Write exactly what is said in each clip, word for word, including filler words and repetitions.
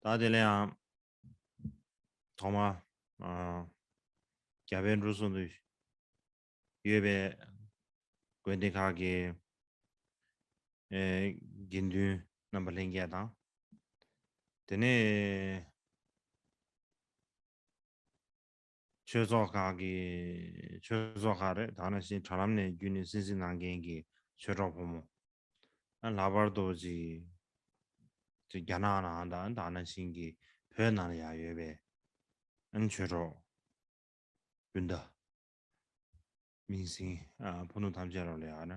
ད་དེ་ལ་ཡང་ཐོག་མ་ཨ་རྒྱ་བལ་འབྲུག་གསུམ་དུ་ཡོད་པའི་དགོན་སྡེ་ཁག་གི་ཨེ་དགེ་འདུན་རྣམ་པ་ལྷན་རྒྱས་དང་། དེ་ནས་ཆོས་ཚོགས་ཁག་གི་ཆོས་ཚོགས་ཁག་རེད། ད་ནང་བཞིན་དྲ་ལམ་ནས་བརྒྱུད་ནས་གསན་གཟིགས་གནང་མཁན་གྱི་ཆོས་གྲོགས་ཕོ་མོ། ཨ་ལྷག་པར་དུ་ཅིག་ཅིག་རྒྱ་ནག་ནང་དང་ད་ནང་བཞིན་གྱི་བོད་ནང་ལ་ཡང་ཡོད་པའི་ཨ་ནི་ཆོས་གྲོགས་སྤུན་ཟླ་མིང་སྲིང་ཨ་ཕུ་ནུ་ཐམས་ཅད་ལ་ཡང་ཨ་ནི་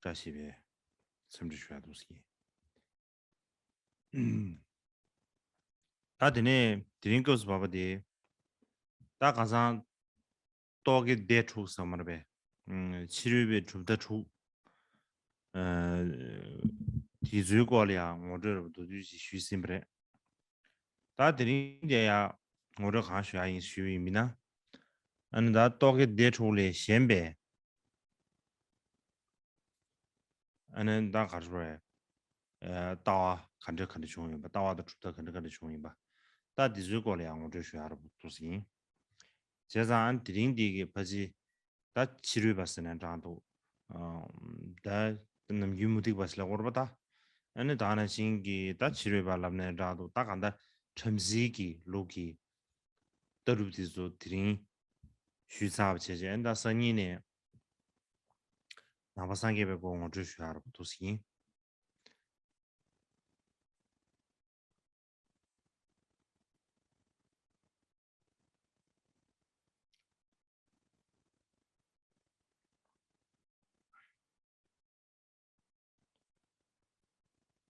བཀྲ་ཤིས་པའི་འཚམས་འདྲི་ཞུ་ཡ་འདུག་ཟེར། ད་དེ་ནས་དེ་རིང་སྐབས་སུ་བབས་པ་དེ། ད་གང་ཟག་རྟོག་གེ་སྡེ་དྲུག་ཟེར་མ་རེད་པས། ཕྱི་རོལ་པའི་གྲུབ་མཐའ་དྲུག་ཨ་དེ་ཚོའི་སྐོར་ལ་ཡང་ངོ་སྤྲོད་རབ་མདོར་བསྡུས་ཤིག་ཞུས་ཟིན་པ་རེད། ད་དེ་རིང་དེ་ཡང་ངོ་སྤྲོད་གང་ཞུ་ཡ་ཡིན་ཞུས་པ་ཡིན་ན། ཨ་ནི་ད་རྟོག་གེ་སྡེ་དྲུག་ལས་གཞན་པའི་ཨ་ནི་ད་ག་རེ་ཟེར། ཨ་ལྟ་བ་ག་འདྲ་ག་འདྲ་བྱུང་ཡིན་པ། ལྟ་བ་དང་གྲུབ་མཐའ་ག་འདྲ་ག་འདྲ་བྱུང་ཡིན་པ། ད་འདི་ཚོའི་སྐོར་ལ་ཡང་ངོ་སྤྲོད་ཞུ་ཡ་རབ་ཏུ་ཡིན། བྱས་ཙང་ཨ་ནི་དེ་རིང་འདི་གི་ཕ་ཅི་ད་ཕྱི་རོལ་པ་ཟེར་ནས་དྲངས་འདུག་ཨ་ད་ནམ་རྒྱུན་མུ་སྟེགས་པ་ཟེར་ལབ་དགོས་རེད་པ། ད་ཨ་ནི་ད་ནང་བཞིན་གྱི་ད་ཕྱི་རོལ་པ་ལབ་ནས་དྲངས་འདུག་ད་གང་ལྟར་བྲམ་ཟེའི་གི་ལུགས་ཀྱི་ལྟ་གྲུབ་དེ་ཚོ་དེ་རིང་ཞུས་ཚར་བ་བྱས་བྱས། ཨ་ནི་ད་སང་ཉིན་ནས་ནང་པ་སངས་རྒྱས་པའི་སྐོར་ངོ་སྤྲོད་ཞུ་ཡ་རབ་ཏུ་ཡིན།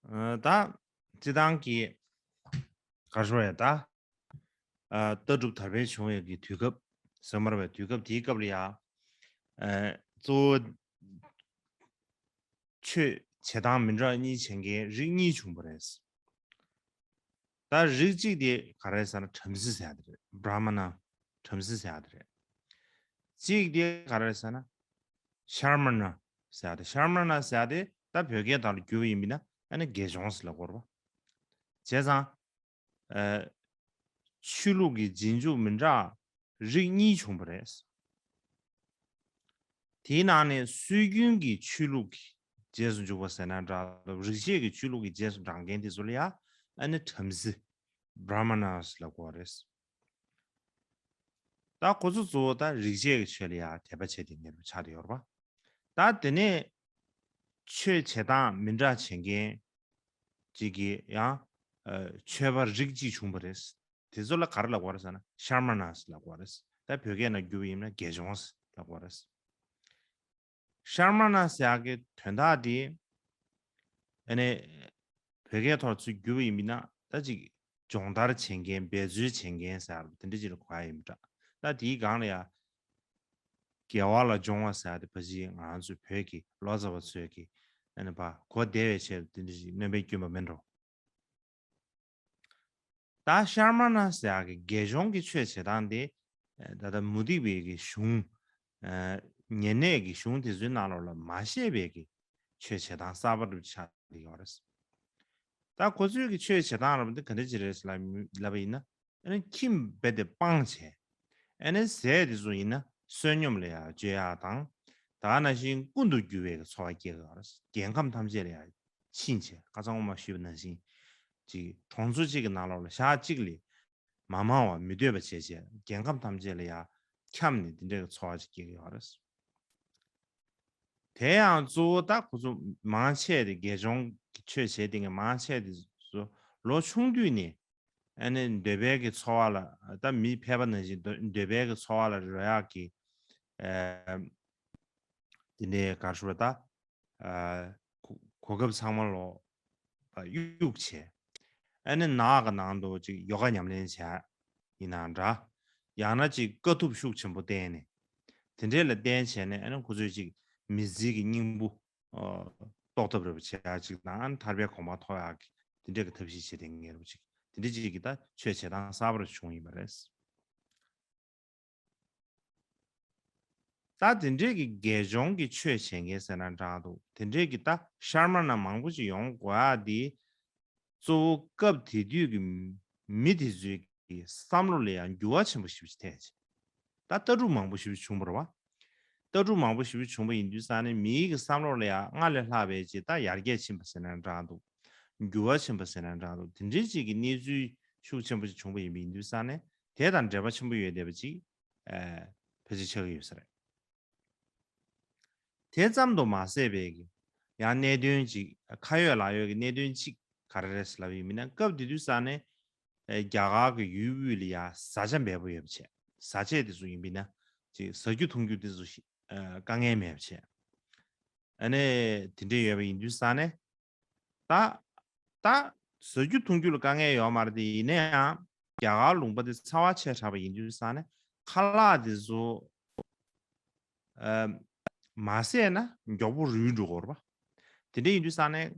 ཨ་ད་སྤྱི་བཏང་གི་ག་རེ་ཟེར་ཡ་ད། ཨ་ལྟ་གྲུབ་དར་སྤེལ་བྱུང་བའི་གི་དུས་སྐབས་ཟེར་མ་རེད་པས། དུས་སྐབས་དེའི་སྐབས་ལ་ཡ། ཨ་གཙོ་བོ་ཆོས་བྱེད་སྟངས་མི་འདྲ་གཉིས་བྱེད་མཁན་རིགས་གཉིས་བྱུང་བ་རེད། ད་རིགས་གཅིག་དེ་ག་རེ་ཟེར་ན་བྲམ་ཟེ་ཟེར་ཡ་དེ་རེད། བྲ་མ་ན། བྲམ་ཟེ་ཟེར་ཡ་དེ་རེད། གཅིག་དེ་ག་རེ་ཟེར་ན་ཤར་མ་ན་ཟེར་ཡ་དེ། ཤར་མ་ན་ཟེར་ཡ་དེ་ད་བོད་སྐད་དག་ལ་བསྒྱུར་བ་ཡིན་པ་ཡིན་ན་ཨ་ནི་དགེ་སྦྱོང་ཟེར་ལབ་དགོས་རེད་པ། བྱས་ཙང་ཨ་ཆོས་ལུགས་ཀྱི་རྗེས་འཇུག་མི་འདྲ་རིགས་གཉིས་བྱུང་བ་རེད། དེའི་ནང་ནས་སྲོལ་རྒྱུན་གྱི་ཆོས་ལུགས་ཀྱི་རྗེས་སུ་འཇུག་པ་ཟེར་ན་འདྲ། རིག་བྱེད་ཀྱི་ཆོས་ལུགས་ཀྱི་རྗེས་སུ་འབྲང་མཁན་དེ་ཚོ་ལ་ཡང་ཨ་ནི་བྲམ་ཟེ། བྲ་མ་ན་ཟེར་ལབ་དགོས་པ་རེད། ད་ཁོ་ཚོ་གཙོ་བོ་ད་རིག་བྱེད་ཀྱི་ཆོས་ལ་ཡང་དད་པ་བྱེད་དེ་ཉེ་རུ་ཆགས་བསྡད་ཡོད་རེད་པ། ད་དེ་ནས་ཆོས་བྱེད་སྟངས་མི་འདྲ་བྱེད་མཁན་ཅིག་གིས་ཡང་ཨ་ཆོས་པ་རིགས་གཅིག་བྱུང་བ་རེད། དེ་ཚོ་ལ་ག་རེ་ལབ་དགོས་རེད་ཟེར་ན་ཤར་མ་ན་ཟེར་ལབ་དགོས་རེད། ད་བོད་སྐད་ནང་བསྒྱུར་བ་ཡིན་ན་དགེ་སྦྱོང་ཟེར་ལབ་དགོས་རེད། ཤར་མ་ན་ཟེར་ཡག་གི་དོན་དག་དེ་ཨ་ནི་བོད་སྐད་ཐོག་ཚུར་བསྒྱུར་བ་ཡིན་པ་ན་ད་ཅིག་སྦྱོང་བརྡར་བྱེད་མཁན། འབད་རྩོལ་བྱེད་མཁན་ཟེར་ཡག་དེ་འདྲ་ཅིག་ལ་གོ་ཡ་ཡིན་པ་འདྲ། ད་དེའི་སྒང་ལ་ཡ་དགེ་བ་ལ་སྦྱོང་བ་ཟེར་ཡག་དེ་ཕལ་ཆེར་ང་རང་ཚོའི་བོད་ཀྱི་ལོ་ཙཱ་བ་ཚོས་ཀྱི་ཨ་ནི་ཕར་གོ་བདེ་བའི་ཆེད་དུ་དེ་འདྲ་ཅིག་སྣོན་པ་བསྐྱོན་པ་མིན་འགྲོ། ད་ཤར་མ་ན་ཟེར་ཡག་གི་དགེ་སྦྱོང་གི་ཆོས་བྱེད་སྟངས་དེ་ད་ལྟ་མུ་སྟེགས་པའི་གི་གཞུང་ཉེ་གནས་ཀྱི་གཞུང་དེ་ཚོའི་ནང་ལོགས་ལ་མ་བཤད་པའི་གི་ཆོས་བྱེད་སྟངས་གསར་པ་རུ་ཆགས་བསྡད་ཡོད་རེད། ད་ཁོ་ཚོའི་གི་ཆོས་བྱེད་སྟངས་རབ་འདི་ག་འདྲ་ཅིག་རེད་ལབ་པ་ཡིན་ན། ཨ་ནི་ཁྱིམ་རྦད་དེ་སྤངས་བྱས། ཨ་ནི་ཟས་དེ་ཚོ་ཡིན་ན་བསོད་སྙོམས་ལ་ཡང་སྤྱོད་ཡག་དང་། ད་ག་ནང་བཞིན་ཀུན་ཏུ་རྒྱུ་བའི་གི་འཚོ་བ་སྐྱེལ་གི་ཡོད་རེད། རྒྱལ་ཁམས་ཐམས་ཅད་ལ་ཡང་ཕྱིན་བྱས། ཁ་སང་འོག་མ་ཞུས་པ་ནང་བཞིན་ཅིག་གྲོང་ཚོ་གཅིག་གི་ནང་ལོགས་ལ་ཞག་གཅིག་ལས་མ་མང་བ་མི་སྡོད་པ་བྱས་བྱས། རྒྱལ་ཁམས་ཐམས་ཅད་ལ་ཡང་འཁྱམས་ནས་དེ་འདྲའི་གི་འཚོ་བ་ཅིག་སྐྱེལ་གི་ཡོད་རེད། དེ་ཡང་གཙོ་བོ་ད་ཁོ་ཚོ་མང་ཆེ་དེ་དགེ་སྦྱོང་གི་ཆོས་བྱེད་དེ་གི་མང་ཆེ་དེ་ཚོ་ལོ་ཆུང་དུས་ནས་ཨ་ནི་འདོད་པའི་གི་འཚོ་བ་ལ། ད་མི་ཕལ་པ་ནང་བཞིན་འདོད་འདོད་པའི་གི་འཚོ་བ་ལ་རོལ་ཡག་གི་ཨ་དེ་འདྲའི་ག་རེ་ཞུ་དགོས་རེད། ད་ཨ་གོ་གོ་སྐབས་ཚང་མ་ལོག་གཡུག་བྱས། ཨ་ནི་ནགས་ཀྱི་ནང་དུ་ཅིག་ཡོ་ག་ཉམས་ལེན་བྱས་ཡིན་ན་འདྲ། ཡང་ན་ཅིག་དཀའ་ཐུབ་ཤུགས་ཆེན་པོ་བསྟེན་ནས་དེ་འདྲས་ལ་བརྟེན་བྱས་ནས། ཨ་ནི་ཁོ་ཚོས་ཅིག་མི་ཚེ་གི་སྙིང་པོ་ཨ་རྟོགས་ཐབས་རེ་བ་བྱེད་ཡག་ཅིག་དང་། ཨ་ནི་ཐར་པའི་གོ་འཕང་ཐོབ་ཡག་གི་དེ་འདྲས་ཀྱི་ཐབས་ཤེས་བྱེད་དེ་ངེས་རུ་ཅིག་དེ་འདྲས་ཅིག་གི་ད་ཆོས་བྱེད་སྟངས་གསར་པ་རུ་བྱུང་ཡིན་པ་རེད། ད་དེ་འདྲས་ཀྱི་དགེ་སྦྱོང་གི་ཆོས་བྱེད་མཁན་ཟེར་ན་འདྲ་འདུག་དེ་འདྲས་ཀྱི་ད་ཤར་མ་ན་མང་པོ་ཅིག་ཡོང་དགོས་ཡག་འདི་ གཙོ་བོ་སྐབས་དེ་དུས་ཀྱི་མི་དེ་ཚོའི་གི་བསམ་བློ་ལ་ཡང་འགྱུར་བ་ཆེན་པོ་ཞེ་པོ་ཅིག་ཐེབས་ཅིང་། ད་ལྟ་གྲུབ་མང་པོ་ཞེ་པོ་ཅིག་བྱུང་བ་རེད་བ། ལྟ་གྲུབ་མང་པོ་ཞེ་པོ་ཅིག་བྱུང་བ་ཡིན་དུས་ཙང་ནས་མིའི་གི་བསམ་བློ་ལ་ཡང་སྔར་ལས་ལྷག་པའི་ཅིག་ད་ཡར་རྒྱས་ཕྱིན་པ་ཟེར་ན་འདྲ་འདུག་འགྱུར་བ་ཕྱིན་པ་ཟེར་ན་འདྲ་འདུག་དེ་འདྲའི་ཅིག་གི་གནས་ཚུལ་ཤུགས་ཆེན་པོ་ཅིག་བྱུང་བ་ཡིན་པ་ཡིན་དུས་ཙང་ནས་དེ་དང་འབྲེལ་བ་ཆེན་པོ་ཡོད་བསྡད་པ་ཅིག་ཨ་ཕལ་ཆེར་ཆགས་ཀྱི་ཡོད་ས་རེད། དེ་ཙམ་དུ་མ་ཟད་པའི་གི་ཡང་གནད་དོན་ཅིག་ཁ་ཡོད་ལག་ཡོད་ཀྱི་གནད་དོན་ཅིག་ག་རེ་རེད་ལབ་ཡིན་མིན་ན། སྐབས་དེ་དུས་ཙང་ནས་ཨ་རྒྱ་གར་གྱི་ཡུལ་དབུས་ལ་ཡ་བཟའ་བཅའ་འབེལ་པོ་ཡོད་པ་བྱས། བཟའ་ཆས་དེ་ཚོ་ཡིན་པ་ཡིན་ན་ཅིག་ཟ་རྒྱུ་འཐུང་རྒྱུ་དེ་ཚོ་ཞིག་ཨ་དཀའ་ངལ་མེད་པ་བྱས། ཨ་ནི་དེ་འདྲ་ཡོད་པ་ཡིན་དུས་ཙང་ནས་ད་ད་ཟ་རྒྱུ་འཐུང་རྒྱུ་ལ་དཀའ་ངལ་ཡོད་མ་རེད་དེ། ཡིན་ན་ཡང་རྒྱ་གར་ལུང་པ་དེ་ཚ་བ་ཆེ་དྲགས་པ་ཡིན་དུས་ཙང་ནས་ཁ་ལག་དེ་ཚོ་ཨ་མ་བཟས་ན་མགྱོགས་པོ་རུལ་འགྲོ་གི་རེད་པ། དེ་འདྲ་ཡིན་དུས་ཙང་ནས་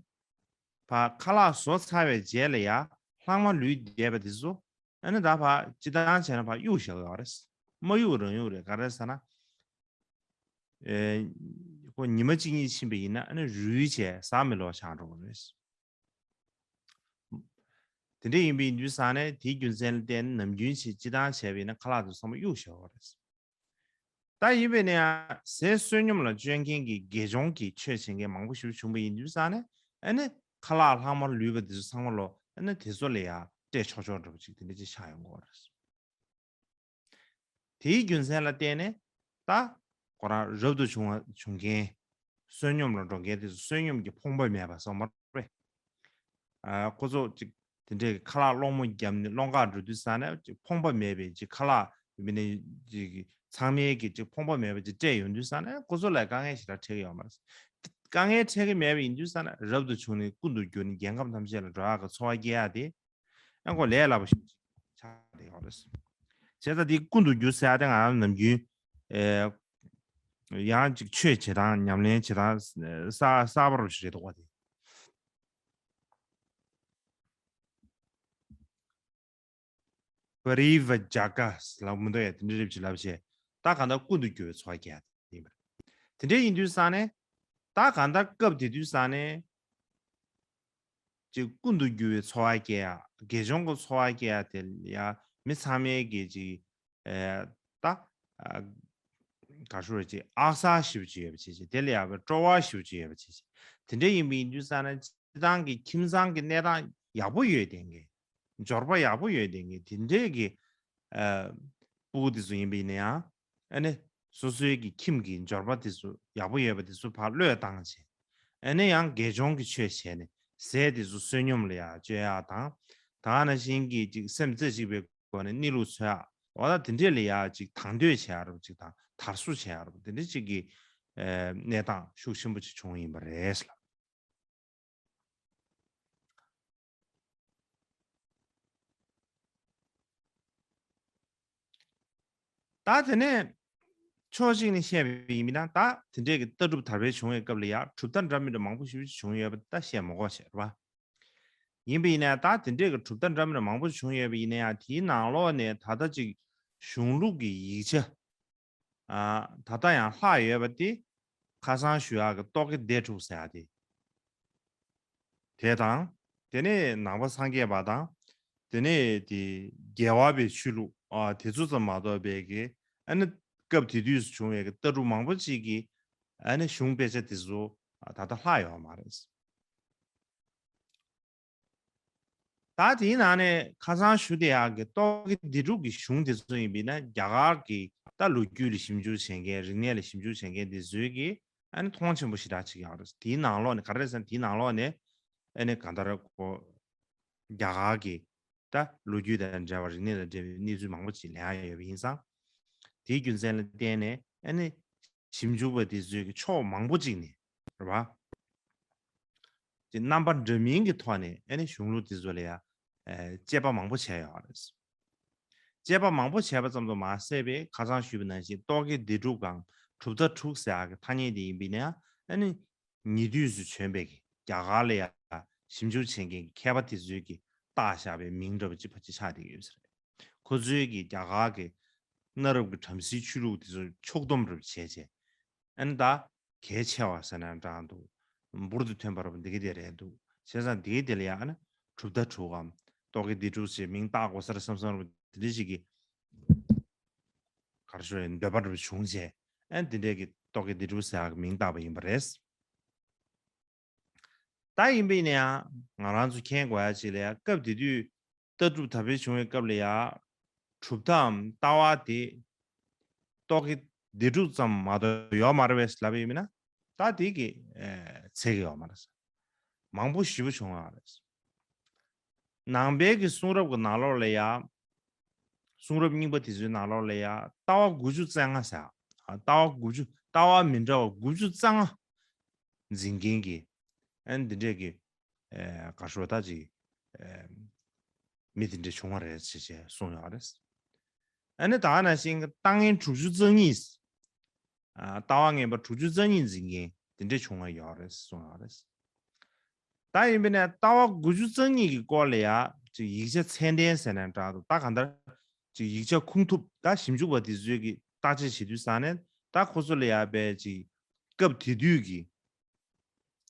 ཕར་ཁ་ལག་བཟོ་ཚར་བའི་རྗེས་ལ་ཡ་ལྷག་མ་ལུས་བསྡད་པ་དེ་ཚོ་ཨ་ནི་ད་ཕར་སྤྱིར་བཏང་བྱས་ན་ཕར་གཡུག་བཞག་ཡོད་རེད། མ་གཡུག་རང་གཡུག་རེད། ག་རེ་ཟེར་ན། ཨེ་ཁོ་ཉི་མ་གཅིག་གཉིས་ཕྱིན་པ་ཡིན་ན་ཨ་ནི་རུལ་བྱས་ཟ་མི་ལོ་ཆགས་འགྲོ་གི་རེད། དེ་འདྲ་ཡིན་པ་ཡིན་དུས་ཙང་ནས་དེའི་རྒྱུ་མཚན་ལ་བརྟེན་ནས་ནམ་རྒྱུན་ཞིག་སྤྱིར་བཏང་བྱས་པ་ཡིན་ན་ཁ་ལག་དེ་ཚང་མ་གཡུག་བཞག་པ་རེད། ད་ཡིན་པས་ན་ཡང་ཟས་བསོད་སྙོམས་ལ་སྤྱོད་མཁན་གྱི་དགེ་སྦྱོང་གི་ཆོས་བྱེད་མཁན་མང་པོ་ཞིག་བྱུང་བ་ཡིན་དུས་ཙང་ནས་ཨ་ནི་ཁ་ལག་ལྷག་མ་ལུས་པ་དེ་ཚོ་ཚང་མ་ལོ་ཨ་ནི་དེ་ཚོ་ལ་ཡང་སྤྲད་ཆོག་ཆོག་འདྲ་པོ་ཅིག་དེ་འདྲ་ཅིག་ཆགས་ཡོང་གི་ཡོད་རེད། དེའི་རྒྱུ་མཚན་ལ་བརྟེན་ནས་ད་ཁོ་རང་རབ་ཏུ་བྱུང་བ་བྱུང་མཁན་བསོད་སྙོམས་ལ་འགྲོ་མཁན་དེ་ཚོ་བསོད་སྙོམས་ཀྱི་ཕོངས་པ་མེད་པ་སོགས་མ་རེད། ཨ་ཁོ་ཚོ་ཅིག་དེ་འདྲའི་ཁ་ལག་སློང་མོ་བརྒྱབ་ནས་སློང་གར་འགྲོ་དུས་ཙང་ནས་ཅིག་ཕོངས་པ་མེད་པའི་ཅིག་ཁ་ལག་མི་ནས་ཅིག་ཚང་མས་ཀྱི་ཅིག་ཕོངས་པ་མེད་པ་ཅིག་སྤྲད་ཡོང་དུས་ཙང་ནས་ཁོ་ཚོ་ལ་དཀའ་ངལ་ཞེ་དྲག་འཕྲད་ཀྱི་ཡོད་མ་རེད། དཀའ་ངལ་འཕྲད་ཀྱི་མེད་པ་ཡིན་དུས་ཙང་ནས་རབ་ཏུ་བྱུང་ནས་ཀུན་ཏུ་རྒྱུ་ནི་རྒྱལ་ཁམས་ཐམས་ཅད་ལ་འགྲོ་ཡག་གི་འཚོ་བ་སྐྱེལ་ཡག་དེ་ཨ་ཁོ་ལས་སླ་པོ་ཞིག་ཆགས་བསྡད་ཡོད་རེད། བྱས་ཙང་དེ་ཀུན་ཏུ་རྒྱུ་ཟེར་ཡག་དེ་ང་རང་ནམ་རྒྱུན་ཨེ་ཡང་ཅིག་ཆོས་བྱེད་སྟངས་ཉམས་ལེན་བྱེད་སྟངས་གསར་གསར་པ་རུ་ཞིག་རེད་འདུག་པ་དེ། པ་རི་བ་ཇ་ཀ་ལབ་མི་འདུག་ཡ། དེ་འདྲ་རེད་ཅེས་ལབ་བྱས། ད་གང་ལྟར་ཀུན་ཏུ་རྒྱུ་བའི་འཚོ་བ་སྐྱེལ་ཡ་དེ་ཡིན་པ་རེད། དེ་འདྲ་ཡིན་དུས་ཙང་ནས་ད་གང་ལྟར་སྐབས་དེ་དུས་ཙང་ནས་ཅིག་ཀུན་ཏུ་རྒྱུ་བའི་འཚོ་བ་སྐྱེལ་ཡ། དགེ་སྦྱོང་གི་འཚོ་བ་སྐྱེལ་ཡ་དེ་ལ་ཡ་མི་ཚང་མས་ཀྱི་ཅིག་ཨེ་ད་ཨ་ག་ཞུ་རེད། ཅིག་ཨག་གསར་ཞེ་པོ་ཅིག་ཡོད་པ་བྱས་ཅིག་དེ་ལ་ཡ་སྤྲོ་བ་ཞེ་པོ་ཅིག་ཡོད་པ་བྱས་ཅིག་དེ་འདྲ་ཡིན་པ་ཡིན་དུས་ཙང་ནས་སྤྱིར་བཏང་གི་ཁྱིམ་ཚང་གི་གནས་སྟངས་ཡག་པོ་ཡོད་བསྡད་མཁན། འབྱོར་པ་ཡག་པོ་ཡོད་བསྡད་མཁན་དེ་འདྲས་ཀྱི་ཨ་སྤུ་གུ་དེ་ཚོ་ཡིན་པ་ཡིན་ན་ཡང་ཨ་ནི་སོ་སོའི་གི་ཁྱིམ་གྱི་འབྱོར་པ་དེ་ཚོ་ཡག་པོ་ཡོད་པ་དེ་ཚོ་ཕར་བློས་བཏང་བྱས། ཨ་ནི་ཡང་དགེ་སྦྱོང་གི་ཆོས་བྱས་ནས་ཟས་དེ་ཚོ་བསོད་སྙོམས་ལ་ཡ་སྤྱོད་ཡག་དང་། ད་ག་ནང་བཞིན་གྱི་ཅིག་སེམས་རྩེ་གཅིག་པའི་སྒོ་ནས་གནས་ལུགས་འཚོལ་ཡག་འོ་ད་དེ་འདྲས་ལ་ཡ་ཅིག་དང་དོད་བྱེད་ཡག་རུ་ཅིག་དང་དར་སྲོལ་བྱེད་ཡག་རུ་དེ་འདྲས་ཅིག་གི་ཨ་གནས་སྟངས་ཤུགས་ཆེན་པོ་ཅིག་བྱུང་ཡིན་པ་རེད་ལ། ད་དེ་ནས་ཕྱོགས་གཅིག་ནས་བཤད་པ་ཡིན་ན། ད་དེ་འདྲས་ཀྱི་ལྟ་གྲུབ་དར་སྤེལ་བྱུང་བའི་སྐབས་ལ་ཡང་གྲུབ་མཐའ་འདྲ་མི་འདྲ་མང་པོ་ཞིག་བྱུང་ཡོད་པ་ད་བཤད་མ་དགོས་བྱས་རེད་པ། ཡིན་པ་ཡིན་ན་ད་དེ་འདྲས་ཀྱི་གྲུབ་མཐའ་འདྲ་མི་འདྲ་མང་པོ་བྱུང་ཡོད་པ་ཡིན་ན་ཡང་དེའི་ནང་ལོགས་ནས་ད་ལྟ་ཅིག་གཞུང་ལུགས་ཀྱི་ཡིག་ཆ་ཨ་ད་ལྟ་ཡང་ལྷག་ཡོད་པ་དེ་ཁ་སང་ཞུ་ཡག་གི་རྟོག་གེ་སྡེ་དྲུག་ཟེར་ཡག་དེ། དེ་དང་། དེ་ནས་ནང་པ་སངས་རྒྱས་པ་དང་། དེ་ནས་དེ་རྒྱལ་བ་པའི་ཆོས་ལུགས་ཨ་དེ་ཚོ་ཙམ་མ་གཏོགས་པའི་གི་ཨ་ནི་སྐབས་དེ་དུས་སུ་བྱུང་བའི་གི་ལྟ་གྲུབ་མང་པོ་ཅིག་གི་ཨ་ནི་གཞུང་དཔེ་ཆ་དེ་ཚོ་ཨ་ད་ལྟ་ལྷག་ཡོད་མ་རེད། ད་དེའི་ནང་ནས་ཁ་སང་ཞུ་བསྡད་ཡག་གི་རྟོག་གེ་སྡེ་དྲུག་གི་གཞུང་དེ་ཚོ་ཡིན་པས་ན་རྒྱ་གར་གྱི་ད་ལོ་རྒྱུས་ལ་ཞིབ་འཇུག་བྱེད་མཁན། རིག་གནས་ལ་ཞིབ་འཇུག་བྱེད་མཁན་དེ་ཚོས་ཀྱི་ཨ་ནི་མཐོང་ཆེན་པོ་ཞེ་དྲག་ཅིག་ཡོད་རེད། དེའི་ནང་ལོགས་ནས་ག་རེ་རེད་ཟེར་ན་དེའི་ནང་ལོགས་ནས་ཨ་ནི་གང་ལྟར་ཁོ་རྒྱ་གར་གྱི་ད་ལོ་རྒྱུས་དང་འབྲེལ་བ་རིག་གནས་དང་འབྲེལ་བའི་གནས་ཚུལ་མང་པོ་ཅིག་ལེན་ཡག་ཡོད་པ་ཡིན་ཙང་། དེའི་རྒྱུ་མཚན་ལ་བརྟེན་ནས་ཨ་ནི་ཞིབ་འཇུག་པ་དེ་ཚོས་ཀྱི་ཕྱོགས་མང་པོ་ཅིག་ནས་རེད་བ། ཅིག་རྣམ་པ་འདྲ་མིན་གྱི་ཐོག་ནས་ཨ་ནི་གཞུང་ལུགས་དེ་ཚོ་ལ་ཡ་ཨེ་དཔྱད་པ་མང་པོ་བྱས་ཡོད་རེད། དཔྱད་པ་མང་པོ་བྱས་པ་ཙམ་དུ་མ་ཟད་པའི་ཁ་སང་ཞུས་པ་ནང་བཞིན་རྟོག་གེ་སྡེ་དྲུག་གམ་གྲུབ་མཐའ་དྲུག་ཟེར་ཡག་གི་ཐ་སྙད་དེ་ཡིན་པས་ན་ཨ་ནི་ཉེ་དུས་སུ་བྱོན་པའི་གི་རྒྱ་གར་ལ་ཡ་ཞིབ་འཇུག་བྱེད་མཁན་གྱི་མཁས་པ་དེ་ཚོས་ཀྱི་བཏགས་བཞག་པའི་མིང་འདྲ་པོ་ཅིག་ཕལ་ཆེར་ཆགས་བསྡད་ཀྱི་ཡོད་ས་རེད། ཁོ་ཚོས་ཀྱི་རྒྱ་གར་གྱི་གནའ་རབས་ཀྱི་བྲམ་ཟེའི་ཆོས་ལུགས་དེ་ཚོ་ཕྱོགས་བསྡོམས་རབ་བྱས་བྱས། ཨ་ནི་ད་གལ་ཆེ་བ་ཟེར་ན་འདྲ་འདུག་འབུར་དུ་ཐོན་པ་རབ་འདི་ག་དེ་རེད་འདུག་བྱས་ཙང་འདི་ག་དེ་ལ་ཡང་ཨ་ནི་ གྲུབ་མཐའ་དྲུག་གམ་རྟོག་གེ་སྡེ་དྲུག་ཅེས་མིང་བཏགས་དགོས་ས་རེད་བསམ་བསམ་རེད། དེ་འདྲ་ཞིག་གི་ག་རེ་ཞུ་དགོས་རེད། འདོད་པ་འདྲ་བོ་བྱུང་བྱས། ཨ་ནི་དེ་འདྲས་ཀྱི་རྟོག་གེ་སྡེ་དྲུག་ཟེར་ཡག་གི་མིང་བཏགས་པ་ཡིན་པ་རེད། ད་ཡིན་པས་ན་ཡང་ང་རང་ཚོ་མཁྱེན་དགོས་ཡ་ཅིག་ལ་ཡ། སྐབས་དེ་དུས་ལྟ་གྲུབ་དར་སྤེལ་བྱུང་བའི་སྐབས་ལ་ཡ། གྲུབ་མཐའམ་ལྟ་བ་དེ་རྟོག་གེ་སྡེ་དྲུག་ཙམ་མ་གཏོགས་ཡོད་མ་རེད་པས་ལབ་ཡོད་མིན་ན། ད་དེ་གི་ཨེ་ཚད་ཀྱི་ཡོད་མ་རེད། མང་པོ་ཞེ་པོ་བྱུང་བ་རེད། ནང་པའི་གི་གསུང་རབ་ཀྱི་ནང་ལོགས་ལ་ཡ། གསུང་རབ་རྙིང་པ་དེ་ཚོའི་ནང་ལོགས་ལ་ཡ་ལྟ་བ་དགུ་བཅུ་རྩ་ལྔ་ཟེར། ཨ། ལྟ་བ་དགུ་བཅུ། ལྟ་བ་མི་འདྲ་བ་དགུ་བཅུ་རྩ་ལྔ་འཛིན་མཁན་གྱི། ཨ་ནི་འདི་འདྲས་ཀྱི་ཨེ་ག་རེ་ཞུ་དགོས་རེད། ད་ཅིག་ཨེ་མི་དེ་འདྲས་བྱུང་བ་རེད་ཅེས་ཅེས་གསུངས་ཡོད་རེད། ཨ་ནི་ད་ག་ནང་བཞིན་ལྟ་ངན་དྲུག་ཅུ་རྩ་གཉིས། ཨ། ལྟ་བ་ངན་པ་དྲུག་ཅུ་རྩ་གཉིས་འཛིན་མཁན་དེ་འདྲས་བྱུང་བ་ཡོད་རེད་གསུངས་ཡོད་རེད། ད་ཡིན་པས་ན་ལྟ་བ་དགུ་བཅུ་རྩ་གཉིས་ཀྱི་སྐོར་ལ་ཡ་ཅིག་ཡིག་ཆ་ཚད་ལྡན་ཟེར་ནའང་འདྲ་འདུག་ད་གང་ལྟར་ཅིག་ཡིག་ཆ་ཁུངས་ཐུབ། ད་ཞིབ་འཇུག་པ་དེ་ཚོས་ཀྱི་བརྟག་དཔྱད་བྱེད་དུས་ཙང་ནས་ད་ཁོ་ཚོ་ལ་ཡ་དཔེ་ཅིག་སྐབས་དེ་དུས་ཀྱི་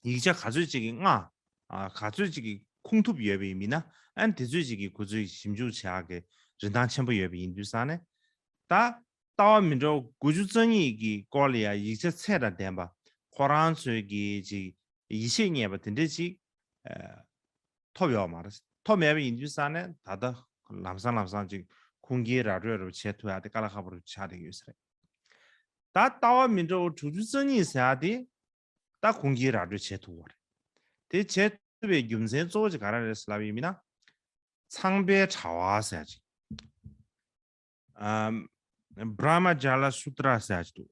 ཡིག་ཆ་ག་ཚོད་ཅིག་གི་སྔ། ཨ། ག་ཚོད་ཅིག་གི་ཁུངས་ཐུབ་ཡོད་པ་ཡིན་མིན་ན། ཨ་ནི་དེ་ཚོད་ཅིག་གི་ཁོ་ཚོས་ཞིབ་འཇུག་བྱེད་ཡག་གི་རིན་ཐང་ཆེན་པོ་ཡོད་པ་ཡིན་དུས་ཙང་ནས། ད་ལྟ་བ་མི་འདྲ་བ་དགུ་བཅུ་རྩ་གཉིས་ཀྱི་སྐོར་ལ་ཡང་ཡིག་ཆ་ཚད་དང་ལྡན་པ། ཁོ་རང་ཚོས་ཀྱི་ཅིག་ཡིད་ཆེས་རྙེད་པ་དེ་འདྲ་ཅིག་ཨ། ཐོབ་ཡོད་མ་རེད། ཐོབ་མེད་པ་ཡིན་དུས་ཙང་ནས་ད་ལྟ་ལམ་སང་ལམ་སང་ཅིག་ཁུངས་སྐྱེལ་ར་སྤྲོད་ར་བྱེད་ཐུབ་ཡག་དེ་དཀའ་ལས་ཁག་པོ་རུ་ཆགས་བསྡད་ཡོད་ས་རེད། ད་ལྟ་བ་མི་འདྲ་བ་དྲུག་ཅུ་རྩ་གཉིས་ཟེར་ཡག་དེ་ད་ཁུངས་སྐྱེལ་ར་སྤྲོད་བྱེད་ཐུབ་པ་རེད། དེ་བྱེད་ཐུབ་པའི་རྒྱུ་མཚན་གཙོ་བོ་ཅིག་ག་རེ་རེད་ལབ་ཡིན་མིན་ན། ཚངས་པའི་དྲ་བ་ཟེར་ཡག་ཅིག་ཨམ། Brahmajala Sutra ཟེར་ཡག་ཅིག་འདུག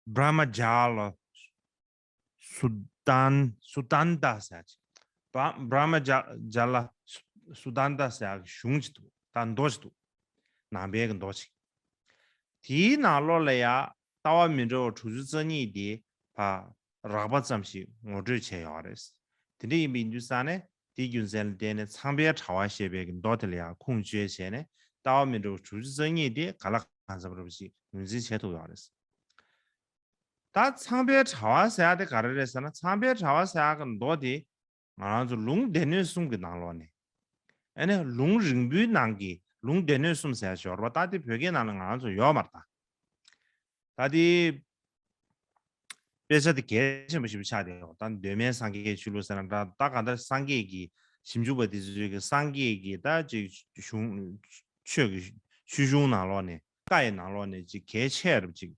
Brahmajala Sudanta Sudanta ཟེར་ཡག་ཅིག Bra- Brahmajala Sudanta ཟེར་ཡག་གི་གཞུང་ཅིག་འདུག་ད་མདོ་ཅིག་འདུག་ནང་པའི་གི་མདོ་ཅིག་དེའི་ནང་ལོགས་ལ་ཡ་ལྟ་བ་མི་འདྲ་བ་དྲུག་ཅུ་རྩ་གཉིས་དེ་ཕར་རགས་པ་ཙམ་ཞིག་ངོ་སྤྲོད་བྱས་ཡོད་རེད། དེ་འདྲ་ཡིན་པ་ཡིན་དུས་ཙང་ནས་དེའི་རྒྱུ་མཚན་ལ་བརྟེན་ནས་ཚངས་པའི་དྲ་བ་ཞེས་པའི་གི་མདོ་དེ་ལ་ཡང་ཁུངས་བཅོལ་བྱས་ནས་ལྟ་བ་མི་འདྲ་བ་དྲུག་ཅུ་རྩ་གཉིས་དེ་གང་ལ་གང་འཚམ་རེད་པ་ཞིག་ངོས་འཛིན་བྱེད་ཐུབ་ཡོད་རེད། ད་ཚངས་པའི་དྲ་བ་ཟེར་ཡག་དེ་ག་རེ་རེད་ཟེར་ན། ཚངས་པའི་དྲ་བ་ཟེར་ཡག་གི་མདོ་དེ་ང་རང་ཚོ་ལུང་སྡེ་སྣོད་གསུམ་གྱི་ནང་ལོགས་ནས། ཨ་ནི་ལུང་རིང་པོའི་ནང་གི་ལུང་སྡེ་སྣོད་གསུམ་ཟེར་ཡག་ཅིག་ཡོད་རེད་པ། ད་དེ་བོད་སྐད་ནང་ལ་ང་རང་ཚོ་ཡོད་མ་རེད་ད། ད་དེ་དཔེ་ཆ་དེ་གལ་ཆེན་པོ་ཞེ་པོ་ཆགས་བསྡད་ཡོད། ད་གདོད་མའི་སངས་རྒྱས་ཆོས་ལུགས་ཟེར་ན་འདྲ། ད་གང་ལྟར་སངས་རྒྱས་ཀྱི་ཞིབ་འཇུག་པ་དེ་ཚོས་ཀྱི་སངས་རྒྱས་ཀྱི་ད་ཅིག་གཞུང་ཆོས་ཀྱི་ཆོས་གཞུང་ནང་ལོགས་ནས། བཀའ་ཡི་ནང་ལོགས་ནས་ཅིག་གལ་ཆེ་རབ་ཅིག་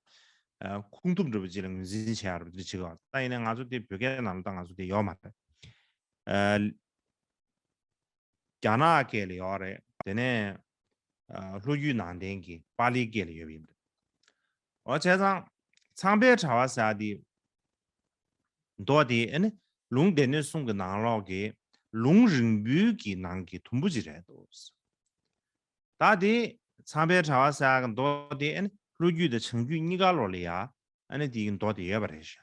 ཨ། ཁུངས་ཐུབ་འདྲ་པོ་ཅིག་ལ་ངོས་འཛིན་བྱེད་ཡག་རུ་དེ་བྱེད་དགོས། ད་ཡིན་ན་ང་ཚོ་དེ་བོད་སྐད་ནང་ལ་ད་ང་ཚོ་དེ་ཡོད་མ་རེད། ཨ། རྒྱ་ནག་སྐད་ལ་ཡོད་རེད། དེ་ནས་ཨ། ལྷོ་རྒྱུད་ནང་བསྟན་གྱི་པཱ་ལིའི་སྐད་ལ་ཡོད་པ་ཡིན་པ་རེད། འོ་བྱས་ཙང་ཚངས་པའི་དྲ་བ་ཟེར་ཡག་དེ་མདོ་དེ་ཨ་ནི་ལུང་སྡེ་སྣོད་གསུམ་གྱི་ནང་ལོགས་ཀྱི་ལུང་རིང་པོའི་གི་ནང་གི་དུམ་བུ་ཅིག་རེད་འདུག་ད་དེ་ཚངས་པའི་དྲ་བ་ཟེར་ཡག་གི་མདོ་དེ་ཨ་ནི་ལྷོ་རྒྱུད་དང་བྱང་རྒྱུད་གཉིས་ཀ་ལོགས་ལ་ཡ་ཨ་ནི་དེའི་མདོ་དེ་ཡོད་པ་རེད་ཤག་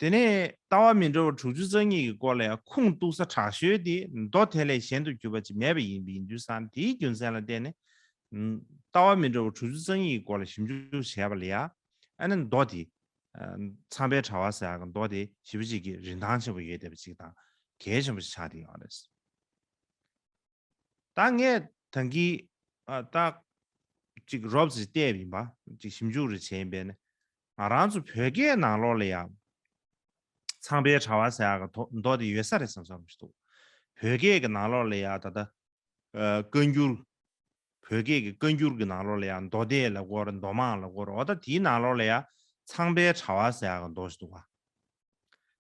དེ་ནས་ལྟ་བ་མི་འདྲ་བ་དྲུག་ཅུ་རྩ་གཉིས་ཀྱི་སྐོར་ལ་ཡང་ཁུངས་གཏུགས་ས་དྲག་ཤོས་དེ་མདོ་དེ་ལས་གཞན་དུ་གྱུར་པ་ཅིག་མེད་པ་ཡིན་པ་ཡིན་དུས་ཙང་། དེའི་རྒྱུ་མཚན་ལ་བརྟེན་ནས་ལྟ་བ་མི་འདྲ་བ་དྲུག་ཅུ་རྩ་གཉིས་ཀྱི་སྐོར་ལ་ཞིབ་འཇུག་བྱས་པ་ལ་ཡང་ཨ་ནི་མདོ་དེ། ཚངས་པའི་དྲ་བ་ཟེར་ཡག་གི་མདོ་དེ་ཞེ་པོ་ཅིག་གི་རིན་ཐང་ཆེན་པོ་ཡོད་བསྡད་པ་ཅིག་དང་གལ་ཆེན་པོ་ཞིག་ཆགས་བསྡད་ཡོད་རེད། ད་ངས་ད་གིན་ཨ། ད་ཅིག་རོབ་ཙམ་བལྟས་པ་ཡིན་པ། ཅིག་ཞིབ་འཇུག་རེ་བྱས་ཡིན་པས་ན། ང་རང་ཚོ་བོད་སྐད་ནང་ལོགས་ལ་ཡང་ཚངས་པའི་དྲ་བ་ཟེར་ཡག་གི་མདོ་དེ་ཡོད་ས་རེད་བསམ་བསམ་ཞིག་འདུག་བོད་སྐད་ཀྱི་ནང་ལོགས་ལ་ཡང་ད་ལྟ་ཨ། བཀའ་འགྱུར། བོད་སྐད་ཀྱི་བཀའ་འགྱུར་གྱི་ནང་ལོགས་ལ་ཡང་མདོ་སྡེ་ལབ་ཀྱི་ཡོད་རེད། མདོ་མང་ལབ་ཀྱི་ཡོད་རེད། འོ་ད་དེའི་ནང་ལོགས་ལ་ཡང་ཚངས་པའི་དྲ་བ་ཟེར་ཡག་གི་མདོ་ཞིག་འདུག་ག་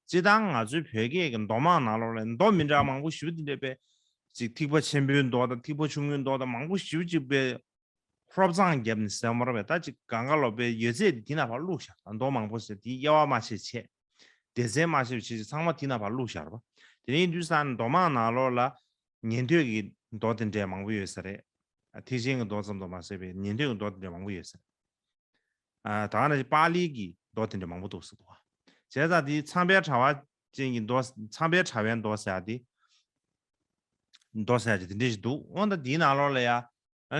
སྤྱིར་བཏང་ང་ཚོའི་བོད་སྐད་ཀྱི་མདོ་མང་ནང་ལོགས་ལ་མདོ་མི་འདྲ་མང་པོ་ཞེ་པོ་དེ་འདྲ་པས། ཅིག་ཐེག་པ་ཆེན་པོའི་མདོ་དང་ཐེག་པ་ཆུང་ངུའི་མདོ་དང་མང་པོ་ཞེ་པོ་ཅིག་པས་ཧྲོབ་ཚང་བརྒྱབ་ནས་ཟེར་མ་རེད་པས། ད་ཅིག་གང་ག་ལོག་པའི་ཡོད་ཚད་དེ་དེ་ནང་ཕར་བླུགས་བཞག་མདོ་མང་པོ་ཟེར་དེའི་དབྱེ་བ་མ་ཕྱེ་བྱས། སྡེ་ཚན་མ་ཕྱེ་བྱས་ཚང་མ་དེ་ནང་ཕར་བླུགས་བཞག་རེད་པ། དེ་ནས་ཡིན་དུས་ཙང་མདོ་མང་ནང་ལོགས་ལ་ཉན་ཐོས་ཀྱི་མདོ་དེ་འདྲ་མང་པོ་ཡོད་ས་རེད། ཐེག་ཆེན་གྱི་མདོ་ཙམ་དུ་མ་ཟད་པའི་ཉན་ཐོས་ཀྱི་མདོ་དེ་འདྲ་མང་པོ་ཡོད་ས་རེད། ཨ། ད་ག་ནང་བཞིན་པཱ་ལི་གི་མདོ་དེ་འདྲ་མང་པོ་འདུག་ཟེར་འདུག་བ། བྱས་ཙང་དེ་ཚངས་པའི་དྲ་བ་ཅན་གྱི་མདོ། ཚངས་པའི་དྲ་བའི་མདོ་ཟེར་ཡག་དེ། མདོ་ཟེར་ཡག་ཅིག་དེ་འདྲ་ཞིག་འདུག་འོ་ད་དེའི་ནང་ལོགས་ལ་ཡ་ཨ་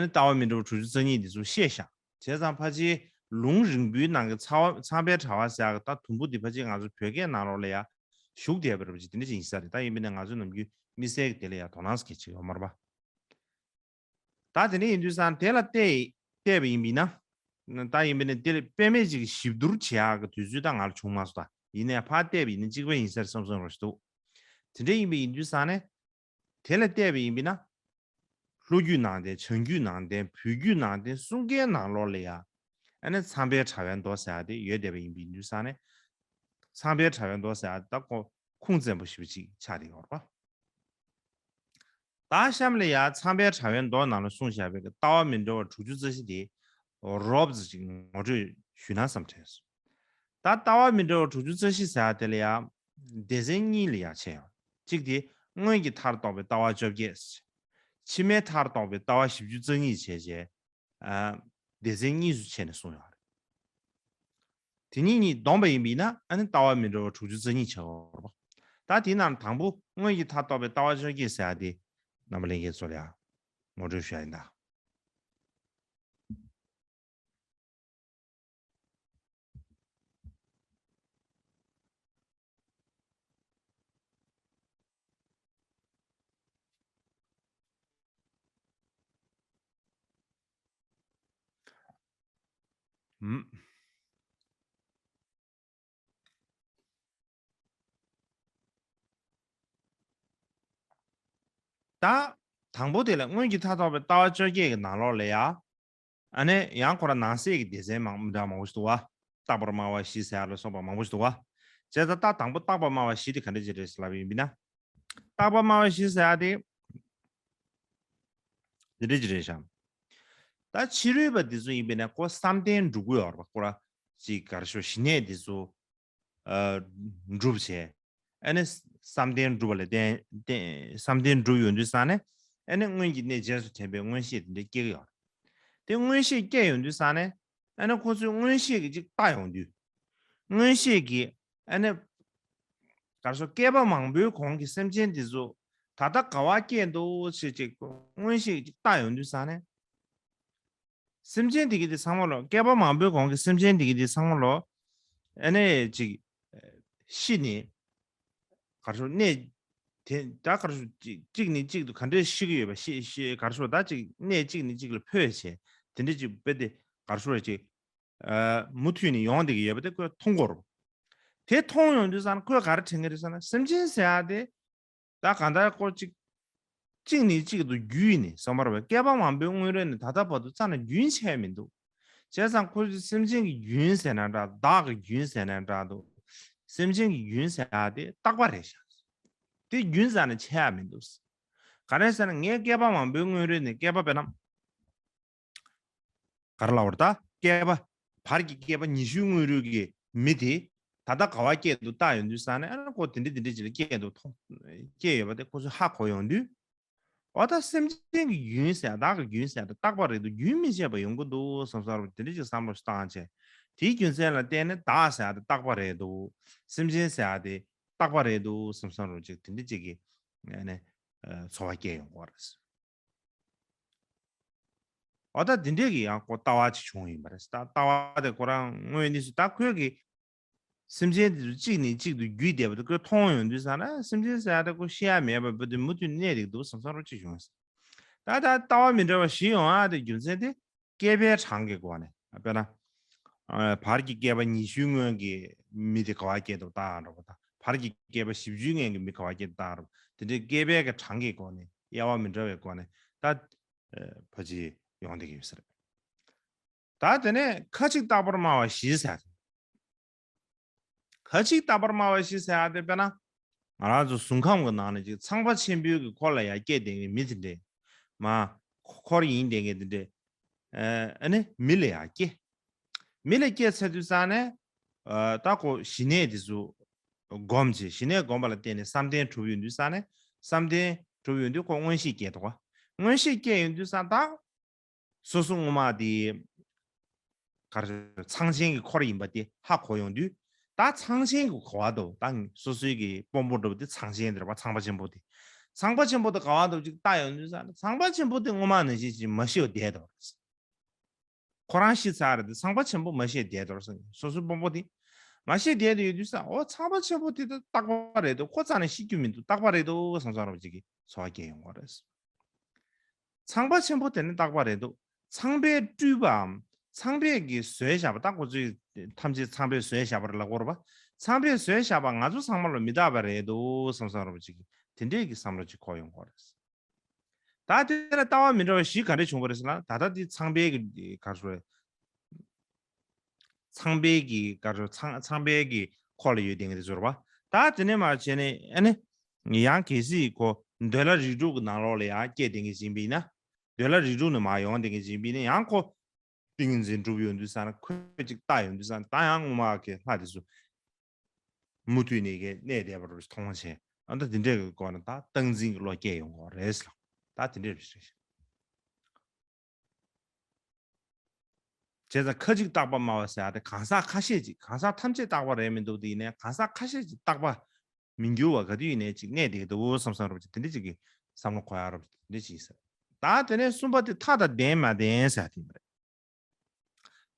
ནི་ལྟ་བ་མི་འདྲ་བ་དྲུག་ཅུ་རྩ་གཉིས་དེ་ཚོ་བཤད་བཞག་བྱས་ཙང་ཕལ་ཆེར་ ལུང་རིང་པོའི་ནང་གི་ཚ་བ་ཚངས་པའི་དྲ་བ་ཟེར་ཡག་གི་ད་དུམ་བུ་འདི་ཕལ་ཆེར་ང་ཚོ་བོད་སྐད་ནང་ལོགས་ལ་ཡ་ཞུགས་བསྡད་པ་རེད་པ་ཅིག་དེ་འདྲ་ཅིག་ཡིན་ས་རེད། ད་ཡིན་པ་ནས་ང་ཚོ་ནམ་རྒྱུན་དམིགས་བསལ་གྱི་དེ་ལ་ཡ་དོ་སྣང་གལ་ཆེ་ཡོད་མ་རེད་པ། ད་དེ་འདྲ་ཡིན་དུས་ཙང་དེ་ལ་བལྟས་བལྟས་པ་ཡིན་པ་ཡིན་ན། ད་ཡིན་པ་ནས་དེ་ལ་དཔེ་མེད་ཅིག་ཞིབ་བསྡུར་བྱེད་ཡག་གི་དུས་ཚོད་ད་ང་ལ་བྱུང་མ་སོང་ད། ཡིན་ནའི་ཕར་བལྟས་པ་ཡིན་ན་གཅིག་པ་ཡིན་ས་རེད་བསམ་བསམ་རོགས་ཞིག་འདུག་དེ་འདྲ་ཡིན་པ་ཡིན་དུས་ཙང་ནས། དེ་ལ་བལྟས་པ་ཡིན་པ་ཡིན་ན། ལྷོ་རྒྱུད་ནང་བསྟན་བྱང་རྒྱུད་ནང་བསྟན་བོད་རྒྱུད་ནང་བསྟན་གསུམ་ཀའི་ནང་ལོགས་ལ་ཡ། ཨ་ནི་ཚངས་པའི་དྲ་བའི་མདོ་ཟེར་ཡ་དེ་ཡོད་བསྡད་པ་ཡིན་པ་ཡིན་དུས་ཙང་ནས། ཚངས་པའི་དྲ་བའི་མདོ་ཟེར་ཡ་ད་ཁོ་ཁུངས་བཙན་པོ་ཞེ་པོ་ཅིག་ཆགས་བསྡད་ཡོད་རེད་པ། ད་གཤམ་ལ་ཡ་ཚངས་པའི་དྲ་བའི་མདོ་ནང་ལ་གསུངས་བཞག་པའི་ལྟ་བ་མི་འདྲ་བ་དྲུག་ཅུ་རྩ་བཞི་དེ་རོབ་ཙམ་ཅིག་ངོ་སྤྲོད་ཞུས་ན་བསམ་དྲན་སོང་། ད་ལྟ་བ་མི་འདྲ་བ་དྲུག་ཅུ་རྩ་བཞི་ཟེར་ཡ་དེ་ལ་ཡ། སྡེ་ཚན་གཉིས་ལ་ཡ་ཕྱེ་ཡོད། གཅིག་དེ་སྔོན་གྱི་མཐར་གཏོགས་པའི་ལྟ་བ་བཅོ་བརྒྱད། ཕྱི་མའི་མཐར་གཏོགས་པའི་ལྟ་བ་བཞི་བཅུ་རྩ་གཉིས་བྱས་རྗེས། ཨ། སྡེ་ཚན་གཉིས་སུ་ཕྱེ་ནས་གསུངས་ཡོད་རེད། དེ་གཉིས་གཉིས་བསྡོམས་པ་ཡིན་པ་ཡིན་ན་ཨ་ནི་ལྟ་བ་མི་འདྲ་བ་དྲུག་ཅུ་རྩ་གཉིས་ཆགས་ཡོད་རེད་པ། ད་དེའི་ནང་དང་པོ་སྔོན་གྱི་མཐར་གཏོགས་པའི་ལྟ་བ་བཅོ་བརྒྱད་ཟེར་ཡ་དེ་རྣམ་པ་ལྷན་རྒྱས་ཚོ་ལ་ཡ་ངོ་སྤྲོད་ཞུ་ཡ་ཡིན་ད། ད། དང་པོ་དེ་ལ་སྔོན་གྱི་མཐར་གཏོགས་པའི་ལྟ་བ་བཅོ་བརྒྱད་ཀྱི་ནང་ལོགས་ལ་ཡ། ཨ་ནི་ཡང་ཁོ་རང་ནང་གསེས་ཀྱི་སྡེ་ཚན་མང་མི་འདྲ་མང་པོ་ཞིག་འདུག་བ། རྟག་པར་སྨྲ་བ་བཞི་ཟེར་ཡ་ལ་སོགས་པ་མང་པོ་ཞིག་འདུག་བ། བྱས་ཙང་ད་དང་པོ་རྟག་པར་སྨྲ་བ་བཞི་དེ་ག་འདྲ་ཅིག་རེད་ཟེར་ལབ་པ་ཡིན་པ་ན། རྟག་པར་སྨྲ་བ་བཞི་ཟེར་ཡ་དེ། འདི་འདྲ་ཅིག་རེད་ཤག་ད་ཕྱི་རོལ་པ་འདི་ཚོ་ཡིན་པས་ན་ཁོ་བསམ་གཏན་འགྲུབ་ཀྱི་ཡོད་རེད་པ། ཁོ་ར་ཅིག་ག་རེ་ཞུ་ཞི་གནས་འདི་ཚོ། ཨ། འགྲུབ་བྱས། ཨ་ནི་བསམ་གཏན་འགྲུབ་པ་ལ་བརྟེན་བརྟེན་བསམ་གཏན་འགྲུབ་ཡོང་དུས་ཙང་ནས་ཨ་ནི་སྔོན་གྱི་གནས་རྗེས་སུ་དྲན་པའི་མངོན་ཤེས་དེ་འདྲ་སྐྱེ་གི་ཡོད་རེད། དེ་མངོན་ཤེས་སྐྱེ་ཡོང་དུས་ཙང་ནས་ཨ་ནི་ཁོ་ཚོའི་མངོན་ཤེས་ཀྱིས་ཅིག་བལྟ་ཡོང་དུས། མངོན་ཤེས་ཀྱིས་ཨ་ནི་ག་རེ་ཞུ་བསྐལ་པ་མང་པོའི་གོང་གི་སེམས་ཅན་དེ་ཚོ་ད་ལྟ་ག་བ་སྐྱེས་འདུག་ཅེས་ཅིག་མངོན་ཤེས་ཀྱིས་ཅིག་བལྟ་ཡོང་དུས་ཙང་ནས། སེམས་ཅན་དེ་གི་དེ་ཚང་མ་ལོ་བསྐལ་པ་མང་པོའི་གོང་གི་སེམས་ཅན་དེ་གི་དེ་ཚང་མ་ལོ། ཨ་ནི་ཅིག་ཤི་ནས་ག་རེ་ཞུ་གནས་དེ་ད་ག་རེ་ཞུ་གཅིག་གཅིག་ནས་གཅིག་ཏུ་ག་འདྲས་ཤི་གི་ཡོད་པ་ཤི་ཤི་ག་རེ་ཞུ་ད་ཅིག་གནས་གཅིག་ནས་གཅིག་ལ་འཕོས་བྱས་དེ་འདྲས་ཅིག་དཔེ་དེ་ག་རེ་ཞུ་ར་ཅིག་མུ་མཐུད་ནས་ཡོང་བསྡད་ཀྱི་ཡོད་པ་དེ་ཁོས་མཐོང་གི་ཡོད་རེད། དེ་མཐོང་ཡོང་དུས་ཙང་ཁོས་ག་རེ་དྲན་གྱི་རེད་ཟེར་ན་སེམས་ཅན་ཟེར་ཡ་དེ། ད་གང་ལྟར་ཁོ་གཅིག་གཅིག་ནས་གཅིག་ཏུ་བརྒྱུད་ནས་སོང་བ་རེད་པས། བསྐལ་པ་མང་པོའི་སྔོན་རོལ་ནས་ད་ལྟ་བར་དུ་རྩ་ནས་རྒྱུན་ཆད་མི་འདུག་བྱས་ཙང་ཁོ་ཚོས་སེམས་ཅན་གྱི་རྒྱུན་ཟེར་ན་འདྲ། བདག་གི་རྒྱུན་ཟེར་ན་འདྲ་འདུག་སེམས་ཅན་གྱི་རྒྱུན་ཟེར་ཡ་དེ་རྟག་པ་རེད་ཤག་དེ་རྒྱུན་རྩ་ནས་ཆད་ཡ་མི་འདུག་ག་རེ་ཟེར་ན་ངས་བསྐལ་པ་མང་པོའི་སྔོན་རོལ་ནས་བསྐལ་པ་དཔེར་ན། ག་རེ་ལབ་པ་རེད་ད། བསྐལ་པ། བར་གྱི་བསྐལ་པ་ཉི་ཤུའི་སྔོན་རོལ་གྱི་མི་དེ། ད་ལྟ་ག་བ་སྐྱེས་འདུག་བལྟ་ཡོང་དུས་ཙང་ནས་ཨ་ནི་ཁོ་དེ་འདྲ་དེ་འདྲ་ཅིག་ལ་སྐྱེས་འདུག་མཐོང་། སྐྱེས་ཡོད་པ་དེ་ཁོ་ཚོས་ཧ་གོ་ཡོང་དུས། འོ་ད་སེམས་ཅན་གྱི་རྒྱུན་ཟེར་ཡ་བདག་གི་རྒྱུན་ཟེར་ཡ་དེ་རྟག་པ་རེད་འདུག་རྒྱུན་མི་ཆད་པ་ཡོང་གི་འདུག་བསམ་བསམ་རུ་དེ་འདྲ་ཅིག་བསམ་བློ་ཞིག་བཏང་བྱས། དེའི་རྒྱུ་མཚན་ལ་བརྟེན་ནས་བདག་ཟེར་ཡ་དེ་རྟག་པ་རེད་འདུག་སེམས་ཅན་ཟེར་ཡ་དེ་རྟག་པ་རེད་འདུག་བསམ་བསམ་རུ་ཅིག་དེ་འདྲ་ཅིག་གི་ཨ་ནི་ཚོར་བ་སྐྱེས་ཡོང་གི་རེད། འོ་ད་འདི་འདྲས་ཀྱི་ཡང་ཁོ་ལྟ་བ་ཅིག་བྱུང་ཡིན་པ་རེད། ད་ལྟ་བ་དེ་ཁོ་རང་དངོས་གནས་སུ་ད་ཁོས་ཀྱི་སེམས་ཅན་དེ་ཚོ་གཅིག་ནས་གཅིག་ཏུ་བརྒྱུད་བསྡད་པ་དེ་ཁོས་མཐོང་ཡོང་དུས་ཙང་ན་སེམས་ཅན་ཟེར་ཡ་དེ་ཁོ་ཤི་ཡ་མེད་པ་བོད་དུ་མུ་མཐུད་གནས་བསྡད་འདུག་བསམ་བསམ་རོ་ཅིག་བྱུང་ཟེར། ད་ད་ལྟ་བ་མི་འདྲ་བ་བཞི་ཡོང་ཨ་དེ་རྒྱུ་མཚན་དེ་བསྐལ་པའི་གྲངས་ཀྱི་སྒོ་ནས་དཔེར་ན། ཨ། བར་གྱི་བསྐལ་པ་ཉི་ཤུའི་སྔོན་གྱི་མི་དེ་ག་བ་སྐྱེས་འདུག་བལྟ་འགྲོ་བ་དང་བར་གྱི་བསྐལ་པ་བཞི་བཅུའི་སྔོན་གྱི་མི་ག་བ་སྐྱེས་འདུག་བལྟ་འགྲོ་བ་དེ་འདྲའི་བསྐལ་པའི་གི་གྲངས་ཀྱི་སྒོ་ནས་དབྱེ་བ་མི་འདྲ་བའི་སྒོ་ནས་ད་ཨ་ཕལ་ཆེར་ཡོང་བསྡད་ཀྱི་ཡོད་ས་རེད། ད་དེ་ནས་ཁ་ཅིག་རྟག་པར་སྨྲ་བ་བཞི་ཟེར། ཁ་ཅིག་རྟག་པར་སྨྲ་བ་བཞི་ཟེར་ཡ་དེ་དཔེར་ན། ང་རང་ཚོ་གཟུགས་ཁམས་ཀྱི་ནང་ནས་ཅིག་ཚངས་པ་ཆེན་པོའི་གི་འཁོར་ལ་ཡ་སྐྱེས་བསྡད་མཁན་མི་དེ་འདྲས། མ། འཁོར་ཡིན་བསྡད་མཁན་དེ་འདྲས། ཨ་ནི་མི་ལ་ཡ་སྐྱེ། མི་ལ་སྐྱེས་ཚར་དུས་ཙང་ནས། ཨ། ད་ཁོ་ཞི་གནས་དེ་ཚོ་སྒོམ་བྱས་ཞི་གནས་སྒོམ་པ་ལ་བརྟེན་ནས་བསམ་གཏན་གྲུབ་ཡོང་དུས་ཙང་ནས་བསམ་གཏན་གྲུབ་ཡོང་དུས་ཁོ་མངོན་ཤེས་སྐྱེས་འདུག་བ། མངོན་ཤེས་སྐྱེས་ཡོང་དུས་ཙང་ད། སོ་སོ་སྔོན་མ་དེ། ག་རེ་ཚངས་ཆེན་གྱི་འཁོར་ཡིན་པ་དེ་ཧ་གོ་ཡོང་དུས། ད་ཚངས་ཆེན་གྱི་གོ་བ་དང་ད་སོ་སོའི་གི་དཔོན་པོ་འདྲ་བོ་དེ་ཚངས་ཆེན་དེ་རེད་བ། ཚངས་པ་ཆེན་པོ་དེ། ཚངས་པ་ཆེན་པོ་དེ་ག་བ་འདྲ་བོ་ཅིག་ལྟ་ཡོང་དུས་ཙང་ཚངས་པ་ཆེན་པོ་དེ་སྔོན་མ་ནང་བཞིན་ཅིག་མ་ཤི་བར་བསྡད་འདུག་ཁོ་རང་ཤི་ཚར་རེད་དེ། ཚངས་པ་ཆེན་པོ་མ་ཤེས་བསྡད་དོར་སོང་། སོ་སོའི་དཔོན་པོ་དེ་མ་ཤེས་བསྡད་དེ་ཡོད་དུས་ས། འོ་ཚངས་པ་ཆེན་པོ་དེ་ད་རྟག་པ་རེད་འདུག་ཁོ་རྩ་ནས་ཤི་རྒྱུ་མི་འདུག་རྟག་པ་རེད་འདུག་བསམ་བསམ་རོགས་ཅིག་གི་ཚོར་བ་སྐྱེ་ཡོང་གི་རེད། ཚངས་པ་ཆེན་པོ་དེ་ནི་རྟག་པ་རེད་འདུག་ཚངས་པས་སྤྲུལ་པའམ་ཚངས་པས་ཀྱིས་བཟོས་བཞག་པ། ད་ཁོ་ཚོས་ཐམས་ཅད་ཚངས་པས་བཟོས་བཞག་པར་ལབ་དགོས་རེད་པ། ཚངས་པས་བཟོས་བཞག་པ་ང་ཚོ་ཚང་མ་ལ་མི་རྟག་པ་རེད་འདུག་བསམ་བསམ་རོགས་ཅིག་གི་དེ་འདྲས་ཀྱི་བསམ་བློ་ཅིག་འཁོར་ཡོང་གི་རེད། ད་དེ་ལ་ལྟ་བ་མི་འདྲ་བ་བཞི་ག་འདྲས་བྱུང་བ་རེད་ཟེར་ན། ད་ལྟ་འདི་ཚངས་པའི་གི་ག་རེ་ཟེར། ཚངས་པའི་གི་ག་རེ་ཟེར། ཚངས་ཚངས་པའི་གི་འཁོར་ལ་ཡོད་དེ་ངས་དེ་ཚོར་བ། ད་དེ་ནས་མར་བྱས་ནས་ཨ་ནི་ཡང་གལ་སྲིད་ཁོ་འདོད་ལྷ་རིགས་དྲུག་གི་ནང་ལོགས་ལ་ཡང་སྐྱེས་དེ་ངས་བྱིན་པ་ཡིན་ན། འདོད་ལྷ་རིགས་དྲུག་ནས་མར་ཡོང་དེ་ངས་བྱིན་པ་ཡིན་ན། ཡང་ཁོ་ཏིང་ངེ་འཛིན་གྲུབ་ཡོང་དུས་ས་ན། ཁོས་ཅིག་བལྟ་ཡོང་དུས་ས་ན། ད་ཡང་སྔོན་མ་གི་ལྷ་དེ་ཚོ་མུ་མཐུད་ནས་གི་གནས་བསྡད་པ་རུ་མཐོང་བྱས། ཨ་ད་དེ་འདྲས་གི་སྐོར་ནས་ད་སྟངས་འཛིན་གི་བློ་སྐྱེ་ཡོང་གི་རེད་ཟེར་ལ། ད་དེ་འདྲས་རེད་ཟེར། བྱས་ཙང་ཁ་ཅིག་རྟག་པ་སྨྲ་བ་ཟེར་ཡ་དེ་གང་ཟག་ཁ་ཤས་ཅིག་གང་ཟག་ཐམས་ཅད་རྟག་པ་རེད་མི་འདུག་དེ་ཡིན་ནའི་གང་ཟག་ཁ་ཤས་ཅིག་རྟག་པ་མི་འགྱུར་བ་ག་དུས་ཡིན་ནའི་ཅིག་གནས་བསྡད་ཀྱི་འདུག་བསམ་བསམ་རོགས་ཅིག་དེ་འདྲ་ཅིག་གི་བསམ་བློ་འཁོར་ཡ་རོགས་ཅིག་དེ་འདྲ་ཅིག་ཡིན་ས། ད་དེ་ནས་གསུམ་པ་དེ་མཐའ་དང་ལྡན་མ་ལྡན་ཟེར་ཡ་དེ་ཡིན་པ་རེད།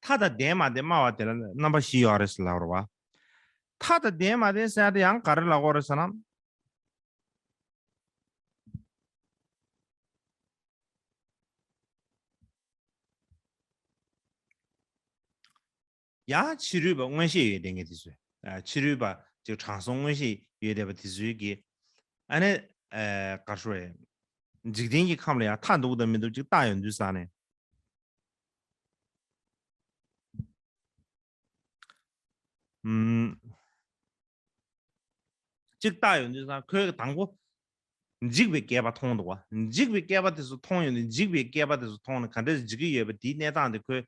མཐའ་དང་ལྡན་མ་ལྡན་སྨྲ་བ་དེ་ལ་རྣམ་པ་བཞི་ཡོད་རེད་ཟེར་ལབ་རེད་བ། མཐའ་དང་ལྡན་མ་ལྡན་ཟེར་ཡ་དེ་ཡང་ག་རེ་ལབ་དགོས་རེད་ཟེར་ན། ཡང་ཕྱི་རོལ་པ་མངོན་ཤེས་ཡོད་བསྡད་མཁན་དེ་ཚོས། ཨ་ཕྱི་རོལ་པ་ཅིག་དྲང་སྲོང་མངོན་ཤེས་ཡོད་བསྡད་པ་དེ་ཚོས་ཀྱིས་ཨ་ནི་ཨ་ག་རེ་ཟེར། འཇིག་རྟེན་གྱི་ཁམས་ལ་ཡང་མཐའ་འདུག་དང་མི་འདུག་ཅིག་བལྟ་ཡོང་དུས་ས་ནས། ཨུམ། གཅིག་བལྟ་ཡོང་དུས་ཙང་ཁོས་དང་པོ་འཇིག་པའི་བསྐལ་པ་མཐོང་འདུག་བ། འཇིག་པའི་བསྐལ་པ་དེ་ཚོ་མཐོང་ཡོང་དུས། འཇིག་པའི་བསྐལ་པ་དེ་ཚོ་མཐོང་ནས་ག་འདྲ་འཇིག་གི་ཡོད་པ་དེའི་གནས་སྟངས་དེ་ཁོས་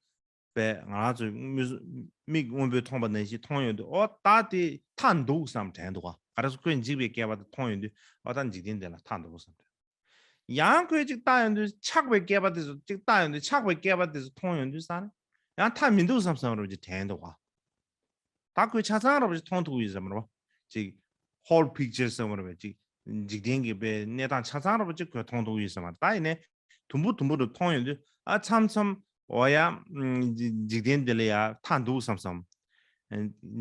པས་ང་རང་ཚོའི་མིག་མིག་སྔོན་པོས་མཐོང་པ་ནང་བཞིན་མཐོང་ཡོང་དུས། ཨོ་ད་དེ་མཐའ་འདུག་བསམ་དྲན་འདུག་བ། ག་རེ་ཟེར། ཁོས་འཇིག་པའི་བསྐལ་པ་དེ་མཐོང་ཡོང་དུས། ཨོ་ད་འཇིག་རྟེན་འདི་ལ་མཐའ་འདུག་བསམ་དྲན། ཡང་ཁོས་གཅིག་བལྟ་ཡོང་དུས་ཆགས་པའི་བསྐལ་པ་དེ་ཚོ། གཅིག་བལྟ་ཡོང་དུས་ཆགས་པའི་བསྐལ་པ་དེ་ཚོ་མཐོང་ཡོང་དུས་ས་ནས་ཡང་མཐའ་མི་འདུག་བསམ་བསམ་རོགས་ཅིག་དྲན་འདུག་བ། ད་ཁོས་ཆ་ཚང་རོགས་ཅིག་མཐོང་ཐུབ་ཡོད་བསམ་རོགས། ཅིག་whole picture་བསམ་རོགས། ཅིག་འཇིག་རྟེན་གྱི་པའི་གནས་སྟངས་ཆ་ཚང་རོགས་ཅིག་ཁོས་མཐོང་ཐུབ་ཡོད་བསམ་མ་རེད། ད་ཡིན་ནའི་དུམ་བུ་དུམ་བུ་རུ་མཐོང་ཡོང་དུས། ཨ་མཚམས་མཚམས་འོ་ཡ། འཇིག་རྟེན་འདི་ལ་ཡ་མཐའ་འདུག་བསམ་བསམ།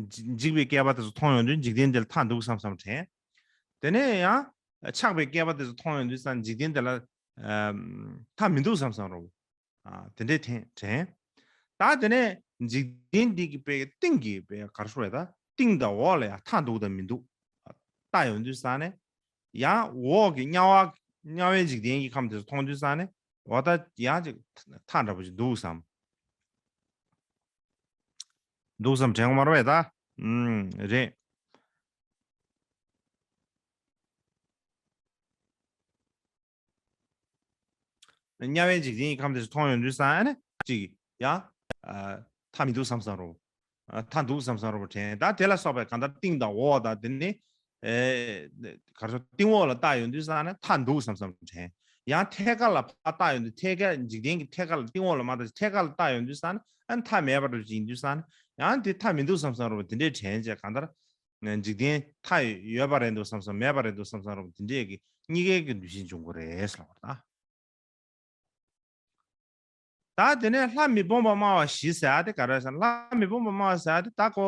འཇིག་པའི་བསྐལ་པ་དེ་ཚོ་མཐོང་ཡོང་དུས་འཇིག་རྟེན་འདི་ལ་མཐའ་འདུག་བསམ་བསམ་དྲན། དེ་ནས་ཡང་ཆགས་པའི་བསྐལ་པ་དེ་ཚོ་མཐོང་ཡོང་དུས་ཙང་འཇིག་རྟེན་འདི་ལ་མཐའ་མི་འདུག་བསམ་བསམ་རོགས། ཨ་དེ་འདྲའི་དྲན་དྲན། ད་དེ་ནས་འཇིག་རྟེན་འདི་གི་པའི་སྟེང་གི་པའི་ག་རེ་ཟེར་བས། ད་སྟེང་དང་འོག་ལ་ཡང་མཐའ་འདུག་དང་མི་འདུག་བལྟ་ཡོང་དུས་ཙང་ནས། ཡང་འོག་གི་དམྱལ་བ་དམྱལ་བའི་འཇིག་རྟེན་གྱི་ཁམས་དེ་ཚོ་མཐོང་དུས་ཙང་ནས། འོ་ད་ཡང་ཅིག་མཐའ་འདྲ་པོ་ཞིག་འདུག་བསམ། འདུག་བསམ་དྲན་གོ་མ་རེད་པས་ད། ཨུམ་རེད། དམྱལ་བའི་འཇིག་རྟེན་གྱི་ཁམས་དེ་ཚོ་མཐོང་ཡོང་དུས་ཙང་ཨ་ནི་ཅིག་ཡང་ཨ་མཐའ་མི་འདུག་བསམ་བསམ་རོ། ཨ་མཐའ་འདུག་བསམ་བསམ་རོ་དྲན། ད་དེ་ལ་སོགས་པའི་གང་ལྟར་སྟེང་དང་འོག་དང་དེ་ནི་ཨེ་ག་རེ་ཟེར། སྟེང་འོག་ལ་བལྟ་ཡོང་དུས་ཙང་ཨ་ནི་མཐའ་འདུག་བསམ་བསམ་དྲན། ཡང་ཐད་ཀར་ལ་ཕར་བལྟ་ཡོང་དུས། ཐད་ཀར་འཇིག་རྟེན་གྱི་ཐད་ཀར་ལ། སྟེང་འོག་ལ་མ་བལྟ་ཐད་ཀར་ལ་བལྟ་ཡོང་དུས་ཙང་ཨ་ནི་མཐའ་མེད་པ་རུ་ཅིག་ཡིན་དུས་ཙང་ཨ་ནི་ཡང་དེ་མཐའ་མི་འདུག་བསམ་བསམ་རོ་དེ་འདྲས་དྲན་བྱས། གང་ལྟར་འཇིག་རྟེན་མཐའ་ཡོད་པ་རེད་འདུག་བསམ་བསམ། མེད་པ་རེད་འདུག་བསམ་བསམ་རོ་དེ་འདྲས་ཀྱི་གཉིས་ཀའི་གི་འདུ་ཤེས་འབྱུང་གི་རེད་ཟེར་བ་ད། ད་དེ་ནས་ལྷ་མི་སྤོང་བ་སྨྲ་བ་བཞི་ཟེར་ཡ་དེ་ག་རེ་ཟེར་ན། ལྷ་མི་སྤོང་བ་སྨྲ་བ་ཟེར་ཡ་དེ་ད་ཁོ་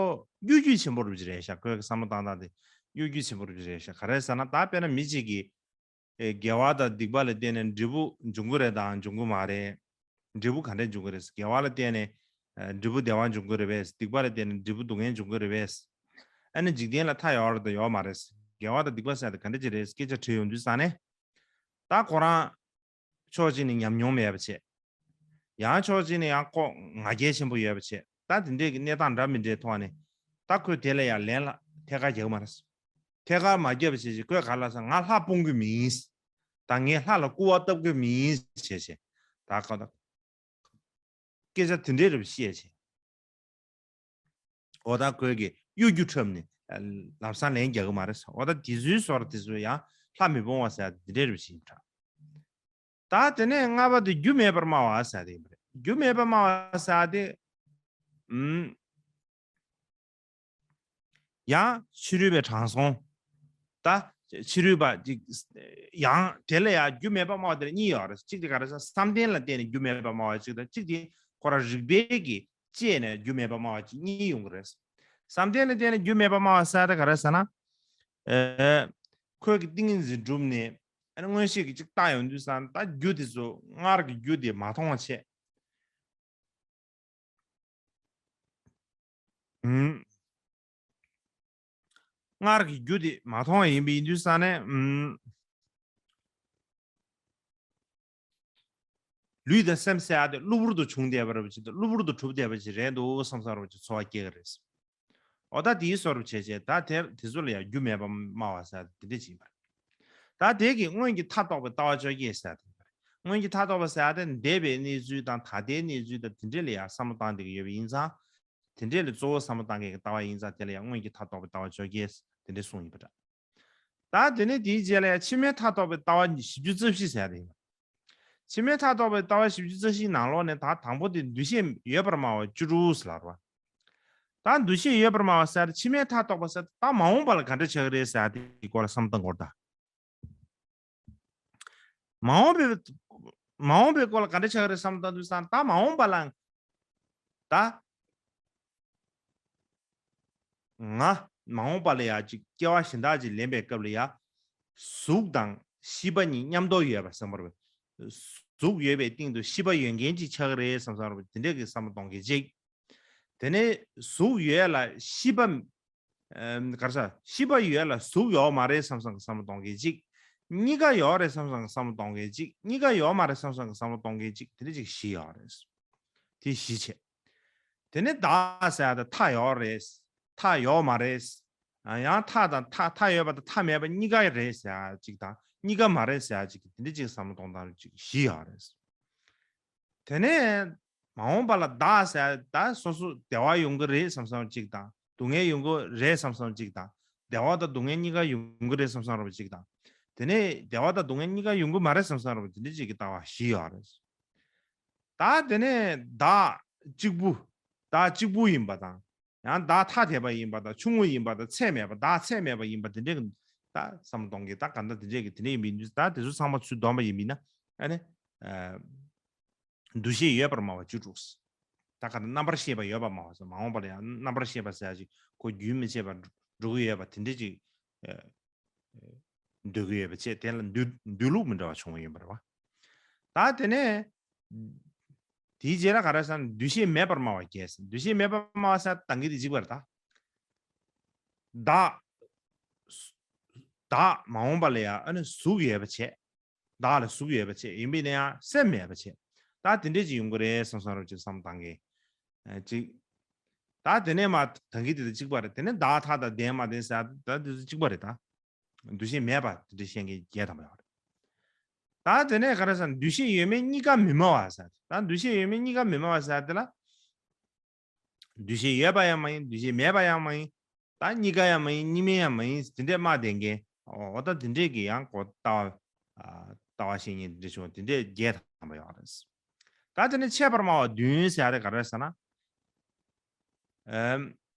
གཡོ་སྒྱུ་ཆེན་པོ་རུ་ཅིག་རེད་ཤག་ཁོའི་བསམ་བློ་བཏང་སྟངས་དེ་གཡོ་སྒྱུ་ཆེན་པོ་རུ་ཅིག་རེད་ཤག་ག་རེ་ཟེར་ན། ད་དཔེར་ན་མི་གཅིག་གིས་ཨེ་དགེ་བ་དང་སྡིག་པ་ལ་བརྟེན་ནས་འབྲས་བུ་འབྱུང་གི་རེད་དང་འབྱུང་གི་མ་རེད། འབྲས་བུ་ག་འདྲས་འབྱུང་གི་རེད། དགེ་བ་ལ་བརྟེན་ནས་ཨ་འབྲས་བུ་བདེ་བ་འབྱུང་གི་རེད་པས། སྡིག་པ་ལ་བརྟེན་ནས་འབྲས་བུ་སྡུག་བསྔལ་འབྱུང་གི་རེད་པས། ཨ་ནི་འཇིག་རྟེན་ལ་མཐའ་ཡོད་རེད་དང་ཡོད་མ་རེད། དགེ་བ་དང་སྡིག་པ་ཟེར་ཡ་དེ་ག་འདྲས་ཅིག་རེད། སྐད་ཆ་དྲིས་ཡོང་དུས་ཙང་ནས། ད་ཁོ་རང་ཕྱོགས་གཅིག་ནས་ཉམས་མྱོང་མེད་པ་བྱས། ཡང་ཕྱོགས་གཅིག་ནས་ཡང་ཁོ་ང་རྒྱལ་ཆེན་པོ་ཡོད་པ་བྱས། ད་དེ་འདྲས་ཀྱི་གནས་སྟངས་འདྲ་མི་འདྲའི་ཐོག་ནས། ད་ཁོས་དེ་ལ་ཡང་ལན་ལ་ཐད་ཀར་རྒྱག་གི་མ་རེད། ཐད་ཀར་མ་རྒྱབ་པ་བྱས་བྱས་ཁོས་ག་རེ་ལབ་ཟེར་ན། ང་ལྷ་སྤོང་གི་མིན། ད་ངས་ལྷ་ལ་སྐུར་བ་བཏབ་གི་མིན་བྱས་བྱས། ད་ཁོ་ད་སྐད་ཆ་དེ་འདྲས་རེད་བཤད་བྱས། འོ་ད་ཁོས་ཀྱི་གཡོ་སྒྱུ་འཁྲབ་ནས་ལམ་སང་ལན་རྒྱག་གི་མ་རེད་ཟེར། འོ་ད་དེ་ཚོའི་ཟོར་དེ་ཚོ་ཡང་ལྷ་མི་སྤོང་བ་ཟེར་ཡ་དེ་འདྲས་རེད་བཤད་ཡིན་དྲ། ད་དེ་ནས་ལྔ་པ་དེ་རྒྱུ་མེད་པར་སྨྲ་བ་ཟེར་ཡ་དེ་ཡིན་པ་རེད། རྒྱུ་མེད་པར་སྨྲ་བ་ཟེར་ཡ་དེ། ཨུམ། ཡང་ཕྱི་རོལ་པའི་དྲང་སྲོང་། ད་ཕྱི་རོལ་པ་ཅིག་ཡང་དེ་ལ་ཡང་རྒྱུ་མེད་པར་སྨྲ་བ་དེ་ལ་གཉིས་ཡོད་རེད། གཅིག་དེ་ག་རེ་ཟེར་ན། བསམ་གཏན་ལ་བརྟེན་ནས་རྒྱུ་མེད་པར་སྨྲ་བ་གཅིག་དང་། གཅིག་དེ་ ཁོ་རང་རིགས་པའི་གི་དཔྱད་ནས་རྒྱུ་མེད་པ་སྨྲ་བ་གཅིག་གཉིས་ཡོང་གི་རེད། བསམ་གཏན་ལ་བརྟེན་ནས་རྒྱུ་མེད་པ་སྨྲ་བ་ཟེར་ཡ་དེ་ག་རེ་ཟེར་ན། ཨེ། ཁོས་ཀྱི་ཏིང་ངེ་འཛིན་གྲུབ་ནས་ཨ་ནི་མངོན་ཤེས་ཀྱིས་གཅིག་བལྟས་ཡོང་དུས་ཙང་ད་རྒྱུ་དེ་ཚོ་སྔར་གྱི་རྒྱུ་དེ་མ་མཐོང་བ་བྱས། ཨུམ། སྔར་གྱི་རྒྱུ་དེ་མ་མཐོང་བ་ཡིན་པ་ཡིན་དུས་ཙང་ནས། ཨུམ། ལུས་དང་སེམས་ཟེར་ཡ་དེ་གློ་བུར་དུ་བྱུང་བསྡད་པ་རེད་པ་ཅིག་དང་གློ་བུར་དུ་གྲུབ་བསྡད་པ་ཅིག་རེད་འདུག་བསམ་བསམ་རེད་པ་ཅིག་ཚོར་བ་སྐྱེ་གི་རེད། འོ་ད་དེའི་བཟོ་འདྲ་བྱས་བྱས་ད་དེ་དེ་ཚོ་ལ་ཡང་རྒྱུ་མེད་པ་སྨྲ་བ་ཟེར་དེ་འདྲ་ཅིག་ཡིན་པ་རེད། ད་དེ་གིས་སྔོན་གྱི་མཐར་གཏོགས་པའི་ལྟ་བ་བཅོ་བརྒྱད་ཟེར་དེ་ཡིན་པ་རེད། སྔོན་གྱི་མཐར་གཏོགས་པ་ཟེར་ཡ་དེ་འདས་པའི་གནས་ཚུལ་དང་ད་ལྟའི་གནས་ཚུལ་དང་དེ་འདྲ་ལ་ཡང་བསམ་བློ་བཏང་བསྡད་ཀྱི་ཡོད་པ་ཡིན་ཙང་། དེ་འདྲ་ལ་གཙོ་བོ་བསམ་བློ་བཏང་མཁན་གྱི་ལྟ་བ་ཡིན་ཙང་དེ་ལ་ཡང་སྔོན་གྱི་མཐར་གཏོགས་པའི་ལྟ་བ་བཅོ་བརྒྱད་དེ་འདྲ་གསུངས་ཡིན་པ་འདྲ། ད་དེ་ནས་དེའི་རྗེས་ལ་ཡང་ཕྱི་མའི་མཐར་གཏོགས་པའི་ལྟ་བ་བཞི་བཅུ་རྩ་བཞི་ཟེར་ཡ་དེ་ཡིན། ཕྱི་མའི་མཐར་གཏོགས་པའི་ལྟ་བ་བཞི་བཅུ་རྩ་བཞིའི་ནང་ལོགས་ནས་ད་དང་པོ་དེ་འདུ་ཤེས་ཡོད་པར་སྨྲ་བ་བཅུ་དྲུག་ཟེར་ལབ་པ། ད་འདུ་ཤེས་ཡོད་པར་སྨྲ་བ་ཟེར་ཕྱི་མའི་མཐར་གཏོགས་པ་ཟེར་ད་མ་འོངས་པ་ལ་ག་འདྲ་ཆགས་ཀྱི་རེད་ཟེར་དེའི་སྐོར་ལ་བསམ་བློ་གཏོང་དགོས་རེད་ད། མ་འོངས་པའི་མ་འོངས་པའི་སྐོར་ལ་ག་འདྲ་ཆགས་ཀྱི་རེད་བསམ་བློ་གཏོང་དུས་ཙང་ད་མ་འོངས་པ་ལ་ད། ང་མ་འོངས་པ་ལ་ཡ་ཅིག་སྐྱེ་བ་གཞན་དག་ཅིག་ལེན་པའི་སྐབས་ལ་ཡ། གཟུགས་དང་ཤེས་པ་གཉིས་མཉམ་དུ་ཡོད་པ་བསམ་པར། གཟུགས་ཡོད་པའི་སྟེང་དུ་ཤེས་པ་ཡོད་མཁན་ཅིག་ཆགས་ཀྱི་རེད་བསམ་བསམ་རེད་དེ་འདྲས་ཀྱི་བསམ་བློ་གཏོང་མཁན་ཅིག་དེ་ནས་གཟུགས་ཡོད་ལ་ཤེས་པ། ཨམ། ག་རེ་ཟ། ཤེས་པ་ཡོད་ལ་གཟུགས་ཡོད་མ་རེད་བསམ་བསམ་གྱི་བསམ་བློ་གཏོང་མཁན་ཅིག་གཉིས་ཀ་ཡོད་རེད་བསམ་བསམ་གྱི་བསམ་བློ་གཏོང་མཁན་ཅིག་གཉིས་ཀ་ཡོད་མ་རེད་བསམ་བསམ་གྱི་བསམ་བློ་གཏོང་མཁན་ཅིག་དེ་འདྲ་ཅིག་བཞི་ཡོད་རེད། དེ་བཞི་བྱས། དེ་ནས་བདག་ཟེར་ཡ་དེ་མཐའ་ཡོད་རེད། མཐའ་ཡོད་མ་རེད། ཨ། ཡང་མཐའ་དང་མཐའ་མཐའ་ཡོད་པ་དང་མཐའ་མེད་པ་གཉིས་ཀ་རེད་ཟེར་ཡ་ཅིག་དང་གཉིས་ཀ་མ་རེད་ཟེར་ཡ་ཅིག་དེ་འདྲ་ཅིག་བསམ་བློ་གཏོང་སྟངས་ཅིག་བཞི་ཡོད་རེད། དེ་ནས་མ་འོངས་པ་ལ་བདག་ཟེར་ཡ་ད་སོ་སོ་བདེ་བ་ཡོང་གི་རེད་བསམ་བསམ་ཅིག་དང་སྡུག་བསྔལ་ཡོང་གི་རེད་བསམ་བསམ་ཅིག་དང་བདེ་བ་དང་སྡུག་བསྔལ་གཉིས་ཀ་ཡོང་གི་རེད་བསམ་བསམ་རེད་པ་ཅིག་དང་། དེ་ནས་བདེ་བ་དང་སྡུག་བསྔལ་གཉིས་ཀ་ཡོང་གི་མ་རེད་བསམ་བསམ་རེད་པ་དེ་འདྲ་ཅིག་གི་ལྟ་བ་བཞི་ཡོད་རེད། ད་དེ་ནས་བདག་གཅིག་པུ། བདག་གཅིག་པུ་ཡིན་པ་དང་། ཡང་བདག་ཐ་དད་པ་ཡིན་པ་དང་ཆུང་ངུ་ཡིན་པ་དང་ཚད་མེད་པ་བདག་ཚད་མེད་པ་ཡིན་པ་དེ་འདྲའི་གི་ད་བསམ་བློ་གཏོང་གི་ད་ག་འདྲ་དེ་འདྲའི་གི་དེ་འདྲའི་ཡིན་པའི་ད་དེ་ཚོ་ཚང་མ་ཚུར་བསྡོམས་པ་ཡིན་པས་ན་ཨ་ནི། ཨ། འདུ་ཤེས་ཡོད་པར་སྨྲ་བ་བཅུ་དྲུག་ད་ག་ནས་རྣམ་པར་ཤེས་པ་ཡོད་པར་སྨྲ་བ་ཟེར་མ་འོངས་པ་ལ་ཡང་རྣམ་པར་ཤེས་པ་ཟེར་ཡ་ཅིག་ཁོ་རྒྱུན་མི་ཆད་པར་འགྲོ་གི་ཡོད་པ་དེ་འདྲ་ཅིག་ཨ། འདོད་ཀྱི་ཡོད་པ་བྱས་དེ་ལ་འདོད་འདོད་ལུགས་མི་འདྲ་བ་བྱུང་བ་ཡིན་པ་རེད་བ། ད་དེ་ནས་དེའི་རྗེས་ལ་ག་རེ་ཟེར་ན་འདུ་ཤེས་མེད་པར་སྨྲ་བ་བརྒྱད་ཟེར། འདུ་ཤེས་མེད་པར་སྨྲ་བ་ཟེར་དང་གི་དེ་གཅིག་པ་རེད་ད། བདག་བདག་མ་འོངས་པ་ལ་ཡང་ཨ་ནི་གཟུགས་ཡོད་པ་བྱས། བདག་ལ་གཟུགས་ཡོད་པ་བྱས་ཡིན་པས་ན་ཡང་སེམས་མེད་པ་བྱས། ད་དེ་འདྲས་ཅིག་ཡོང་གི་རེད་བསམ་བསམ་རོགས་ཅིག་བསམ་བཏང་གི་ཨ། ཅིག་ད་དེ་ནས་མ་དང་གི་དེ་དང་གཅིག་པ་རེད། དེ་ནས་བདག་ཐ་དད་དང་ལྡན་མ་ལྡན་ཟེར་ད་དེ་ཚོ་གཅིག་པ་རེད་ད། འདུ་ཤེས་མེད་པ་དེ་འདྲས་བཤད་མཁན་བརྒྱད་ཐམ་པ་ཡོད་རེད། ད་དེ་ནས་ག་རེ་ཟེར་ན་འདུ་ཤེས་ཡོད་མེད་གཉིས་ཀ་མི་སྨྲ་བ་ཟེར། ད་འདུ་ཤེས་ཡོད་མེད་གཉིས་ཀ་མི་སྨྲ་བ་ཟེར་དེ་ལ། འདུ་ཤེས་ཡོད་པ་ཡང་མ་ཡིན། འདུ་ཤེས་མེད་པ་ཡང་མ་ཡིན། ད་གཉིས་ཀ་ཡང་མ་ཡིན། གཉིས་མེད་ཡང་མ་ཡིན། དེ་འདྲས་སྨྲ་བསྡད་མཁན། འོ་ད་དེ་འདྲས་ཀྱི་ཡང་གོ་ལྟ་བ། ལྟ་བ་བཤད་མཁན་དེ་འདྲས་བྱུང་བ་དེ་འདྲས་བརྒྱད་ཐམ་པ་ཡོད་རེད། ད་དེ་ནས་ཆད་པར་སྨྲ་བ་བདུན་ཟེར་ཡ་དེ་ག་རེ་ཟེར་ན། ཨམ།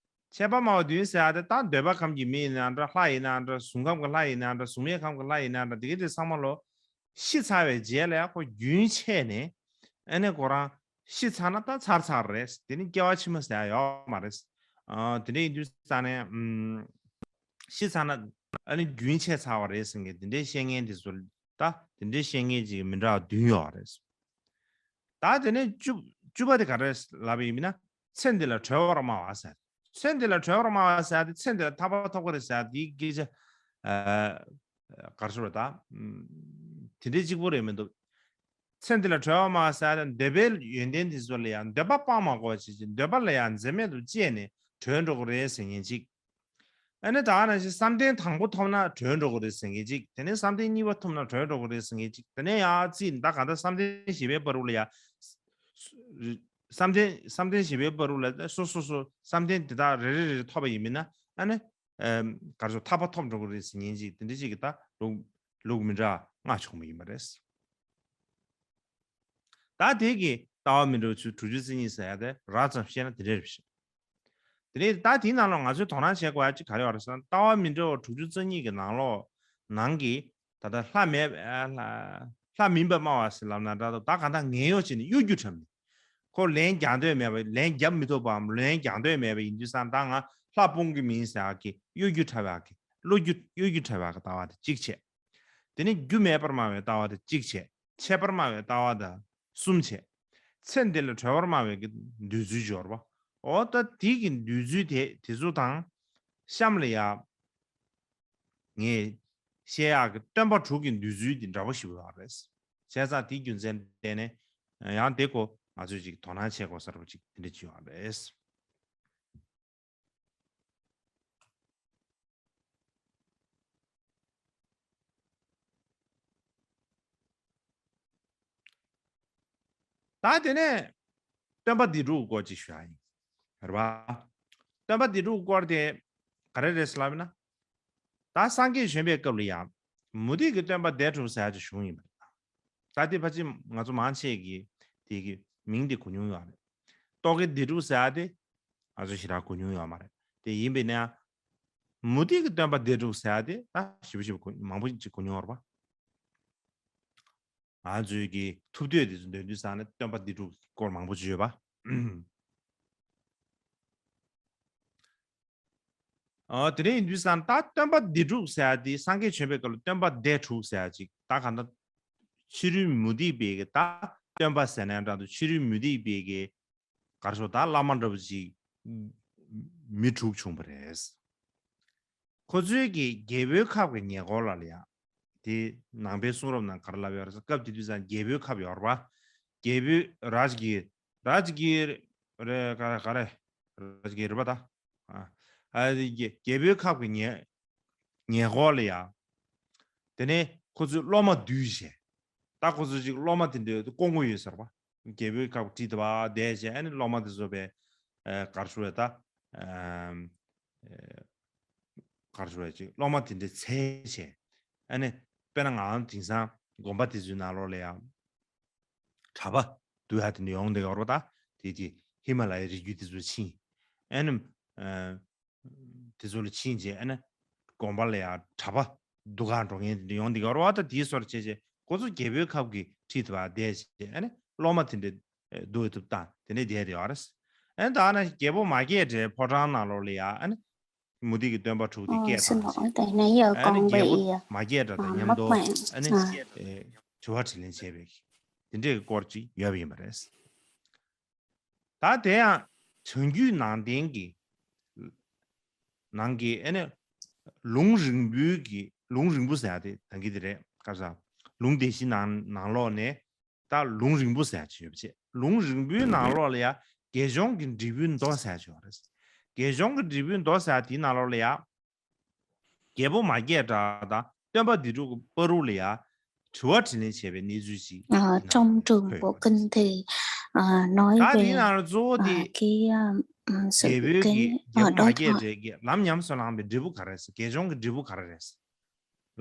ཆད་པར་སྨྲ་བ་བདུན་ཟེར་ཡ་དེ་ད་འདོད་པ་ཁམས་ཀྱི་མི་ཡིན་ན་འདྲ། ལྷ་ཡིན་ན་འདྲ། གཟུགས་ཁམས་ཀྱི་ལྷ་ཡིན་ན་འདྲ། གཟུགས་མེད་ཁམས་ཀྱི་ལྷ་ཡིན་ན་འདྲ། དེ་ག་དེ་ཚང་མ་ལོ། ཤི་ཚར་བའི་རྗེས་ལ་ཡང་ཁོ་རྒྱུན་ཆད་ནས་ཨ་ནི་ཁོ་རང་ཤི་ཚར་ན་ད་ཚར་ཚར་རེད། དེ་ནི་སྐྱེ་བ་ཕྱི་མ་ཟེར་ཡ་ཡོད་མ་རེད། ཨ། དེ་འདྲ་ཡིན་དུས་ཙང་ནས་ཨམ། ཤི་ཚར་ན་ཨ་ནི་རྒྱུན་ཆད་ཚར་བ་རེད་ཟེར་མཁན་དེ་འདྲའི་བཤད་མཁན་དེ་ཚོ་ད་དེ་འདྲའི་བཤད་མཁན་ཅིག་མི་འདྲ་བ་བདུན་ཡོད་རེད། ད་དེ་ནས་བཅུ་བཅུ་པ་དེ་ག་རེ་ལབ་པ་ཡིན་ན་ཚེ་འདི་ལ་གྲོལ་བར་སྨྲ་བ་ཟེར། ཚེ་འདི་ལ་གྲོལ་བར་སྨྲ་བ་ཟེར་དེ་ཚེ་འདི་ལ་ཐར་པ་ཐོབ་ཀྱི་རེད་ཟེར་དེའི་སྐད་ཆ། ཨ། ག་རེ་ཟེར་བ་ད། དེ་འདྲའི་གཅིག་པོ་རེད་མི་འདུག་ཚེ་འདི་ལ་གྲོལ་བར་སྨྲ་བ་ཟེར་དེ་འདོད་པའི་ཡོན་ཏན་དེ་ཚོ་ལ་ཡང་འདོད་པ་སྤང་མ་དགོས་པ་བྱེད་ཅིང་འདོད་པ་ལ་ཡང་འཛིན་མེད་དུ་སྤྱད་ནས་གྲོལ་འགྲོ་གི་རེད་ཟེར་མཁན་གཅིག་ཨ་ནི་ད་ག་ནང་བཞིན་བསམ་གཏན་དང་པོ་ཐོབ་ན་གྲོལ་འགྲོ་གི་རེད་ཟེར་མཁན་གཅིག་དེ་ནས་བསམ་གཏན་གཉིས་པ་ཐོབ་ན་གྲོལ་འགྲོ་གི་རེད་ཟེར་མཁན་གཅིག་དེ་ནས་ཡང་རྩིས་ད་ག་ད་བསམ་གཏན་བཞི་པའི་བར་དུ་ལ་ཡ། བསམ་གཏན་བསམ་གཏན་བཞི་པའི་བར་དུ་ལ་སོ་སོ་སོ་བསམ་གཏན་དེ་དག་རེ་རེ་རེ་རེ་ཐོབ་པ་ཡིན་མིན་ན་ཨ་ནི། ག་རེ་ཟེར་ཐར་པ་ཐོབ་འགྲོ་གི་རེད་ཟེར་མཁན་གཅིག་དེ་འདྲ་གཅིག་གི་ད་ལུགས་ལུགས་མི་འདྲ་ལྔ་བྱུང་བ་ཡིན་པ་རེད། ད་དེ་གི་ལྟ་བ་མི་འདྲ་བ་ཚུལ་དྲུག་ཅུ་རྩ་གཉིས་ཟེར་ཡ་དེ་རགས་ཙམ་བཤད་ན་དེ་འདྲ་རེད་ཤག་དེ་ནས་ད་དེའི་ནང་ལ་ང་ཚོས་དོ་སྣང་བྱེད་དགོས་ཡ་གཅིག་ག་རེ་ཡོད་རེད་ཟེར་ན་ལྟ་བ་མི་འདྲ་བ་དྲུག་ཅུ་རྩ་གཉིས་ཀྱི་ནང་ལོགས་ནང་གི་ད་ལྟ་ལྷ་མེད་ལྷ་ལྷ་མིན་པ་སྨྲ་བ་ཟེར་ལབ་ན་འདྲ་འདུག་ད་གང་ལྟར་ངན་གཡོ་བྱས་ནས་གཡོ་སྒྱུ་འཁྲབ་ནས་ ཁོ་ལན་རྒྱག་འདོད་མེད་པ། ལན་རྒྱབ་མི་ཐུབ་པའམ་ལན་རྒྱག་འདོད་མེད་པ་ཡིན་དུས་ཙང་། ད་ང་ལྷ་སྤུངས་ཀྱི་མིན་ཟེར་ཡག་གི་གཡོ་སྒྱུ་འཁྲབ་ཡག་གི་བློ་སྒྱུ་གཡོ་སྒྱུ་འཁྲབ་ཡག་གི་ལྟ་བ་དེ་གཅིག་བྱས། དེ་ནས་རྒྱུ་མེད་པར་སྨྲ་བའི་ལྟ་བ་དེ་གཅིག་བྱས། ཆད་པར་སྨྲ་བའི་ལྟ་བ་དང་གསུམ་བྱས། ཚེ་འདི་ལས་གྲོལ་བར་སྨྲ་བའི་གི་འདོད་ཚུལ་སྦྱོར་བ། འོ་ད་དེ་གི་འདོད་ཚུལ་དེ་དེ་ཚོ་དང་གཤམ་ལ་ཡ་ངས་བཤད་ཡག་གི་སྟོན་པ་དྲུག་གི་འདོད་ཚུལ་དེ་འདྲ་པོ་ཞིག་ཡོད་རེད། བྱས་ཙང་དེའི་རྒྱུ་མཚན་བརྟེན་ནས་ཡང་དེ་ཀོ་ང་ཚོས་ཅིག་དོ་སྣང་བྱེད་དགོས་ས་རེད་པ། ཅིག་དེ་འདྲ་ཅིག་ཡོད་རེད། ད་དེ་ནས་སྟོན་པ་སྡེ་དྲུག་གི་སྐོར་ཅིག་ཞུ་ཡ་ཡིན། རེད་པ། སྟོན་པ་སྡེ་དྲུག་གི་སྐོར་དེ་ག་རེ་རེད་ཟེར་ལབ་ན། ད་སངས་རྒྱས་བྱོན་པའི་སྐབས་ལ་ཡང་མུ་སྟེགས་ཀྱི་སྟོན་པ་སྡེ་དྲུག་ཟེར་ཡ་ཅིག་བྱུང་ཡིན་པ་རེད། ད་དེ་ཕལ་ཆེར་ང་ཚོ་མང་ཆེ་གིས་དེ་གི་མིང་དེ་གོ་མྱོང་ཡོད་རེད། རྟོག་གེ་སྡེ་དྲུག་ཟེར་ཡ་དེ་ང་ཚོ་ཞེ་དྲག་གོ་མྱོང་ཡོད་མ་རེད། དེ་ཡིན་པས་ན་མུ་སྟེགས་ཀྱི་སྟོན་པ་སྡེ་དྲུག་ཟེར་ཡ་དེ་ད་ཞེ་པོ་ཞེ་པོ་གོ་མང་པོ་ཅིག་གོ་མྱོང་ཡོད་རེད་པ། ང་ཚོའི་གི་ཐུབ་བསྟོད་དེ་ཚོ་འདོན་དུས་ཙང་ནས་སྟོན་པ་སྡེ་དྲུག་གི་སྐོར་མང་པོ་ཅིག་ཡོད་པ། ཨ་དེ་འདྲ་ཡིན་དུས་ཙང་ད་སྟོན་པ་སྡེ་དྲུག་ཟེར་ཡ་དེ་སངས་རྒྱས་བྱོན་པའི་སྐབས་ལ་སྟོན་པ་སྡེ་དྲུག་ཟེར་ཡ་ཅིག་ད་གང་ལྟར་ཕྱི་རོལ་མུ་སྟེགས་པའི་གི་ད་སྟོན་པ་ཟེར་ནའི་འདྲ་འདུག་ཕྱི་རོལ་མུ་སྟེགས་པའི་གི་ག་རེ་ཟེར། ད་བླ་མ་འདྲ་པོ་ཅིག་མི་དྲུག་བྱུང་བ་རེད། ཁོ་ཚོའི་གི་རྒྱལ་པོའི་ཁབ་ཀྱི་ཉེ་འཁོར་ལ་ལ་ཡ། དེ་ནང་པའི་གསུང་རབ་ནང་ག་རེ་ལབ་ཡོད་རེད་ཟེར། སྐབས་དེ་དུས་ཙང་རྒྱལ་པོའི་ཁབ་ཡོད་རེད་པ། རྒྱལ་པོའི་རཱཇ་གིར། རཱཇ་གིར་རེད། ག་རེ་ག་རེ། རཱཇ་གིར་རེད་པ་ད། ཨ་ཨ་དེ་རྒྱལ་རྒྱལ་པོའི་ཁབ་ཀྱི་ཉེ་ཉེ་འཁོར་ལ་ཡ། དེ་ནས་ཁོ་ཚོའི་སློབ་མ་བསྡུས་བྱས། ད་ཁོ་ཚོ་ཅིག་སློབ་མ་དེ་འདྲའི་བསྐོང་གི་ཡོད་ཟེར་བ། རྒྱལ་པོའི་ཁབ་ཁྲིད་དེ་བ་བསྡད་བྱས། ཨ་ནི་སློབ་མ་དེ་ཚོ་བས་ཨ་ག་རེ་ཞུ་བས་ད། ཨ་ག་རེ་ཞུ་བས་ཅིག་སློབ་མ་དེ་འདྲའི་འཚོལ་བྱས། ཨ་ནི་དཔེར་ན་ང་རང་དེང་སང་དགོན་པ་དེ་ཚོའི་ནང་ལོགས་ལ་ཡ་གྲྭ་པ་བསྡུ་ཡ་དེ་འདྲ་ཡོང་བསྡད་ཡོད་རེད་པ། ད་དེ་དེ་ཧི་མ་ལ་ཡའི་རི་རྒྱུད་དེ་ཚོ་ཕྱིན། ཨ་ནི་ཨ་དེ་ཚོ་ལ་ཕྱིན་བྱས། ཨ་ནི་དགོན་པ་ལ་ཡང་གྲྭ་པ་བསྡུ་གར་འགྲོ་མཁན་དེ་འདྲ་ཡོང་བསྡད་ཀྱི་ཡོད་རེད་པ། ད་དེའི་སོར་བྱས་བྱས་ཁོ་ཚོ་རྒྱལ་པོའི་ཁབ་ཀྱི་ཁྲིད་དུ་བ་བསྡད་བྱས། ཨ་ནི་སློབ་མ་དེ་འདྲ་བསྡུ་ཐུབ་སྟངས་དེ་འདྲ་བསྡད་བསྡད་ཡོད་རེད། ཨ་ནི་ད་ནི་རྒྱལ་པོ་མ་སྐྱེས་དགྲའི་ཕོ་བྲང་ནང་ལོགས་ལ་ཡ། ཨ་ནི་མུ་སྟེགས་ཀྱི་སྟོན་པ་དྲུག་དེ་སྐད་བཏང་བྱས། ཨ་ནི་རྒྱལ་པོ་མ་སྐྱེས་དགྲ་དང་མཉམ་དུ་ཨ་ནི་དྲི་བ་དྲིས་ལན་བྱས་པའི་དེ་འདྲའི་སྐོར་ཅིག་ཡོད་པ་ཡིན་པ་རེད། ད་དེ་ཡང་བྱང་རྒྱུད་ནང་བསྟན་གྱི་ནང་གི་ཨ་ནི་ལུང་རིང་པོའི་གི་ལུང་རིང་པོ་ཟེར་ཡ་དེ་ད་གི་དེ་རེད། ག་རེ་ཟེར། ལུང་སྡེ་བཞི་ནང་ནང་ལོགས་ནས་ད་ལུང་རིང་པོ་ཟེར་ཡ་ཅིག་ཡོད་པ་བྱས། ལུང་རིང་པོའི་ནང་ལོགས་ལ་ཡ་དགེ་སྦྱོང་གི་འབྲས་བུའི་མདོ་ཟེར་ཡ་ཅིག་ཡོད་རེད། དགེ་སྦྱོང་གི་འབྲས་བུའི་མདོ་ཟེར་ཡ་དེའི་ནང་ལོགས་ལ་ཡ། རྒྱལ་པོ་མ་སྐྱེས་དགྲ་དང་སྟོན་པ་སྡེ་དྲུག་གི་བར་དུ་ལ་ཡ་དྲི་བ་དྲིས་ལན་བྱས་པའི་གནས་ཚུལ་ཅིག་དེ་ནང་ལ་འཁོད་ཡོད་པ་རེད། ད་དེའི་ནང་ལ་གཙོ་བོ་དེ་རྒྱལ་པོའི་གི་རྒྱལ་པོ་མ་སྐྱེས་དགྲ་གི་ལམ་ཉམས་སུ་བླངས་པའི་འབྲས་བུ་ག་རེ་རེད་ཟེར། དགེ་སྦྱོང་གི་འབྲས་བུ་ག་རེ་རེད་ཟེར།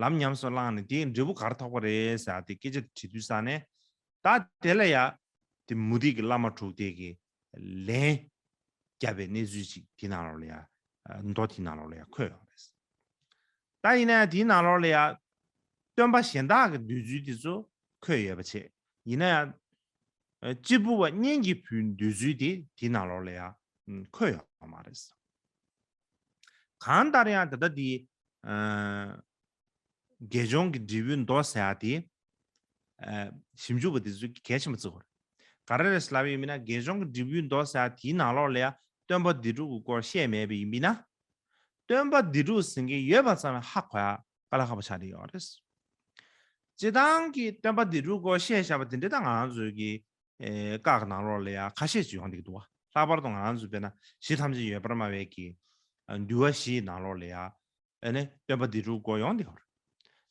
ལམ་ཉམས་སུ་བླངས་ནས་དེའི་འབྲས་བུ་ག་རེ་ཐོབ་པ་རེད་ཟེར་དེ་སྐད་ཆ་དྲིས་དུས་ཙང་ནས། ད་དེ་ལ་ཡ་དེ་མུ་སྟེགས་ཀྱི་བླ་མ་དྲུག་དེ་གི་ལན་བརྒྱབ་པའི་གནས་ཚུལ་ཅིག་དེའི་ནང་ལོགས་ལ་ཡ། མདོ་དེའི་ནང་ལོགས་ལ་ཡ་འཁོད་ཡོད་རེད། ད་ཡིན་ན་ཡང་དེའི་ནང་ལོགས་ལ་ཡ་སྟོན་པ་གཞན་དག་གི་འདོད་ཚུལ་དེ་ཚོ་འཁོད་ཡོད་པ་བྱས། ཡིན་ན་ཡང་ཨ་གཅེར་བུ་པ་གཉེན་གྱི་བུའི་འདོད་ཚུལ་དེ་དེའི་ནང་ལོགས་ལ་ཡ་འཁོད་ཡོད་མ་རེད། གང་ལྟར་ཡང་ད་ལྟ་དེ་ཨ་དགེ་སྦྱོང་གི་འབྲས་བུའི་མདོ་ཟེར་ཡ་དེ། ཨ་ཞིབ་འཇུག་པ་དེ་ཚོས་གལ་ཆེན་པོ་བརྩི་དགོས་རེད། ག་རེ་རེད་ལབ་ཡིན་མིན་ན། དགེ་སྦྱོང་གི་འབྲས་བུའི་མདོ་ཟེར་ཡ་དེའི་ནང་ལོགས་ལ་ཡ་སྟོན་པ་སྡེ་དྲུག་གི་སྐོར་བཤད་མེད་པ་ཡིན་པས་ན། སྟོན་པ་སྡེ་དྲུག་ཟེར་མཁན་ཡོད་པ་ཙམ་ལ་ཧ་གོ་ཡ་དཀའ་ལས་ཁག་པོ་ཆགས་བསྡད་ཡོད་རེད། སྤྱིར་བཏང་གི་སྟོན་པ་སྡེ་དྲུག་སྐོར་བཤད་བཞག་པ་དེ་འདྲ་ད་ང་རང་ཚོའི་གི་ཨེ་བཀའ་གི་ནང་ལོགས་ལ་ཡ་ཁ་ཤས་ཅིག་ཡོང་བསྡད་ཀྱི་འདུག་བ། ལྷག་པར་དུ་ང་རང་ཚོ་དཔེར་ན་གཞི་ཐམས་ཅད་ཡོད་པར་སྨྲ་བའི་གི་ཨ་འདུལ་བ་བཞིའི་ནང་ལོགས་ལ་ཡ། ཨ་ནི་སྟོན་པ་སྡེ་དྲུག་སྐོར་ཡོང་བསྡད་ཡོད་རེད།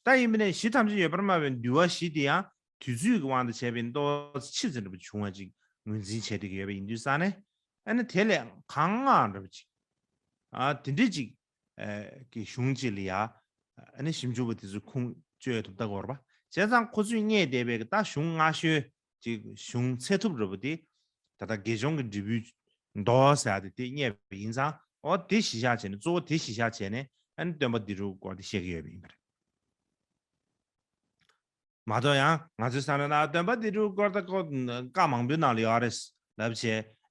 ད་ཡིན་པ་ནས་གཞི་ཐམས་ཅད་ཡོད་པར་སྨྲ་བའི་འདུལ་བ་བཞི་དེ་ཡང་དུས་ཚོད་ཀྱི་དབང་དུ་བྱས་པའི་ཏོག་ཙམ་ཕྱིས་ཙམ་འདྲ་པོ་བྱུང་བ་ཅིག་ངོས་འཛིན་བྱས་བསྡད་ཀྱི་ཡོད་པ་ཡིན་དུས་ཙང་ནས། ཨ་ནི་དེ་ལས་གང་ལྔ་འདྲ་པོ་ཅིག་ཨ་དེ་འདྲ་ཅིག་ཨ་གི་གཞུང་ཅིག་ལ་ཡ། ཨ་ནི་ཞིབ་འཇུག་པ་དེ་ཚོས་ཁུངས་བཅོལ་ཐུབ་ད་གོ་རེད་པ། བྱས་ཙང་ཁོ་ཚོས་རྙེད་བསྡད་པའི་གི་ད་གཞུང་སྔ་ཤོས་ཅིག་གཞུང་ཚད་ཐུབ་འདྲ་པོ་དེ་ད་ལྟ་དགེ་སྦྱོང་གི་འབྲས་བུའི་མདོ་ཟེར་ཡ་དེ་དེ་རྙེད་པ་ཡིན་ཙང་། འོ་དེ་གཞི་བཞག་བྱས་ནས། གཙོ་བོ་དེ་གཞི་བཞག་བྱས་ནས་ཨ་ནི་སྟོན་པ་སྡེ་དྲུག་སྐོར་དེ་བཤད་ཀྱི་ཡོད་པ་ཡིན་པ་རེད། མ་གཏོགས་ཡང་ང་ཚོའི་བསམ་བློའི་ནང་སྟོན་པ་སྡེ་དྲུག་སྐོར་ད་ཁོ་བཀའ་མང་པོའི་ནང་ལ་ཡོད་རེད། ལབ་བྱས་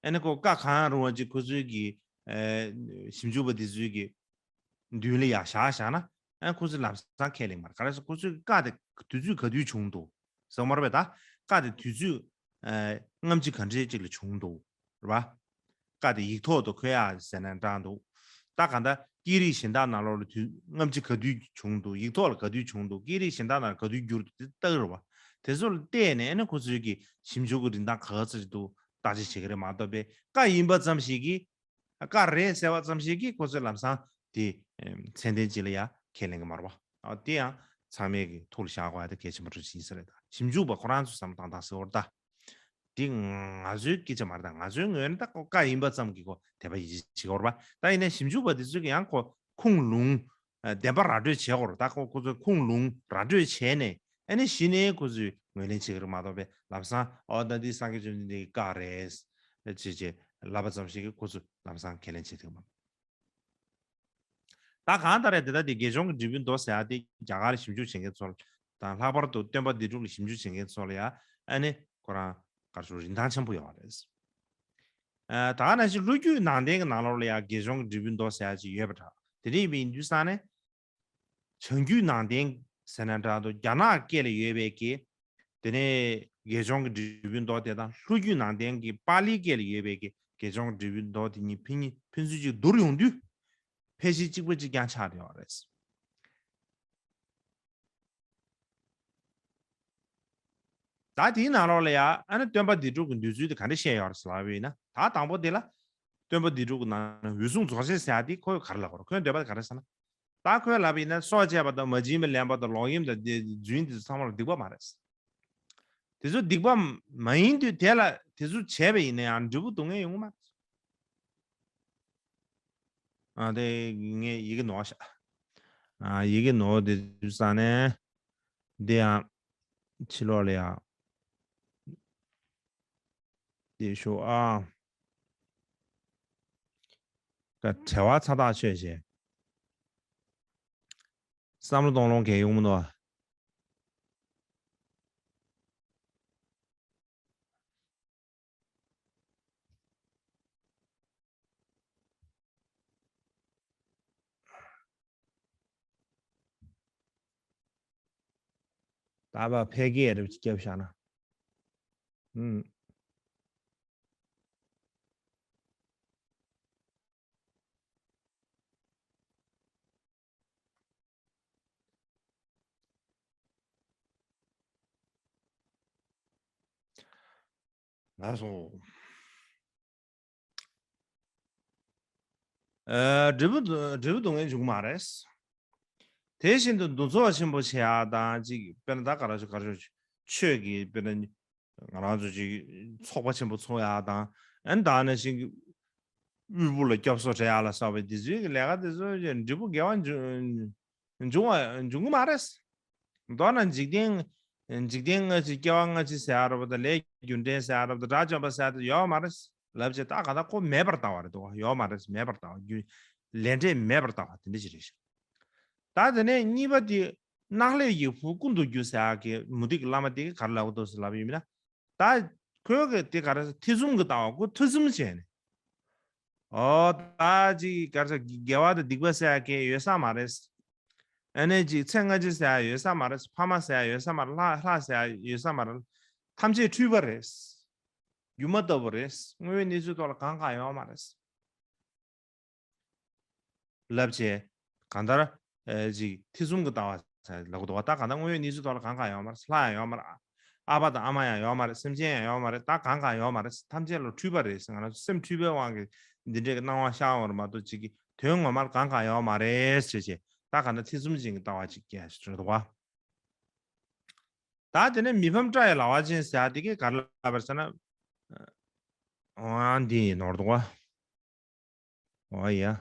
ཨ་ནི་ཁོ་བཀའ་གང་རུང་བ་ཅིག་ཁོ་ཚོའི་གི་ཨེ་ཞིབ་འཇུག་པ་འདི་ཚོའི་གི་མདུན་ལ་ཡར་བཞག་བཞག་ན་ཨ་ཁོ་ཚོས་ལམ་སང་ཁས་ལེན་མ་རེད། ག་རེ་ཟེར་ཁོ་ཚོའི་བཀའ་དེ་དུས་ཚོད་ག་དུས་བྱུང་འདུག་ཟེར་མ་རེད་པས། ད་བཀའ་དེ་དུས་ཚོད་ཨ་སྔ་ཕྱི་ག་འདྲས་ཅིག་ལ་བྱུང་འདུག་རེད་པ། བཀའ་དེ་ཡིག་ཐོག་ཏུ་འཁོད་ཡག་ཟེར་ནས་བཀྲམ་འདུག་ད་གང་ལྟར་སྐད་རིགས་གཞན་དག་ནང་ལོགས་ལ་དུས་སྔ་ཕྱི་ག་དུས་བྱུང་འདུག་ཡིག་ཐོག་ལ་ག་དུས་བྱུང་འདུག་སྐད་རིགས་གཞན་དག་ནང་ག་དུས་བསྒྱུར་འདུག་དེ་ལྟ་གི་རེད་པ། དེ་ཚོ་ལ་བལྟས་ནས་ཨ་ནི་ཁོ་ཚོའི་གི་ཞིབ་འཇུག་གི་རིན་ཐང་ག་ཚོད་ཅིག་འདུག་བརྟག་དཔྱད་བྱེད་ཀྱི་རེད་མ་གཏོགས་པས་བཀའ་ཡིན་པ་ཙམ་ཞིག་གིས་བཀའ་རེད་ཟེར་བ་ཙམ་ཞིག་གིས་ཁོ་ཚོས་ལམ་སང་དེ་མཚན་ལྡན་ཅིག་ལ་ཡ་ཁས་ལེན་གྱི་མ་རེད་པ། ཨ་དེ་ཡང་ཚང་མས་ཀྱི་ཐུགས་ལ་བཞག་དགོས་ཡ་དེ་གལ་ཆེན་པོ་རེད་ཅེས་ཟེར་རེད། ད་ཞིབ་འཇུག་པ་ཁོ་རང་ཚོས་བསམ་བློ་བཏང་སྟངས་ཟེར་བ་རེད། ད་དེ་ང་ཚོའི་སྐད་ཆ་མ་རེད། ད་ང་ཚོའི་ངོས་ནས་ད་ཁོ་བཀའ་ཡིན་པ་ཙམ་གྱིས་ཁོ་དད་པ་ཡིད་ཆེས་བྱེད་ཀྱི་ཡོད་རེད་པ། ད་ཡིན་ནའི་ཞིབ་འཇུག་པ་དེ་ཚོས་ཀྱི་ཡང་ཁོ་ཁུངས་ལུང་བདེན་པ་ར་སྤྲོད་བྱེད་དགོས་རེད། ད་ཁོ་ཁོ་ཚོས་ཁུངས་ལུང་ར་སྤྲོད་བྱས་ནས་ཨ་ནི་གཞི་ནས་ཁོ་ཚོས་ངོས་ལེན་བྱེད་ཀྱི་རེད་མ་གཏོགས་པས་ལམ་སང་ཨོ་ད་འདི་སངས་རྒྱས་བཅོམ་ལྡན་འདས་ཀྱི་བཀའ་རེད་ཅེས་ཅེས་ལབ་པ་ཙམ་ཞིག་གིས་ཁོ་ཚོས་ལམ་སང་ཁས་ལེན་བྱེད་ཐུབ་མ། ད་གང་ལྟར་རེད་དེ་ད་དེ་དགེ་སྦྱོང་གི་འབྲས་བུའི་མདོ་ཟེར་ཡ་དེ་རྒྱ་གར་ཞིབ་འཇུག་བྱེད་མཁན་ཚོ་དང་ལྷག་པར་དུ་སྟོན་པ་འདི་དྲུག་ལ་ཞིབ་འཇུག་བྱེད་མཁན་ཚོ་ལ་ཡ་ཨ་ནི་ཁོ་རང་ག་རེ་ཞུ་རིན་ཐང་ཆེན་པོ་ཡོད་རེད། ཨ་ད་ག་ནང་བཞིན་ལྷོ་རྒྱུད་ནང་བསྟན་གྱི་ནང་ལོགས་ལ་ཡ་དགེ་སྦྱོང་གི་འབྲས་བུའི་མདོ་ཟེར་ཡ་ཅིག་ཡོད་པ་འདྲ། དེ་འདྲ་ཡིན་པ་ཡིན་དུས་ཙང་ནས། བྱང་རྒྱུད་ནང་བསྟན་ཟེར་ན་འདྲ་འདུག་རྒྱ་ནག་སྐད་ལ་ཡོད་པའི་གི། དེ་ནས་དགེ་སྦྱོང་གི་འབྲས་བུའི་མདོ་དེ་དང་ལྷོ་རྒྱུད་ནང་བསྟན་གྱི་པཱ་ལིའི་སྐད་ལ་ཡོད་པའི་གི་དགེ་སྦྱོང་གི་འབྲས་བུའི་མདོ་དེ་གཉིས་ཕན་ཕན་ཚུན་གཅིག་བསྡུར་ཡོང་དུས། ཕལ་ཆེར་གཅིག་པ་གཅིག་རྐྱང་ཆགས་བསྡད་ཡོད་རེད། ད་དེའི་ནང་ལོགས་ལ་ཡ་ཨ་ནི་སྟོན་པ་འདི་དྲུག་གི་འདོད་ཚུལ་དེ་ག་འདྲ་བཤད་ཡོད་རེད་ཟེར་ལབ་པ་ཡིན་ན། ད་དང་པོ་དེ་ལ། སྟོན་པ་འདི་དྲུག་གི་ནང་ནས་འོད་སྲུང་རྫོགས་ཆེན་ཟེར་ཡ་དེ་ཁོས་ག་རེ་ལབ་དགོས་རེད། ཁོས་འདོད་པ་དེ་ག་རེ་ཟེར་ན། ད་ཁོས་ལབ་པ་ཡིན་ན་སྲོག་བཅད་པ་དང་མ་བྱིན་པའི་ལེན་པ་དང་ལོག་གཡེམ་དང་དེ་རྫུན་དེ་ཚོ་ཚང་མ་ལ་སྡིག་པ་མ་རེད། དེ་ཚོ་སྡིག་པ་མ་ཡིན་དུས་དེ་ལ་དེ་ཚོ་བྱས་པ་ཡིན་ན་ཡང་འབྲས་བུ་སྡུག་བསྔལ་ཡོང་གི་མ་རེད། ཨ་དེ་ངས་ཡི་གེ་ནོར་ཤག་ཨ་ཡི་གེ་ནོར་དེ་དུས་ཙང་ནས་འདི་ཡང་ཕྱི་ལོགས་ལ་ཡང་འདི་ཞུ་ཨ། བྲེལ་བ་ཚ་ཐག་ཆོད་བྱས། བསམ་བློ་གཏོང་ལོང་གང་ཡང་ཡོང་མི་འདུག་ད་བ་ཕལ་སྐད་རེ་བརྒྱབ་བཞག་ན། ཨུམ། ལགས་སོ། ཨ་འབྲས་བུ་འབྲས་བུ་སྡུག་བསྔལ་འབྱུང་གི་མ་རེད། དེ་བཞིན་དུ་འདུ་ཚོགས་ཆེན་པོ་བྱེད་ཡག་དང་ཅིག་དཔེར་ན་ད་ག་རེ་ཞུ་ག་རེ་ཞུ། ཆོས་ཀྱི་དཔེར་ན་ང་རང་ཚོ་ཅིག་ཚོགས་པ་ཆེན་པོ་ཚོགས་ཡག་དང་ཨ་ནི་ད་ནང་བཞིན་གྱི་དབུལ་པོ་ལ་སྐྱོབ་གསོ་སྤྲད་ཡག་ལ་སོགས་པའི་དེ་ཚོའི་གི་ལས་ཀ་དེ་ཚོ་འབྲས་བུ་དགེ་བ་འབྱུང་འབྱུང་བ་འབྱུང་གི་མ་རེད། མདོར་ན་འཇིག་རྟེན། འཇིག་རྟེན་སྔ་ཕྱི་སྐྱེ་བ་སྔ་ཕྱི་ཟེར་ཡག་རེད་པ་དང་ལས་རྒྱུ་འབྲས་ཟེར་ཡག་རེད་པ་དང་དགྲ་བཅོམ་པ་ཟེར་ཡག་དེ་ཡོད་མ་རེད་ལབ་བྱས་ད་ག་ད་ཁོ་མེད་པར་ལྟ་བ་རེད་འདུག་ཡོད་མ་རེད། མེད་པར་ལྟ་བ་རྒྱུ། ལས་འབྲས་མེད་པར་ལྟ་བ་དེ་འདྲ་ཞིག་རེད་ཤག་ད་དེ་ནས་གཉིས་པ་དེ་ནག་ལས་ཀྱི་བུ་ཀུན་ཏུ་རྒྱུ་ཟེར་ཡག་གི་མུ་སྟེགས་ཀྱི་བླ་མ་དེ་གིས་ག་རེ་ལབ་ཀྱི་འདུག་ཟེར་ལབ་ཡོད་མིན་ན། ད་ཁོས་གི་དེ་ག་རེ་ཐེ་ཚོམ་གྱི་ལྟ་བ་ཁོ་ཐེ་ཚོམ་བྱས་ནས། ཨོ་ད་ཅིག་ག་རེ་ཟེར་དགེ་བ་དང་སྡིག་པ་ཟེར་ཡག་གི་ཡོད་ས་མ་རེད། ཨ་ནི་ཅིག་ཚེ་སྔ་ཕྱི་ཟེར་ཡག་ཡོད་ས་མ་རེད། ཕ་མ་ཟེར་ཡག་ཡོད་ས་མ་རེད། ལྷ་ལྷ་ཟེར་ཡག་ཡོད་ས་མ་རེད། ཐམས་ཅད་འཁྲུལ་པ་རེད། སྒྱུ་མ་ལྟ་བུ་རེད། དངོས་ཡོད་གནས་ཚུལ་ཐོག་ལ་གང་གང་ཡོད་མ་རེད། ལབ་བྱས། གང་ལྟར། ཨེ་ཅིག་ཐེ་ཚོམ་གྱི་ལྟ་བ་ལབ་ཀྱི་འདུག་བ། ད་གང་ལྟར་དངོས་ཡོད་གནས་ཚུལ་ཐོག་ལ་གང་གང་ཡོད་མ་རེད། ལྷ་ཡང་ཡོད་མ་རེད། ཨ་ཕ་དང་ཨ་མ་ཡང་ཡོད་མ་རེད། སེམས་ཅན་ཡང་ཡོད་མ་རེད། ད་གང་གང་ཡོད་མ་རེད། ཐམས་ཅད་ལ་འཁྲུལ་པ་རེད། ང་རང་ཚོ་སེམས་འཁྲུལ་པའི་དབང་གིས་འདི་འདྲའི་སྣང་བ་ཤར་ཡོང་བ་རེད་མ་གཏོགས་ཅིག་གི་དོན་ངོ་མར་གང་གང་ཡོད་མ་རེད་ཟེར་བྱས་ད་གང་ལྟར་ཐེ་ཚོམ་ཅན་གྱི་ལྟ་བ་ཅིག་སྐྱེ་ཡ་ཞིག་རེད་འདུག་བ། ད་དེ་ནས་མི་ཕམ་བཀྲ་ཡི་ལ་བ་ཅན་ཟེར་ཡ་དེ་གས་ག་རེ་ལབ་པ་རེད་ཟེར་ན། འོ་འདི་ཡིན་ནོར་འདུག་བ། འོ་ཡ།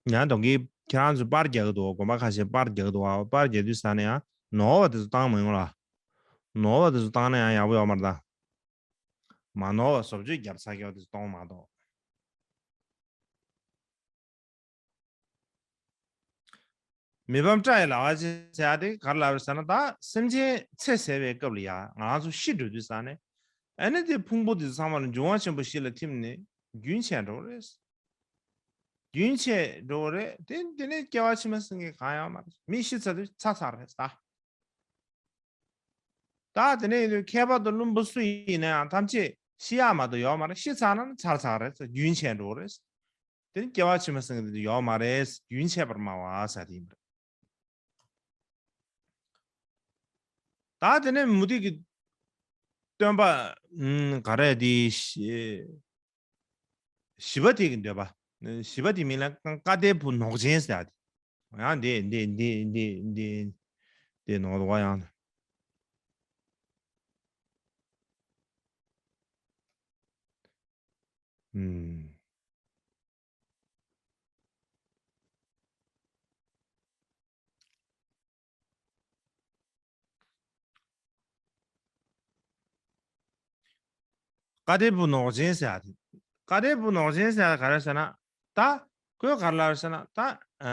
ཡང་དོན་གྱིས་ཁྱེད་རང་ཚོས་པར་རྒྱག་གི་འདུག་གོམ་པ་ཁ་ཤས་པར་རྒྱག་གི་འདུག་བ། པར་རྒྱག་དུས་ས་ནས་ཡང་ནོར་བ་དེ་ཚོ་བཏང་མི་ཡོང་ལ། ནོར་བ་དེ་ཚོ་བཏང་ན་ཡང་ཡག་པོ་ཡོད་མ་རེད་ད། མ་ནོར་བ་བཟོ་བཅོས་རྒྱབ་ཚར་ཡག་དེ་གཏོང་མ་གཏོགས། མི་ཕམ་བཀྲ་ཡི་ལག་པ་ཅན་ཟེར་ཡག་དེ་ག་རེ་ལབ་རེད་ཟེར་ན། ད་སེམས་ཅན་ཚེ་ཟད་པའི་སྐབས་ལ་ཡ་ང་རང་ཚོ་ཤི་འགྲོ་དུས་ཙང་ནས། ཨ་ནི་དེ་ཕུང་པོ་དེ་ཚང་མ་ལ་འབྱུང་བ་ཆེན་པོ་བཞི་ལ་ཐིམ་ནས་རྒྱུན་ཆད་འགྲོ་རེད། རྒྱུན་ཆད་འགྲོ་རེད་དེ། དེ་ནས་སྐྱེ་བ་ཕྱི་མ་ཟེར་མཁན་གང་ཡང་མ་རེད། མི་ཤི་ཚར་དུས་ཚར་ཚར་རེད་ད། ད་དེ་ནས་ཡིན་དུས་མཁས་པ་དང་བླུན་པོ་སུ་ཡིན་ན་ཡང་ཐམས་ཅད་ཤི་ཡག་མ་གཏོགས་ཡོད་མ་རེད། ཤི་ཚར་ན་ཚར་ཚར་རེད། རྒྱུན་ཆད་འགྲོ་རེད། དེ་ནི་སྐྱེ་བ་ཕྱི་མ་ཟེར་མཁན་དེ་ཡོད་མ་རེད། རྒྱུན་ཆད་པར་སྨྲ་བ་ཟེར་དེ་ཡིན་པ་རེད། ད་དེ་ནས་མུ་སྟེགས་ཀྱི་སྟོན་པ་ཨུམ་ག་རེ་དེ་བཞི་པ་དེ་གི་འདོད་པ། བཞི་པ་དེ་མིང་ལ་ཀ་དེ་བུ་ནོག་ཅན་ཟེར་ཡག་དེ། ཡང་དེ་དེ་དེ་དེ་དེ་དེ་ནོག་དོ་བ་ཡང་། ཨུམ། ཀ་དེ་བུ་ནོག་ཅན་ཟེར་ཡག་དེ། ཀ་དེ་བུ་ནོག་ཅན་ཟེར་ཡག་ག་རེ་ཟེར་ན། ད་ཁོས་ག་རེ་ལབ་རེད་ཟེར་ན། ད་ཨ་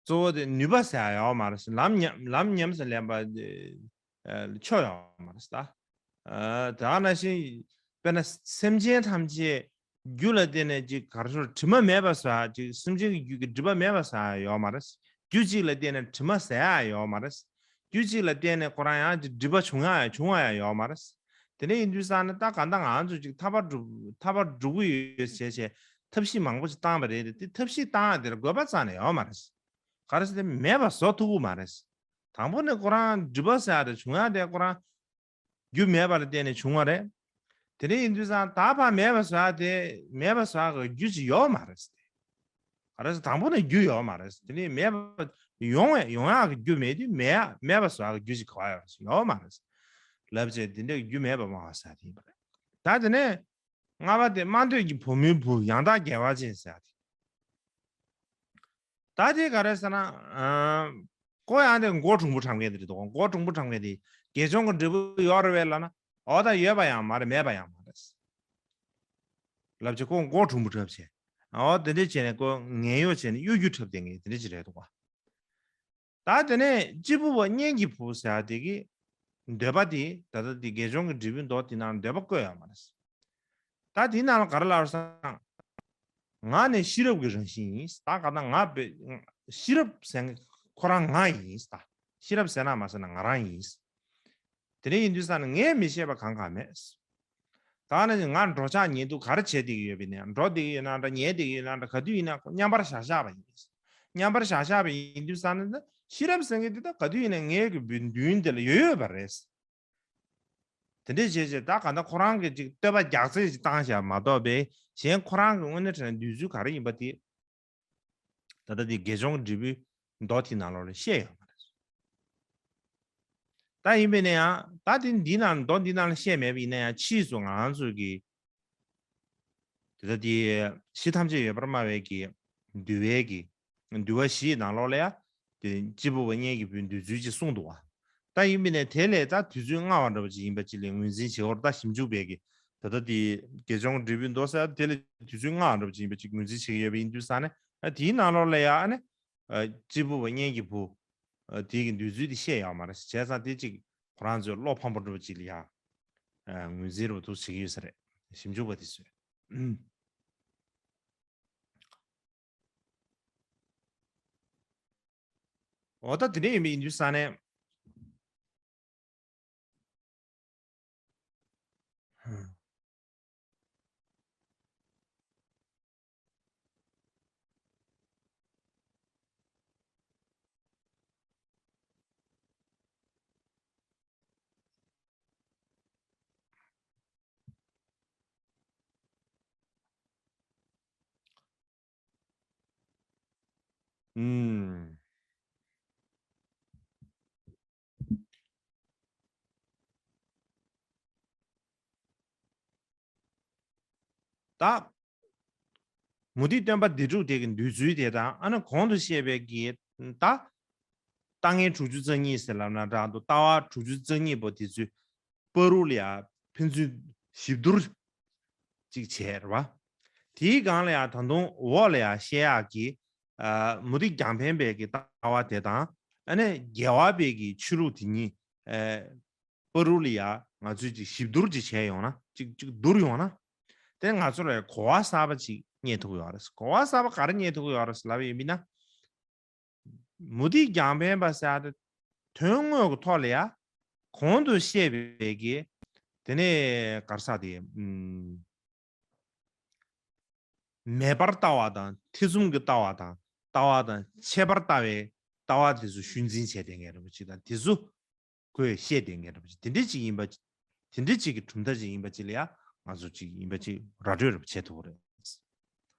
གཙོ་བོ་དེ་ནུས་པ་ཟེར་ཡག་ཡོད་མ་རེད། ལམ་ཉམས་ལམ་ཉམས་སུ་ལེན་པ་དེ་ཆོ་ཡོད་མ་རེད་ད། ཨ་དེ་ནང་བཞིན་དཔེར་ན་སེམས་ཅན་ཐམས་ཅད་རྒྱུ་ལ་བརྟེན་ནས་ཅིག་ག་རེ་ཟེར། དྲི་མ་མེད་པ་ཟེར་ཡག་ཅིག་སེམས་ཅན་གྱི་རྒྱུད་ཀྱི་སྒྲིབ་པ་མེད་པ་ཟེར་ཡག་ཡོད་མ་རེད། རྒྱུ་གཅིག་ལ་བརྟེན་ནས་དྲི་མ་ཟད་ཡག་ཡོད་མ་རེད། རྒྱུ་གཅིག་ལ་བརྟེན་ནས་ཁོ་རང་ཡང་ཅིག་སྒྲིབ་པ་བྱུང་ཡག་ཡང་བྱུང་བ་ཡང་ཡོད་མ་རེད། དེ་འདྲ་ཡིན་དུས་ཙང་ནས་ད་གང་ལྟར་ང་ཚོ་ཅིག་ཐར་པ་སྒྲུབ་ཐར་པ་སྒྲུབ་ཀྱི་ཡོད་ཟེར་བྱས་ཐབས་ཤེས་མང་པོ་ཅིག་བཏང་བ་རེད་དེ། དེ་ཐབས་ཤེས་བཏང་ཡག་དེ་ལ་དགོས་པ་རྩ་ནས་ཡོད་མ་རེད། ག་རེ་ཟེར་ན་མེད་པ་བཟོ་ཐུབ་ཀྱི་མ་རེད། དང་པོ་ནས་ཁོ་རང་སྒྲིབ་པ་ཟེར་ཡག་དེ་བྱུང་ཡག་དེ་ཁོ་རང་རྒྱུ་མེད་པ་ལ་བརྟེན་ནས་བྱུང་བ་རེད། དེ་འདྲ་ཡིན་དུས་ཙང་ད་ཕར་མེད་པ་བཟོ་ཡག་དེ། མེད་པ་བཟོ་ཡག་གི་རྒྱུ་ཅིག་ཡོད་མ་རེད། ག་རེ་ཟེར། དང་པོ་ནས་རྒྱུ་ཡོད་མ་རེད། དེ་ནས་མེད་པ་ཡོང་བས་ཡོང་ཡག་གི་རྒྱུ་མེད་དུས་མེད་ཡག་མེད་པ་བཟོ་ཡག་གི་རྒྱུ་ཅིག་ག་པར་ཡོད་རེད། ཡོད་མ་རེད། ལབ་བྱས་དེ་འདྲའི་རྒྱུ་མེད་པར་སྨྲ་བ་ཟེར་དེ་ཡིན་པ་རེད། ད་དེ་ནས་ལྔ་པ་དེ་དམར་འདོད་ཀྱི་བུ་མོའི་བུ་ཡང་དག་རྒྱལ་བ་ཅན་ཟེར་ཡག་དེ། ད་དེ་ག་རེ་ཟེར་ན། ཨ་ཁོ་ཡང་དེ་མགོ་གྲུང་པོ་ཁྲམ་མཁན་དེ་རེད་དོ། མགོ་གྲུང་པོ་ཁྲམ་མཁན་དེ་དགེ་སྦྱོང་གི་འབྲས་བུ་ཡོད་རེད་པས་ལབ་ན། འོ་ད་ཡོད་པ་ཡང་མ་རེད། མེད་པ་ཡང་མ་རེད། ལབ་བྱས་ཁོ་མགོ་གྲུང་པོ་འཁྲབ་བྱས། འོ་དེ་འདྲ་བྱས་ནས་ཁོ་ངན་གཡོ་བྱས་ནས་གཡོ་སྒྱུ་འཁྲབ་བསྡད་མཁན་དེ་འདྲ་ཅིག་རེད་འདུག་པ། ད་དེ་ནས་སྐྱེས་བུ་པ་གཉེན་གྱི་བུ་ཟེར་ཡག་དེ་གི་འདོད་པ་དེ། ད་ལྟ་དེ་དགེ་སྦྱོང་གི་འབྲས་བུའི་མདོ་དེ་ནང་འདོད་པ་བཀོད་ཡོད་མ་རེད། ད་དེའི་ནང་ལ་ག་རེ་ལབ་རེད་ཟེར་ན། ང་ནི་ཤེས་རབ་ཀྱི་རང་བཞིན་ཡིན། ད་ག་ད་ང་བེ་ཤེས་རབ་ཟེར་མཁན་ཁོ་རང་ང་ཡིན། ད་ཤེས་རབ་ཟེར་ན་མ་ཟེར་ན་ང་རང་ཡིན། དེ་འདྲ་ཡིན་དུས་ཙང་ནས་ངས་མི་ཤེས་པ་གང་གང་མེད། ད་ནི་ང་འགྲོ་འཆག་ཉལ་འདུག་ག་རེ་བྱེད་བསྡད་ཀྱི་ཡོད་པ་ཡིན་ན། འགྲོ་བསྡད་ཀྱི་ཡོད་ན་འདྲ། ཉལ་བསྡད་ཀྱི་ཡོད་ན་འདྲ། ག་དུས་ཡིན་ན་མཉམ་པར་བཞག་བཞག་པ་ཡིན། མཉམ་པར་བཞག་བཞག་པ་ཡིན་དུས་ཙང་ནས་ཤེས་རབ་ཟེར་མཁན་དེ་ད་ག་དུས་ཡིན་ན་ངའི་གི་མདུན་དེ་ལ་ཡོད་ཡོད་པ་རེད། དེ་འདྲས་བྱས་བྱས་ད་ག་ད་ཁོ་རང་གིས་ཅིག་བསྟོད་པ་རྒྱག་རྩིས་ཅིག་བཏང་བཞག་མ་གཏོགས་པའི་གཞན་ཁོ་རང་གི་དངོས་གནས་དྲང་གནས་འདོད་ཚུལ་ག་རེ་ཡིན་པ་དེ། ད་ལྟ་འདི་དགེ་སྦྱོང་གི་འབྲས་བུའི་མདོ་དེའི་ནང་ལོགས་ལ་བཤད་ཡོད་མ་རེད། ད་ཡིན་པས་ན་ཡང་ད་དེ་འདི་ནང་མདོ་འདི་ནང་ལ་བཤད་མེད་པ་ཡིན་ན་ཡང་ཕྱིས་སུ་ང་རང་ཚོ་གི་དེ་ལྟ་དེ་གཞི་ཐམས་ཅད་ཡོད་པར་སྨྲ་བའི་གི་འདུལ་བའི་གི་འདུལ་བ་བཞིའི་ནང་ལོགས་ལ་ཡང་དེ་སྐྱེས་བུ་པ་གཉེན་གྱི་བུའི་འདོད་ཚུལ་ཅིག་གསུངས་འདུག་བ། ད་ཡིན་པས་ན་དེ་ལས་ད་དུས་ཚོད་སྔ་བ་འདྲ་བ་ཅིག་ཡིན་པ་ཅིག་ལ་ངོས་འཛིན་བྱེད་འོར། ད་ཞིབ་འཇུག་པའི་གི་ད་ལྟ་དེ་དགེ་སྦྱོང་འབྲས་བུའི་མདོ་ཟེར་དེ་ལས་དུས་ཚོད་སྔ་བ་འདྲ་བ་ཅིག་ཡིན་པ་ཅིག་ངོས་འཛིན་བྱེད་ཀྱི་ཡོད་པ་ཡིན་དུས་ཙང་ནས། ཨ་དེའི་ནང་ལོགས་ལ་ཡང་ཨ་ནི་ཨ་སྐྱེས་བུ་པ་གཉེན་གྱི་བུ་ཨ་དེ་གི་འདོད་ཚུལ་དེ་བཤད་ཡོད་མ་རེད། བྱས་ཙང་དེ་ཅིག་ཁོ་རང་ཚོས་བློ་ཕམ་པོ་འདྲ་བ་ཅིག་ལ་ཡང་ཨ་ངོས་འཛིན་རུ་འདུག་བྱེད་ཀྱི་ཡོད་ས་རེད། ཞིབ་འཇུག་པ་དེ་ཚོས། ཨུམ། འོ་ད་དེ་འདྲ་ཡིན་པ་ཡིན་དུས་ཙང་ནས། ཨུམ། ད་མུ་སྟེགས་སྟོན་པ་སྡེ་དྲུག་དེ་གི་འདོད་ཚུལ་དེ་དང་། ཨ་ནི་གོང་དུ་བཤད་པའི་གི་ད་ལྟ་ངན་དྲུག་ཅུ་རྩ་གཉིས་ཟེར་ལབ་ན་འདྲ་འདུག་ལྟ་བ་དྲུག་ཅུ་རྩ་གཉིས་པོ་དེ་ཚོའི་ བར་དུ་ལ་ཡ་ཕན་ཚུན་ཞིབ་བསྡུར་ཅིག་བྱས་རེད་བ། དེའི་སྒང་ལ་ཡ་ད་དུང་འོག་ལ་ཡ་བཤད་ཡག་གི་ཨ་མུ་སྟེགས་རྒྱང་འཕེན་པའི་གི་ལྟ་བ་དེ་དང་ཨ་ནི་རྒྱལ་བ་པའི་གི་ཆོས་ལུགས་དེ་གཉིས་ཨ་བར་དུ་ལ་ཡ་ང་ཚོས་ཅིག་ཞིབ་བསྡུར་ཅིག་བྱས་ཡོང་ན་ཅིག་ཅིག་བསྡུར་ཡོང་ན། དེ་ང་ཚོ་ལ་གོ་བ་གསར་པ་ཅིག་རྙེད་ཐུབ་ཀྱི་ཡོད་རེད། གོ་བ་གསར་པ་ག་རེ་རྙེད་ཐུབ་ཀྱི་ཡོད་རེད་ལབ་ཡིན་ན། མུ་སྟེགས་རྒྱང་འཕེན་པ་ཟེར་ཡ་དེ་དོན་དངོས་ཀྱི་ཐོག་ལ་ཡ་གོང་དུ་བཤད་པའི་གི་དེ་ནས་ག་རེ་ཟེར་དེ་ཨུམ། མེད་པར་ལྟ་བ་དང་ཐེ་ཚོམ་གྱི་ལྟ་བ་དང་ལྟ་བ་དང་ཆད་པར་ལྟ་བའི་ལྟ་བ་དེ་ཚོ་ཤུལ་འཛིན་བྱས་བསྡད་མཁན་རེད་པ་ཅིག་དང་དེ་ཚོ་ཁོས་བཤད་བསྡད་མཁན་རེད་པ་ཅིག་དེ་འདྲ་ཅིག་ཡིན་པ་དེ་འདྲ་ཅིག་གི་གྲུབ་མཐའ་ཅིག་ཡིན་པ་ཅིག་ལ་ཡ་ང་ཚོ་ཅིག་ཡིན་པ་ཅིག་ར་སྤྲོད་རེ་བྱེད་ཐུབ་ཀྱི་རེད།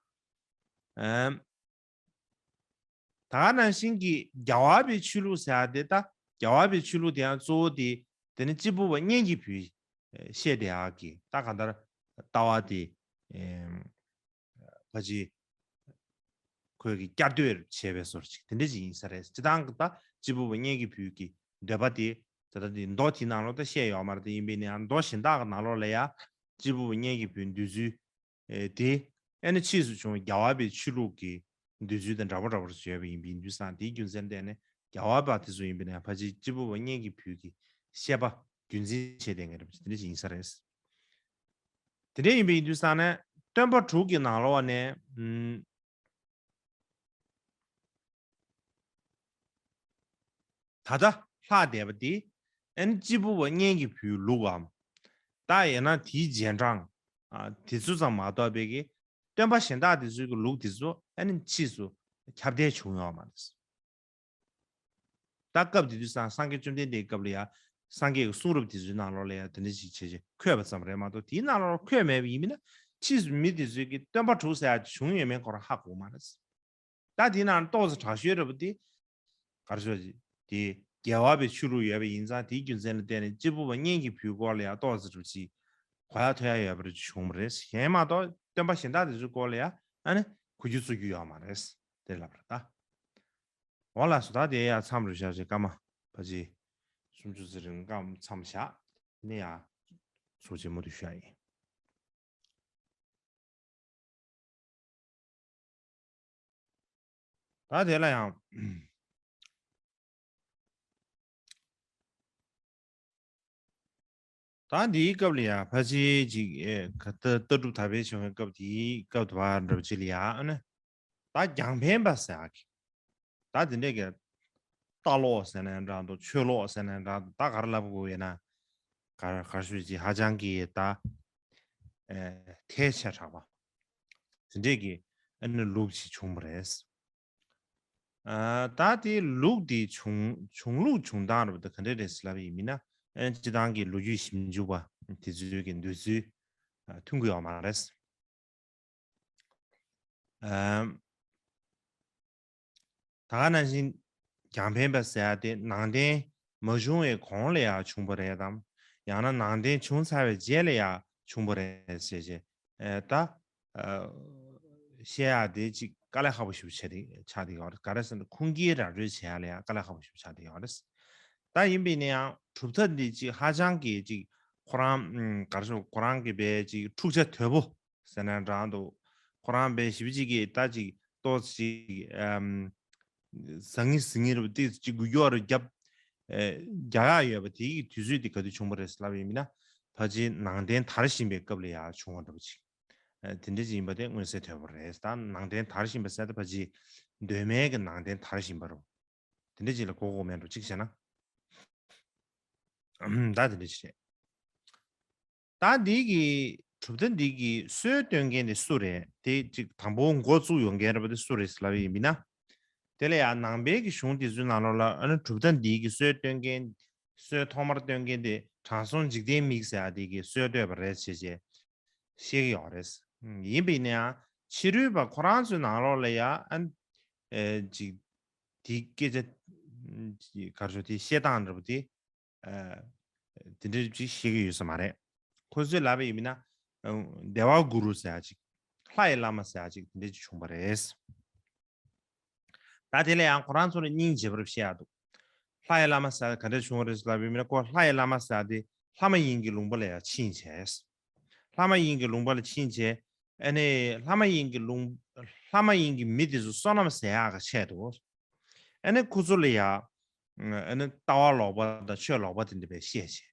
ཨམ། ད་ག་ནང་བཞིན་གྱི་རྒྱལ་བ་པའི་ཆོས་ལུགས་ཟེར་ཡ་དེ་ད་རྒྱལ་བ་པའི་ཆོས་ལུགས་དེ་ཡང་གཙོ་བོ་དེ་དེ་ནི་སྐྱེས་བུ་པ་སྙན་གྱི་བུས་བཤད་བསྡད་ཡག་གི་ད་གང་ལྟར་ལྟ་བ་དེ་ཨེམ། ཕ་ཅི་ཁོས་ཀྱི་བསྐྱར་ཟློས་བྱས་པའི་བཟོ་འདྲ་ཅིག་དེ་འདྲ་ཅིག་ཡིན་ས་རེད། སྤྱིར་བཏང་གི་ད་སྐྱེས་བུ་པ་སྙན་གྱི་བུ་གི་འདོད་པ་དེ་ད་ལྟ་དེ་མདོ་དེའི་ནང་ལོགས་ད་བཤད་ཡོད་མ་རེད། དེ་ཡིན་པས་ན་ཡང་མདོ་གཞན་དག་གི་ནང་ལོགས་ལ་ཡ་སྐྱེས་བུ་པ་སྙན་གྱི་བུའི་འདོད་ཚུལ་ཨེ་དེ། ཨེ་ནི་ཕྱིས་སུ་བྱུང་བའི་རྒྱལ་བ་པའི་ཆོས་ལུགས་ཀྱི་འདོད་ཚུལ་དང་འདྲ་པོ་འདྲ་པོར་བརྗོད་པ་ཡིན་པ་ཡིན་དུས་ཙང་དེའི་རྒྱུ་མཚན་བརྟེན་ནས་རྒྱལ་བ་པ་དེ་ཚོ་ཡིན་པས་ན་ཕལ་ཆེར་སྐྱེས་བུ་པ་སྙན་གྱི་བུ་གི་བཤད་པ་རྒྱུན་འཛིན་བྱས་བསྡད་མཁན་རེད་པ་དེ་འདྲ་ཞིག་ཡིན་ས་རེད། དེ་འདྲ་ཡིན་པ་ཡིན་དུས་ཙང་ནས་སྟོན་པ་དྲུག་གི་ནང་ལོགས་ནས་ཨུམ། ད་ལྟ་ལྷག་བསྡད་པ་དེ་ཨེ་ནི་སྐྱེས་བུ་པ་སྙན་གྱི་བུའི་ལུགས་འམ། ད་ཡང་ན་དེའི་རྗེས་འབྲང་ཨ་དེ་ཚོ་ཙམ་མ་གཏོགས་པའི་གི་སྟོན་པ་གཞན་དག་དེ་ཚོའི་གི་ལུགས་དེ་ཚོ་ཨེ་ནི་ཕྱིས་སུ་ཁྱབ་གདལ་བྱུང་ཡོད་མ་རེད། ད་སྐབས་དེ་དུས་སང་སངས་རྒྱས་བཅོམ་ལྡན་འདས་སྐབས་ལ་ཡ་སངས་རྒྱས་ཀྱི་གསུང་རབ་དེ་ཚོའི་ནང་ལོགས་ལ་ཡ་དེ་འདྲ་ཞིག་བྱས་བྱས་འཁོད་པ་ཙམ་རེད་མ་གཏོགས་དེའི་ནང་ལོགས་འཁོད་མེད་པ་ཡིན་མིན་ན་ཕྱིས་སུ་མི་དེ་ཚོས་ཀྱི་སྟོན་པ་དྲུག་ཟེར་ཡ་བྱུང་ཡོད་མེད་ཁོ་རང་ཧ་གོ་མ་རེད། ད་དེའི་ནང་ཏོག་ཙམ་དྲག་ཤོས་རེད་པ་དེ། གར་ཤོག་ཅིག་དེ་རྒྱལ་བ་པའི་ཆོས་ལུགས་ཡོད་པ་ཡིན་ཙང་དེའི་རྒྱུ་མཚན་ལ་བརྟེན་ནས་སྐྱེས་བུ་པ་སྙན་གྱི་བུའི་སྐོར་ལ་ཡང་ཏོག་ཙམ་རུ་ཅིག་གོ་ཡ་ཐོས་ཡ་ཡོད་པ་རེ་བྱུང་བ་རེད། གཞན་མ་གཏོགས་སྟོན་པ་གཞན་དག་དེ་ཚོའི་སྐོར་ལ་ཡང་ཨ་ནི་གོ་རྒྱུ་ཚོར་རྒྱུ་ཡོད་མ་རེད། དེ་ལབ་རེད་ད། འོ་ལགས་སོ། ད་དེ་ཡ་མཚམས་རེ་བཞག་ཅིག་སྐར་མ་ཕལ་ཆེར་སུམ་ཅུ་ཙམ་རིང་སྐར་མཚམས་བཞག་ནས་ཡ་ཚོགས་ཆེན་མུ་མཐུད་ཞུ་ཡ་ཡིན། ད་དེ་ལ་ཡང་ད་འདིའི་སྐབས་ལ་ཡང་ཕལ་ཆེར་ཅིག་ཨེ་ག་ད་ལྟ་གྲུབ་ད་པའི་བྱུང་བའི་སྐབས་དེའི་སྐབས་དུ་བ་འདྲ་པོ་ཅིག་ལ་ཡང་ཨ་ནི་ད་རྒྱང་འཕེན་པ་ཟེར་ཡག་གི་ད་དེ་འདྲས་ཀྱི་ལྟ་ལོག་ཟེར་ནའི་འདྲ་འདུག་ཆོས་ལོག་ཟེར་ནའི་འདྲ་འདུག་ད་ག་རེ་ལབ་དགོས་ཡོད་ན་ག་ག་ཞུ་ཅིག་ཧ་ཅང་གི་ད་ཨེ་ཐལ་ཆེ་དྲགས་པ་དེ་འདྲས་ཀྱི་ཨ་ནི་ལུགས་ཅིག་བྱུང་བ་རེད། ཨ་ད་དེ་ལུགས་དེ་བྱུང་བྱུང་ལུགས་བྱུང་སྟངས་རབ་ཏུ་ག་འདྲ་རེད་ཟེར་ལབ་ཡིན་མིན་ན་ཨ་སྤྱི་བཏང་གི་ལོ་རྒྱུས་ཞིབ་འཇུག་པ་དེ་ཚོའི་གི་འདོད་ཚུལ་ཨ་མཐུན་གི་ཡོད་མ་རེད། ཨ་ད་ག་ནང་བཞིན་རྒྱང་འཕེན་པ་ཟེར་ཡ་དེ་ནང་བསྟན་མ་བྱུང་བའི་གོང་ལ་ཡང་བྱུང་བ་རེད་དམ། ཡང་ན་ནང་བསྟན་བྱུང་ཚར་བའི་རྗེས་ལ་ཡང་བྱུང་བ་རེད་ཟེར་བྱས་ཨེ་ད། བཤད་ཡག་དེ་ཅིག་དཀའ་ལས་ཁག་པོ་ཞིག་ཆགས་ཏེ་ཆགས་ཏེ་ཡོད་རེད། ག་རེ་ཟེར་ན་ཁུངས་སྐྱེལ་ར་སྤྲོད་བྱེད་ཡག་ལ་ཡང་དཀའ་ལས་ཁག་པོ་ཞིག་ཆགས་ཏེ་ཡོད་རེད། ད་ཡིན་པས་ན་ཡང་གྲུབ་མཐའ་འདི་ཅིག་ཧ་ཅང་གི་ཅིག་ཁོ་རང་ག་རེ་ཟེར་ཁོ་རང་གི་བས་ཅིག་འཁྲུག་ཆ་དོད་པོ་ཟེར་ན་འདྲ་འདུག་ཁོ་རང་བས་ཞིབ་ཅིག་གི་ད་ཅིག་ཏོག་ཙམ་ཅིག་ཟང་ངེ་ཟིང་ངེ་རུ་ཏིག་ཅིག་འགུལ་སྐྱོད་རུ་བརྒྱབ་རྒྱག་ཡག་ཡོད་པ་དེའི་དུས་ཚོད་དེ་ག་དུས་བྱུང་བ་རེད་ཟེར་ལབ་ཡིན་མིན་ན་ཕལ་ཆེར་ནང་བསྟན་དར་བཞིན་པའི་སྐབས་ལ་ཡང་བྱུང་བ་འདྲ་པོ་ཅིག་ཨ་དེ་འདྲ་ཅིག་ཡིན་པ་དེ་མངོན་གསལ་དོད་པོ་རེད། ད་ནང་བསྟན་དར་བཞིན་པ་ཟེར་ད་ཕལ་ཆེར་གདོད་མའི་གི་ནང་བསྟན་དར་བཞིན་པ་རུ་དེ་འདྲ་ཅིག་ལ་གོ་དགོས་མེད་འགྲོ་གཅིག་བྱས་ན་ད་དེ་འདྲ་ཅིག་རེད། ད་འདི་གི་གྲུབ་མཐའ་འདི་གི་སྲོལ་གཏོད་མཁན་དེ་སུ་རེད། དེ་ཅིག་དང་པོ་འགོ་བཙུགས་ཡོང་མཁན་རེད་པ་དེ་སུ་རེད་ལབ་ཡིན་མིན་ན། དེ་ལ་ཡང་ནང་པའི་གི་གཞུང་དེ་ཚོའི་ནང་ལོགས་ལ་ཨ་ནི་གྲུབ་མཐའ་འདི་གི་སྲོལ་གཏོད་མཁན་སྲོལ་ཐོག་མར་གཏོད་མཁན་དེ་དྲང་སྲོང་འཇིག་རྟེན་མིག་ཟེར་ཡ་དེ་གི་སྲོལ་གཏོད་པ་རེད་ཟེར་བྱས་བཤད་ཀྱི་ཡོད་རེད། ཡིན་པས་ན་ཡང་ཕྱི་རོལ་པ་ཁོ་རང་ཚོའི་ནང་ལོགས་ལ་ཡང་ཨ་ནི་ཅིག་དེ་སྐད་ཆ་ག་རེ་ཞུ་དེ་བཤད་སྟངས་འདྲ་པོ་དེ་དེ་འདྲ་ཅིག་བཤད་ཀྱི་ཡོད་ས་མ་རེད། ཁོ་ཚོས་ལབ་པ་ཡིན་ན་བདེ་བ་གུ་རུ་ཟེར་ཡ་ཅིག་ལྷ་ཡི་བླ་མ་ཟེར་ཡ་ཅིག་དེ་འདྲ་ཅིག་བྱུང་བ་རེད། ད་དེ་ལ་ཡང་ཁོ་རང་ཚོ་ལ་སྙིང་རྗེ་པོར་བཤད་ཡ་འདུག་ལྷ་ཡི་བླ་མ་ཟེར་ག་འདྲ་བྱུང་བ་རེད་ལབ་ཡིན་ན་ཁོ་ལྷ་ཡི་བླ་མ་ཟེར་དེ་ ལྷ་མ་ཡིན་གྱི་ལུང་པ་ལ་ཡང་ཕྱིན་བྱས། ལྷ་མ་ཡིན་གྱི་ལུང་པ་ལ་ཕྱིན་བྱས། ཨ་ནི་ལྷ་མ་ཡིན་གྱི་ལུང་ལྷ་མ་ཡིན་གྱི་མི་དེ་ཚོ་བསོད་ནམས་ཟད་ཡག་གི་ཆེད་དུ། ཨ་ནི་ཁོ་ཚོ་ལ་ཡང་ཨ་ནི་ལྟ་བ་ལོག་པ་དང་ཆོས་ལོག་པ་དེ་འདྲ་བས་བཤད་བྱས།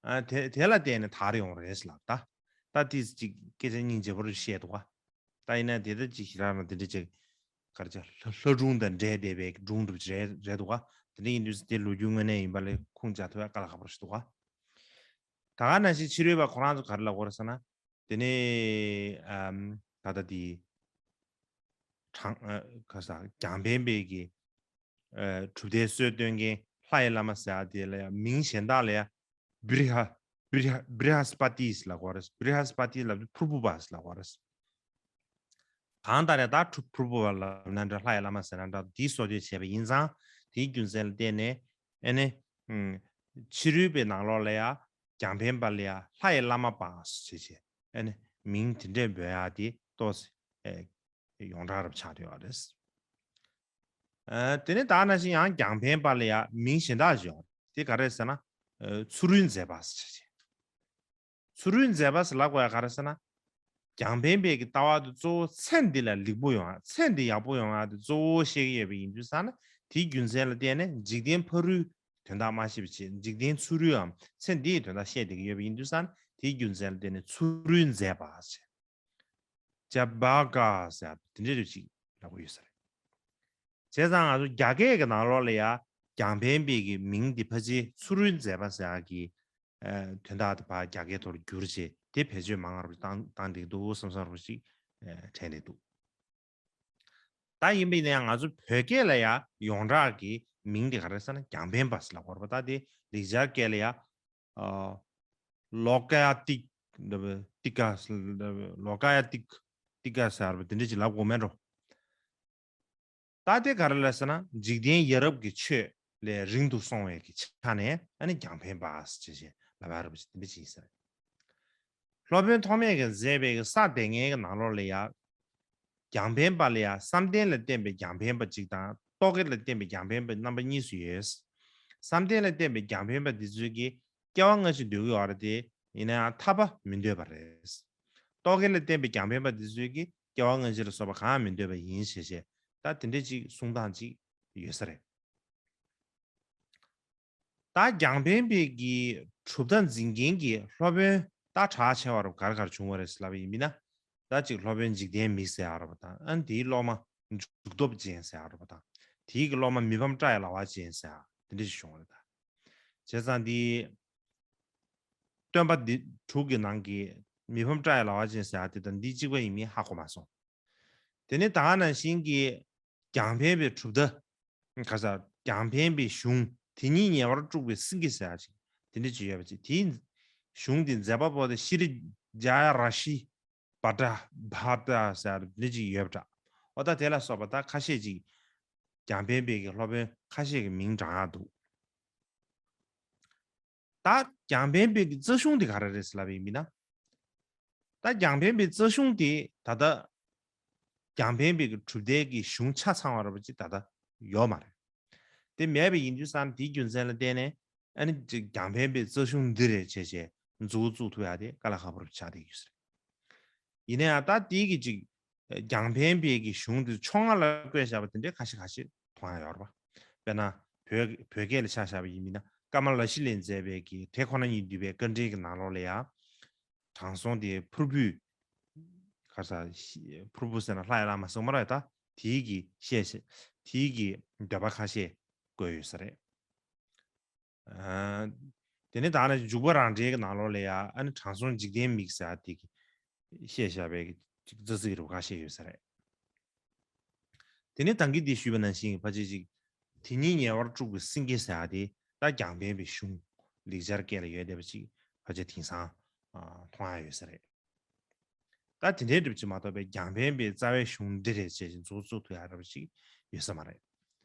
ཨ་དེ་དེ་ལ་བརྟེན་ནས་དར་ཡོང་རེད་ལབ་ད། ད་དེ་ཅིག་སྐད་ཆ་སྙིང་རྗེ་པོ་རེ་བཤད་འདུག་ག་ད་ཡིན་ན་དེ་ལྟར་ཅིག་ཞེ་དྲག་ན་དེ་འདྲ་ཅིག་ག་རེ་ཅིག་ལྷ་ལྷ་སྒྲུང་དང་འདྲེས་བསྡད་པའི་སྒྲུང་འདྲ་པོ་ཅིག་རེད་རེད་འདུག་ག་དེ་འདྲ་ཡིན་དུས་དེ་ལོ་རྒྱུས་དངོས་གནས་ཡིན་པ་ལས་ཁུངས་འཇགས་ཐུབ་ཡ་དཀའ་ལས་ཁག་པོ་ཞིག་འདུག་ག་ད་ག་ནང་བཞིན་ཕྱི་རོལ་པ་ཁོ་རང་ཚོ་ག་རེ་ལབ་ཀྱི་ཡོད་རེད་ཟེར་ན། དེ་ནས་ཨམ་ད་ལྟ་དེ་དྲང་ཨ་ག་ས་རྒྱང་འཕེན་པའི་གི་ཨ་གྲུབ་མཐའི་སྲོལ་སྟོན་མཁན་ལྷ་ཡི་བླ་མ་ཟེར་ཡ་དེ་ལ་ཡང་མིང་གཞན་དག་ལ་ཡང་བི་རི་ཧ་བི་རི་ཧ་བི་རི་ཧ་སྤ་ཏི་ལབ་ཀྱི་ཡོད་རེད། བི་རི་ཧ་སྤ་ཏི་ལབ་དུས་ཕུར་བུ་པ་ལབ་ཀྱི་ཡོད་རེད། གང་ལྟར་ཡང་ད་ཕུར་བུ་པ་ལབ་ན་འདྲ་ལྷ་ཡི་བླ་མ་ཟེར་ན་འདྲ་དེའི་སྲོལ་གཏོད་བྱས་པ་ཡིན་ཙང་དེའི་རྒྱུ་མཚན་ལ་བརྟེན་ནས་ཨ་ནི་ཕྱི་རོལ་པའི་ནང་ལོགས་ལ་ཡང་རྒྱང་འཕེན་པ་ལ་ཡང་ལྷ་ཡི་བླ་མ་པ་ཞེས་བྱས་ཨ་ནི་མིང་དེ་འདྲས་འབོད་ཡག་དེ་ཏོག་ཙམ་ཡོངས་གྲགས་རབ་ཆགས་བསྡད་ཡོད་རེད། ཨ་དེ་ནས་ད་ནང་བཞིན་ཡང་རྒྱང་འཕེན་པ་ལ་ཡང་མིང་གཞན་དག་ཅིག་ཡོད་རེད། དེ་ག་རེ་ཟེར་ན། ཨ་ཚུ་རོལ་མཛད་པ་ཞེས་བྱས། ཚུ་རོལ་མཛད་པ་ཟེར་ལབ་དགོས་ཡ་ག་རེ་ཟེར་ན། རྒྱང་འཕེན་པའི་གི་ལྟ་བ་དེ་གཙོ་བོ་ཚེ་འདི་ལ་ལེགས་པོ་ཡོང་ཡ། ཚེ་འདི་ཡག་པོ་ཡོང་ཡ་དེ་གཙོ་བོ་བཤད་ཀྱི་ཡོད་པ་ཡིན་དུས་ཙང་ན་དེའི་རྒྱུ་མཚན་ལ་བརྟེན་ནས་འཇིག་རྟེན་ཕ་རོལ་དོན་དག་མ་ཤེས་པ་བྱས། འཇིག་རྟེན་ཚུ་རོལ་འམ་ཚེ་འདིའི་དོན་དག་བཤད་བསྡད་ཀྱི་ཡོད་པ་ཡིན་དུས་ཙང་ན་དེའི་རྒྱུ་མཚན་ལ་བརྟེན་ནས་ཚུ་རོལ་མཛད་པ་ཞེས། ཇ་བ་ག་ཟེར་ཡ་དེ་འདྲ་རེ་ཅིག་ལབ་ཀྱི་ཡོད་ས་རེད། བྱས་ཙང་ང་ཚོ་རྒྱ་སྐད་ཀྱི་ནང་ལོགས་ལ་ཡ་རྒྱང་འཕེན་པའི་གི་མིང་འདི་ཕལ་ཆེར་ཚུ་རོལ་མཛད་པ་ཟེར་ཡ་གི་ཨ་དོན་དག་དེ་ཕར་རྒྱ་སྐད་ཐོག་བསྒྱུར་བྱས་དེ་བེད་སྤྱོད་མང་བ་རུ་བཏང་བཏང་བསྡད་འདུག་བསམ་བསམ་རུ་ཅིག་ཨ་དྲན་བསྡད་འདུག་ད་ཡིན་པ་ཡིན་ན་ཡང་ང་ཚོ་བོད་སྐད་ལ་ཡ་ཡོངས་གྲགས་ཀྱི་མིང་དེ་ག་རེ་ཟེར་ན་རྒྱང་འཕེན་པ་ཟེར་ལབ་ཀྱི་ཡོད་རེད་པ། ད་དེ་ལེགས་སྦྱར་སྐད་ལ་ཡ་ཨ་ལོ་ཀ་ཡ་ཏིག་ཏི་ཀ་ལོ་ཀ་ཡ་ཏིག་ཏི་ཀ་ཟེར་བ་དེ་འདྲ་ཅིག་ལབ་དགོས་མེད་འགྲོ། ད་དེ་ག་རེ་ལབ་ཟེར་ན་འཇིག་རྟེན་ཡ་རབས་ཀྱི་ཆོས་ལས་རིང་དུ་སོང་བའི་གི་ཆ་ནས་ཨ་ནི་རྒྱང་འཕེན་པ་ཟེར་བྱས་ལབ་ཡ་རེད་པ། དེ་འདྲ་ཅིག་ཡིན་ས་རེད། སློབ་དཔོན་ཐོགས་མེད་ཀྱིས་མཛད་པའི་གི་ས་སྡེ་ལྔའི་གི་ནང་ལོགས་ལ་ཡ། རྒྱང་འཕེན་པ་ལ་ཡ་བསམ་གཏན་ལ་བརྟེན་པའི་རྒྱང་འཕེན་པ་གཅིག་དང་རྟོག་གེ་ལ་བརྟེན་པའི་རྒྱང་འཕེན་པ་རྣམ་པ་གཉིས་སུ་ཡོད། བསམ་གཏན་ལ་བརྟེན་པའི་རྒྱང་འཕེན་པ་འདི་ཚོས་ཀྱི་སྐྱེ་བ་སྔ་ཕྱི་འདོད་ཀྱི་ཡོད་རེད་དེ། ཡིན་ན་ཡང་ཐར་པ་མི་འདོད་པ་རེད། རྟོག་གེ་ལ་བརྟེན་པའི་རྒྱང་འཕེན་པ་འདི་ཚོས་ཀྱི་སྐྱེ་བ་སྔ་ཕྱི་ལ་སོགས་པ་གང་ཡང་མི་འདོད་པ་ཡིན་ཞེས་བཤད། ད་དེ་འདྲ་ཅིག་གསུང་སྟངས་ཅིག་ཡོད་ས་རེད། ད་རྒྱང་འཕེན་པའི་གི་གྲུབ་མཐའ་འཛིན་མཁན་གྱི་སློབ་དཔོན་ད་གྲགས་ཆེ་བ་རུ་ག་རེ་ག་རེ་བྱུང་བ་རེད་ལབ་པ་ཡིན་ན། ད་ཅིག་སློབ་དཔོན་འཇིག་རྟེན་མི་ཟེར་ཡ་རེད་པ་དང་། ཨ་ནི་དེའི་སློབ་མ་འཇུག་སྟོབས་ཅན་ཟེར་ཡ་རེད་པ་དང་། དེའི་གི་སློབ་མ་མི་ཕམ་བཀྲ་ཡི་ལ་བ་ཅན་ཟེར་ཡ་དེ་འདྲ་ཞིག་བྱུང་བ་རེད་ད། བྱས་ཙང་དེ་སྟོན་པ་འདི་དྲུག་གི་ནང་གི་མི་ཕམ་བཀྲ་ཡི་ལ་བ་ཅན་ཟེར་ཡ་དེ་དང་འདི་གཅིག་པ་ཡིན་མིན་ཧ་གོ་མ་སོང་། དེ་ནས་ད་ག་ནང་བཞིན་གྱི་རྒྱང་འཕེན་པའི་གྲུབ་མཐའ། ག་ས་རྒྱང་འཕེན་པའི་གཞུང་དེ་ཉིད་ཉེ་བར་དཀྲུགས་པའི་སེང་གེ་ཟེར་ཡ་ཅིག་དེ་འདྲ་ཅིག་ཡོད་པ་ཅིག་དེའི་གཞུང་དེ་མཛད་པ་པོ་དེ་ཤྲཱི་ཛྙཱ་ཡ་རཱ་ཤི་བྷ་དྲ་བྷ་དྲ་ཟེར་ཡ་དེ་འདྲ་ཅིག་ཡོད་པ་འདྲ། འོ་ད་དེ་ལ་སོགས་པ་ད་ཁ་ཤས་ཅིག་རྒྱང་འཕེན་པའི་གི་སློབ་དཔོན་ཁ་ཤས་ཀྱི་མིང་བགྲང་ཡག་འདུག་ད་རྒྱང་འཕེན་པའི་གི་རྩ་གཞུང་དེ་ག་རེ་རེད་ཟེར་ལབ་པ་ཡིན་ན། ད་རྒྱང་འཕེན་པའི་རྩ་གཞུང་དེ་ད་ལྟ་རྒྱང་འཕེན་པའི་གི་གྲུབ་མཐའི་གི་གཞུང་ཆ་ཚང་བ་ར་བ་ཅིག་ད་ལྟ་ཡོད་མ་རེད། དེ་མེད་པ་ཡིན་དུས་ཙང་དེའི་རྒྱུ་མཚན་ལ་བརྟེན་ནས་ཨ་ནི་ཅིག་རྒྱང་འཕེན་པའི་རྩ་གཞུང་འདི་རེད་བྱས་བྱས་མཛུབ་བཙུགས་ཐུབ་ཡ་དེ་དཀའ་ལས་ཁག་པོ་རུ་ཆགས་བསྡད་ཡོད་ས་རེད། ཡིན་ན་ཡང་ད་དེའི་གི་ཅིག་རྒྱང་འཕེན་པའི་གི་གཞུང་དེ་ཕྱོགས་སྔ་ལ་བཀོད་བཞག་པ་དེ་འདྲའི་ཁ་ཤས་ཁ་ཤས་མཐོང་ཡ་ཡོད་རེད་པ། དཔེར་ན་བོད་བོད་སྐད་ལ་ཆ་བཞག་པ་ཡིན་མིན་ན་ཀ་མ་ལ་ཤཱི་ལས་མཛད་པའི་གི་དེ་ཁོ་ན་ཉིད་འདུས་པའི་དཀའ་འགྲེལ་གྱི་ནང་ལོགས་ལ་ཡང་། དྲང་སྲོང་དེ་ཕུར་བུས། ག་ས་ཕུར་བུ་ཟེར་ན་ལྷ་ཡི་བླ་མ་ཟེར་མ་རེད་ད། དེའི་གི་བཤད་བཤད་དེའི་གི་འདོད་པ་ཁ་ཤས་བཀོད་ཡོད་ས་རེད། ཨ། དེ་ནས་ད་ནི་འཇུག་པ་རང་འགྲེལ་གྱི་ནང་ལོགས་ལ་ཡ་ཨ་ནི་དྲང་སྲོང་འཇིག་རྟེན་མིག་ཟེར་ཡ་དེ་གི་བཤད་བཞག་པའི་གི་ཅིག་རྩ་ཚིག་རུ་ཁ་ཤས་ཡོད་ས་རེད། དེ་ནས་ད་གིན་འདི་ཞུས་པ་ནང་བཞིན་གྱི་ཕལ་ཆེར་ཅིག་དེ་ཉིད་ཉེ་བར་དཀྲུགས་པའི་སེང་གེ་ཟེར་ཡ་དེ་ད་རྒྱང་འཕེན་པའི་གཞུང་ལེགས་སྦྱར་སྐད་ལ་ཡོད་བསྡད་པ་ཅིག་ཕལ་ཆེར་དེང་སང་ཨ་མཐོང་ཡ་ཡོད་ས་རེད། ད་དེ་འདྲའི་འགྲུབ་ཅིག་མ་གཏོགས་པའི་རྒྱང་འཕེན་པའི་རྩ་བའི་གཞུང་འདི་རེད་ཅེས་མཛུབ་བཙུགས་ཐུབ་ཡ་འདྲ་པོ་ཅིག་ཡོད་ས་མ་རེད།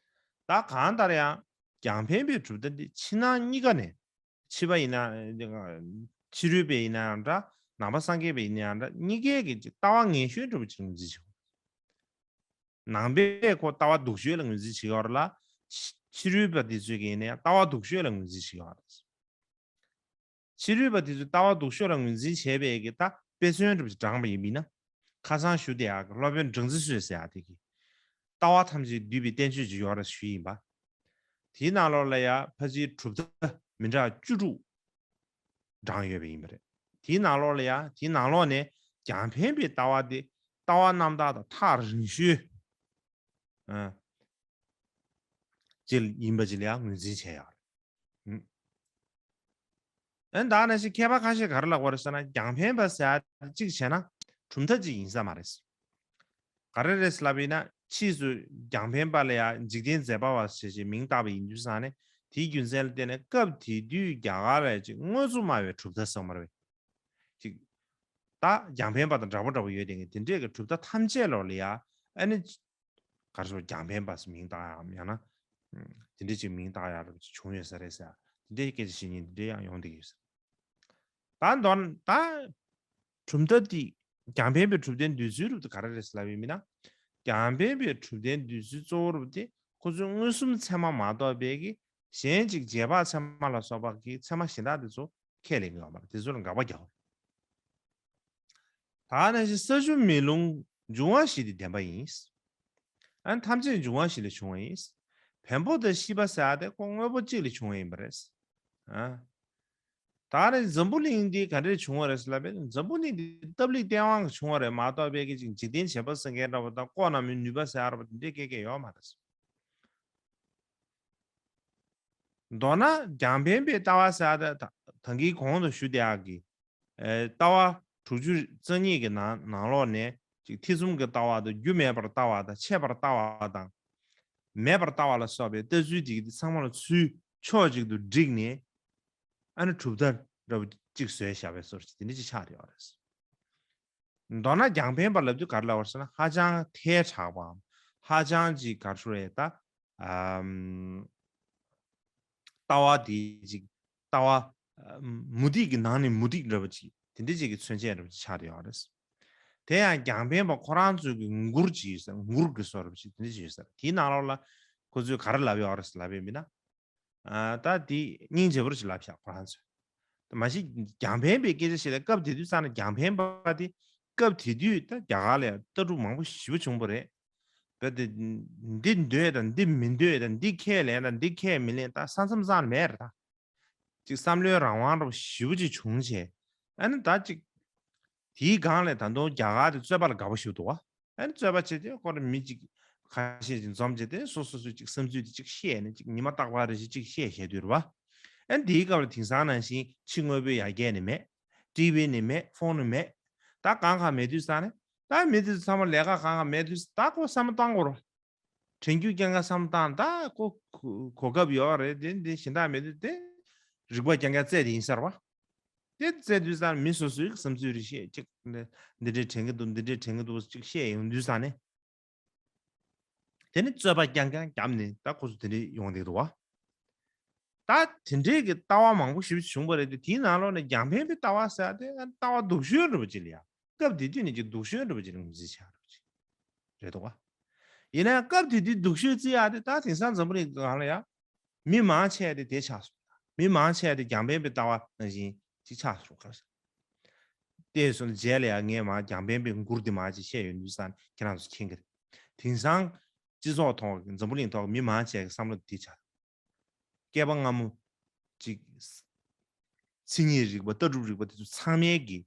ད་གང་ལྟར་ཡང་རྒྱང་འཕེན་པའི་གྲུབ་མཐའ་འདི་ཕྱི་ནང་གཉིས་ཀ་ནས་ཕྱི་པ་ཡིན་ན་ཕྱི་རོལ་པ་ཡིན་ན་ཡང་འདྲ། ནང་པ་སངས་རྒྱས་པ་ཡིན་ན་ཡང་འདྲ། གཉིས་ཀའི་གི་ཅིག་ལྟ་བ་ངན་ཤོས་འདྲ་པོ་ཅིག་ངོས་འཛིན་བྱེད་དགོས། ནང་པས་ཁོ་ལྟ་བ་སྡུག་ཤོས་ལ་ངོས་འཛིན་བྱེད་ཀྱི་ཡོད་རེད་ལ། ཕྱི་ཕྱི་རོལ་པ་འདི་ཚོས་ཀྱི་ཡིན་ན་ཡང་ལྟ་བ་སྡུག་ཤོས་ལ་ངོས་འཛིན་བྱེད་ཀྱི་ཡོད་རེད། ཕྱི་རོལ་པ་དེ་ཚོས་ལྟ་བ་སྡུག་ཤོས་ལ་ངོས་འཛིན་བྱས་པའི་གི་ད་དཔེ་མཚོན་འདྲ་པོ་ཞིག་དྲངས་པ་ཡིན་མིན་ན། ཁ་སང་ཞུ་བསྡད་ཡག་གི་སློབ་དཔོན་སྦྲང་རྩི་སོད་ཟེར་ཡག་དེ་གིས། ལྟ་བ་ཐམས་ཅད་འདུས་པའི་བསྟན་བཅོས་ཅིག་ཡོད་རེད་ཞུས་ཡིན་པ། དེའི་ནང་ལོགས་ལ་ཡང་ཕལ་ཆེར་གྲུབ་མཐའ་མི་འདྲ་བ་བཅུ་དྲུག་བགྲངས་ཡོད་པ་ཡིན་པ་རེད། དེའི་ནང་ལོགས་ལ་ཡང་དེའི་ནང་ལོགས་ནས་རྒྱང་འཕེན་པའི་ལྟ་བ་དེ་ལྟ་བ་རྣམ་དག་དང་ཐག་རིང་ཤོས་ཨ་ཅིག་ཡིན་པ་ཅིག་ལ་ཡང་ངོས་འཛིན་བྱས་ཡོད་རེད། ཨུམ། ཨ་ནི་ད་ནང་བཞིན་མཁས་པ་ཁ་ཤས་ག་རེ་ལབ་ཀྱི་ཡོད་རེད་ཟེར་ན། རྒྱང་འཕེན་པ་ཟེར་ཡ་གཅིག་བྱས་ན་གྲུབ་མཐའ་གཅིག་ཡིན་ས་མ་རེད། ག་རེ་རེད་ལབ་ཡིན་ན། ཕྱིས་སུ་རྒྱང་འཕེན་པ་ལ་ཡང་འཇིག་རྟེན་མཛད་པ་བ་ཞེས་བྱའི་མིང་བཏགས་པ་ཡིན་དུས་ཙང་ནས། དེའི་རྒྱུ་མཚན་ལ་བརྟེན་ནས་སྐབས་དེ་དུས་རྒྱ་གར་ལ་ཅིག་དངོས་སུ་སྨྲ་བའི་གྲུབ་མཐའ་ཟེར་མ་རེད། ཅིག་ད་རྒྱང་འཕེན་པ་དང་འདྲ་པོ་འདྲ་པོ་ཡོད་དེ་གི་དེ་འདྲས་ཀྱི་གྲུབ་མཐའ་ཐམས་ཅད་ལོག་ལ་ཡ་ཨ་ནི་ག་རེ་ཟེར། རྒྱང་འཕེན་པ་ཟེར་མིང་བཏགས་ཡ་ཡང་ན་དེ་འདྲས་ཅིག་མིང་བཏགས་ཡ་རབས་ཅིག་བྱུང་ཡོད་ས་རེད་ཟེར། དེ་འདྲས་སྐད་ཆ་བཤད་མཁན་དེ་འདྲས་ཡང་ཡོང་བསྡད་ཀྱི་ཡོད་ས་རེད། ད་མདོར་ན་ད་གྲུབ་མཐའ་དེ་རྒྱང་འཕེན་པའི་གྲུབ་མཐའི་འདོད་ཚུལ་རབ་དེ་ག་རེ་རེད་ལབ་ཡིན་མིན་ན། རྒྱང་འཕེན་པའི་གྲུབ་མཐའི་འདོད་ཚུལ་གཙོ་བོ་རབ་དེ་ཁོ་ཚོའི་མངོན་སུམ་ཚད་མ་མ་གཏོགས་པའི་གི་གཞན་གཅིག་རྗེས་དཔག་ཚད་མ་ལ་སོགས་པ་གི་ཚད་མ་གཞན་དག་དེ་ཚོ་ཁས་ལེན་གྱི་ཡོད་མ་རེད། དེ་ཚོ་ལ་དགག་པ་རྒྱག་དགོས། ད་ནང་བཞིན་ས་ཆུ་མེ་རླུང་འབྱུང་བ་བཞི་དེ་བདེན་པ་ཡིན། ཨ་ནི་ཐམས་ཅད་འབྱུང་བ་བཞི་ལས་བྱུང་བ་ཡིན། བེམ་པོ་དང་ཤིས་པ་ཟེར་ཡ་དེ་ཁོ་དངོས་པོ་གཅིག་ལས་བྱུང་བ་ཡིན་པ་རེད། ཨ། ད་རེས་འཛམ་བུ་གླིང་འདི་ག་འདྲས་བྱུང་བ་རེད་ལབ་པས། འཛམ་བུ་གླིང་འདི་སྟབས་ལེགས་སྟེས་དབང་གིས་བྱུང་བ་རེད་མ་གཏོགས་པའི་གི་ཅིག་འཇིག་རྟེན་བྱེད་པ་ཟེར་མཁན་འདྲ་བོ་དང་ལྐོག་ན་མོའི་ནུས་པ་ཟེར་ཡ་འདྲ་བོ་དེ་འདྲས་སྐད་སྐད་ཡོད་མ་རེད། མདོར་ན་རྒྱང་འཕེན་པའི་ལྟ་བ་ཟེར་ཡ་ད་ད་གིན་གོང་དུ་ཞུ་བསྡད་ཡག་གི་ཨེ་ལྟ་བ་དྲུག་ཅུ་རྩ་གཉིས་ཀྱི་ནང་ནང་ལོགས་ནས་ཅིག་ཐེ་ཚོམ་གྱི་ལྟ་བ་དང་། རྒྱུ་མེད་པར་ལྟ་བ་དང་། ཆད་པར་ལྟ་བ་དང་། མེད་པར་ལྟ་བ་ལ་སོགས་པའི་ལྟ་ཚུལ་དེ་གི་དེ་ཚང་མ་ལ་ཚུར་ཕྱོགས་གཅིག་ཏུ་བསྒྲིགས་ནས། ཨ་ནི་གྲུབ་མཐའ་འདྲ་བོ་གཅིག་བཟོས་བཞག་པའི་བཟོ་འདྲ་ཅིག་དེ་འདྲ་ཅིག་ཆགས་ཡོད་རེད། མདོར་ན་རྒྱང་འཕེན་པ་ལབ་དུས་ག་རེ་ལབ་པ་རེད་ཟེར་ན། ཧ་ཅང་ཐལ་དྲགས་པའམ་ཧ་ཅང་ཅིག་ག་རེ་ཟེར་རེད་ད། ཨམ། ལྟ་བ་དེ་ཅིག་ལྟ་བ་ཨམ་མུ་སྟེགས་ཀྱི་ནང་ནས་མུ་སྟེགས་འདྲ་བོ་ཅིག་དེ་འདྲ་ཅིག་གི་མཚོན་བྱེད་འདྲ་བོ་ཅིག་ཆགས་བསྡད་ཡོད་རེད། དེ་ཡང་རྒྱང་འཕེན་པ་ཁོ་རང་ཚོའི་གི་མགུར་ཅིག་ཡོད་ས། མགུར་གྱི་བཟོ་འདྲ་བོ་ཅིག་དེ་འདྲ་ཅིག་ཡོད་ས་རེད། དེའི་ནང་ལོགས་ལ་ཁོ་ཚོས་ག་རེ་ལབ་ཡོད་རེད་ལབ་ཡོད་མིན་ན། ཨ། ད་དེ་སྙིང་རྗེ་པོ་ཞིག་ལབ་ཤག་ཁོ་རང་ཚོས། ད་མ་གཞི་རྒྱང་འཕེན་པའི་སྐད་ཆ་ཞིག་ལ། སྐབས་དེ་དུས་ཙང་ནས་རྒྱང་འཕེན་པ་དེ་སྐབས་དེ་དུས་ད་རྒྱ་གར་ལ་ཡང་ལྟ་གྲུབ་མང་པོ་ཞེ་པོ་བྱུང་བ་རེད། རྦད་དེ་འདི་འདོད་དང་འདི་མི་འདོད་དང་། འདི་ཁས་ལེན་དང་འདི་ཁས་མི་ལེན་ད་ས་མཚམས་ཙང་ནས་མེད་རེད་ད། ཅིག་བསམ་བློའི་རང་དབང་འདྲ་པོ་ཞེ་པོ་ཅིག་བྱུང་བྱས། ཨ་ནི་ད་ཅིག་དེའི་སྒང་ལས་ད་དུང་རྒྱ་གར་དེ་རྩོད་པ་ལ་དགའ་པོ་ཞེ་པོ་འདུག་བ། ཨ་ནི་རྩོད་པ་བྱས་ཏེ་ཁོ་རང་མི་ཅིག་ཁ་ཤས་ཅིག་འཛོམས་བྱས་ཏེ་སོ་སོ་སོའི་ཅིག་བསམ་ཚུལ་དེ་ཅིག་བཤད་ནས། ཅིག་ཉི་མ་རྟག་པར་རེ་བཞིན་ཅིག་བཤད་བཤད་དུས་རེད་བ། ཨ་ནི་དེའི་སྐབས་ལ་དེང་སང་ནང་བཞིན་ཕྱི་དངོས་པོའི་ཡར་རྒྱས་ནི་མེད། ཊི་ཝི་ནི་མེད། ཕོན་ནི་མེད། ད་གང་ག་མེད་དུས་ཙང་ནས། ད་མི་དེ་ཚོ་ཚང་མ་ལས་ཀ་གང་ག་མེད་དུས། ད་ཁོ་བསམ་བློ་བཏང་དགོས་རེད། དྲན་རྒྱུ་རྐྱང་རྐྱང་བསམ་བློ་བཏང་། ད་ཁོ་གོ་སྐབས་ཡོད་རེད། དེ་འདི་གཞན་དག་མེད་དུས་དེ་རིག་པ་རྐྱང་རྐྱང་རྩེད་དེ་ཡིན་ས་རེད་བ། དེ་རྩེད་དུས་ཙང་མི་སོ་སོའི་བསམ་ཚུལ་རེ་བཤད། ཅིག་འདི་འདྲས་དྲན་གྱི་འདུག་འདི་འདྲས་དྲན་གྱི་འདུག་ཅིག་བཤད་ཡོང་དུས་ཙང་ནས། དེ་ནི་རྩོད་པ་རྐྱང་རྐྱང་བརྒྱབ་ནས་ད་ཁོ་ཚོ་དེ་འདྲས་ཡོང་བསྡད་འདུག་བ། ད་དེ་འདྲས་ཀྱི་ལྟ་བ་མང་པོ་ཞེ་པོ་བྱུང་བ་རེད་དེ། དེའི་ནང་ལོགས་ནས་རྒྱང་འཕེན་པའི་ལྟ་བ་ཟེར་ཡ་དེ་ལྟ་བ་སྡུག་ཤོས་འདྲ་པོ་ཅིག་ལ་ཡ། སྐབས་དེ་དུས་ནས་ཀྱི་སྡུག་ཤོས་འདྲ་པོ་ཅིག་ལ་ངོས་འཛིན་བྱས་འདྲ་པོ་ཅིག་རེད་འདུག་བ། ཡིན་ན་ཡང་སྐབས་དེ་དུས་སྡུག་ཤོས་བརྩི་ཡ་དེ་ད་དེང་སང་འཛམ་བུ་གླིང་སྒང་ལ་ཡ་མི་མང་ཆེ་བ་དེ་དེ་ཆགས་སོང་། མི་མང་ཆེ་བ་དེ་རྒྱང་འཕེན་པའི་ལྟ་བ་ནང་བཞིན་ཅིག་ཆགས་སོང་། ག་རེ་ཟེར། དེ་སོང་རྗེས་ལ་ཡང་ངས་མར་རྒྱང་འཕེན་པའི་མགུར་འདི་མར་ཅིག་བཤད་ཡོང་དུས་ཙང་ཁྱེད་རང་ཚོ་མཁྱེན་གྱི་རེད། དེང་སང་སྤྱི་ཚོགས་ཐོག་གི་འཛམ་བུ་གླིང་ཐོག་གི་མི་མང་ཆེ་བའི་བསམ་བློ་འདི་ཆགས། སྐྱེས་པ་སྔ་མོ་ཅིག་མཚན་ཉིད་རིག་པ། ལྟ་གྲུབ་རིག་པ་དེ་ཚོ་ཚང་མའི་གི་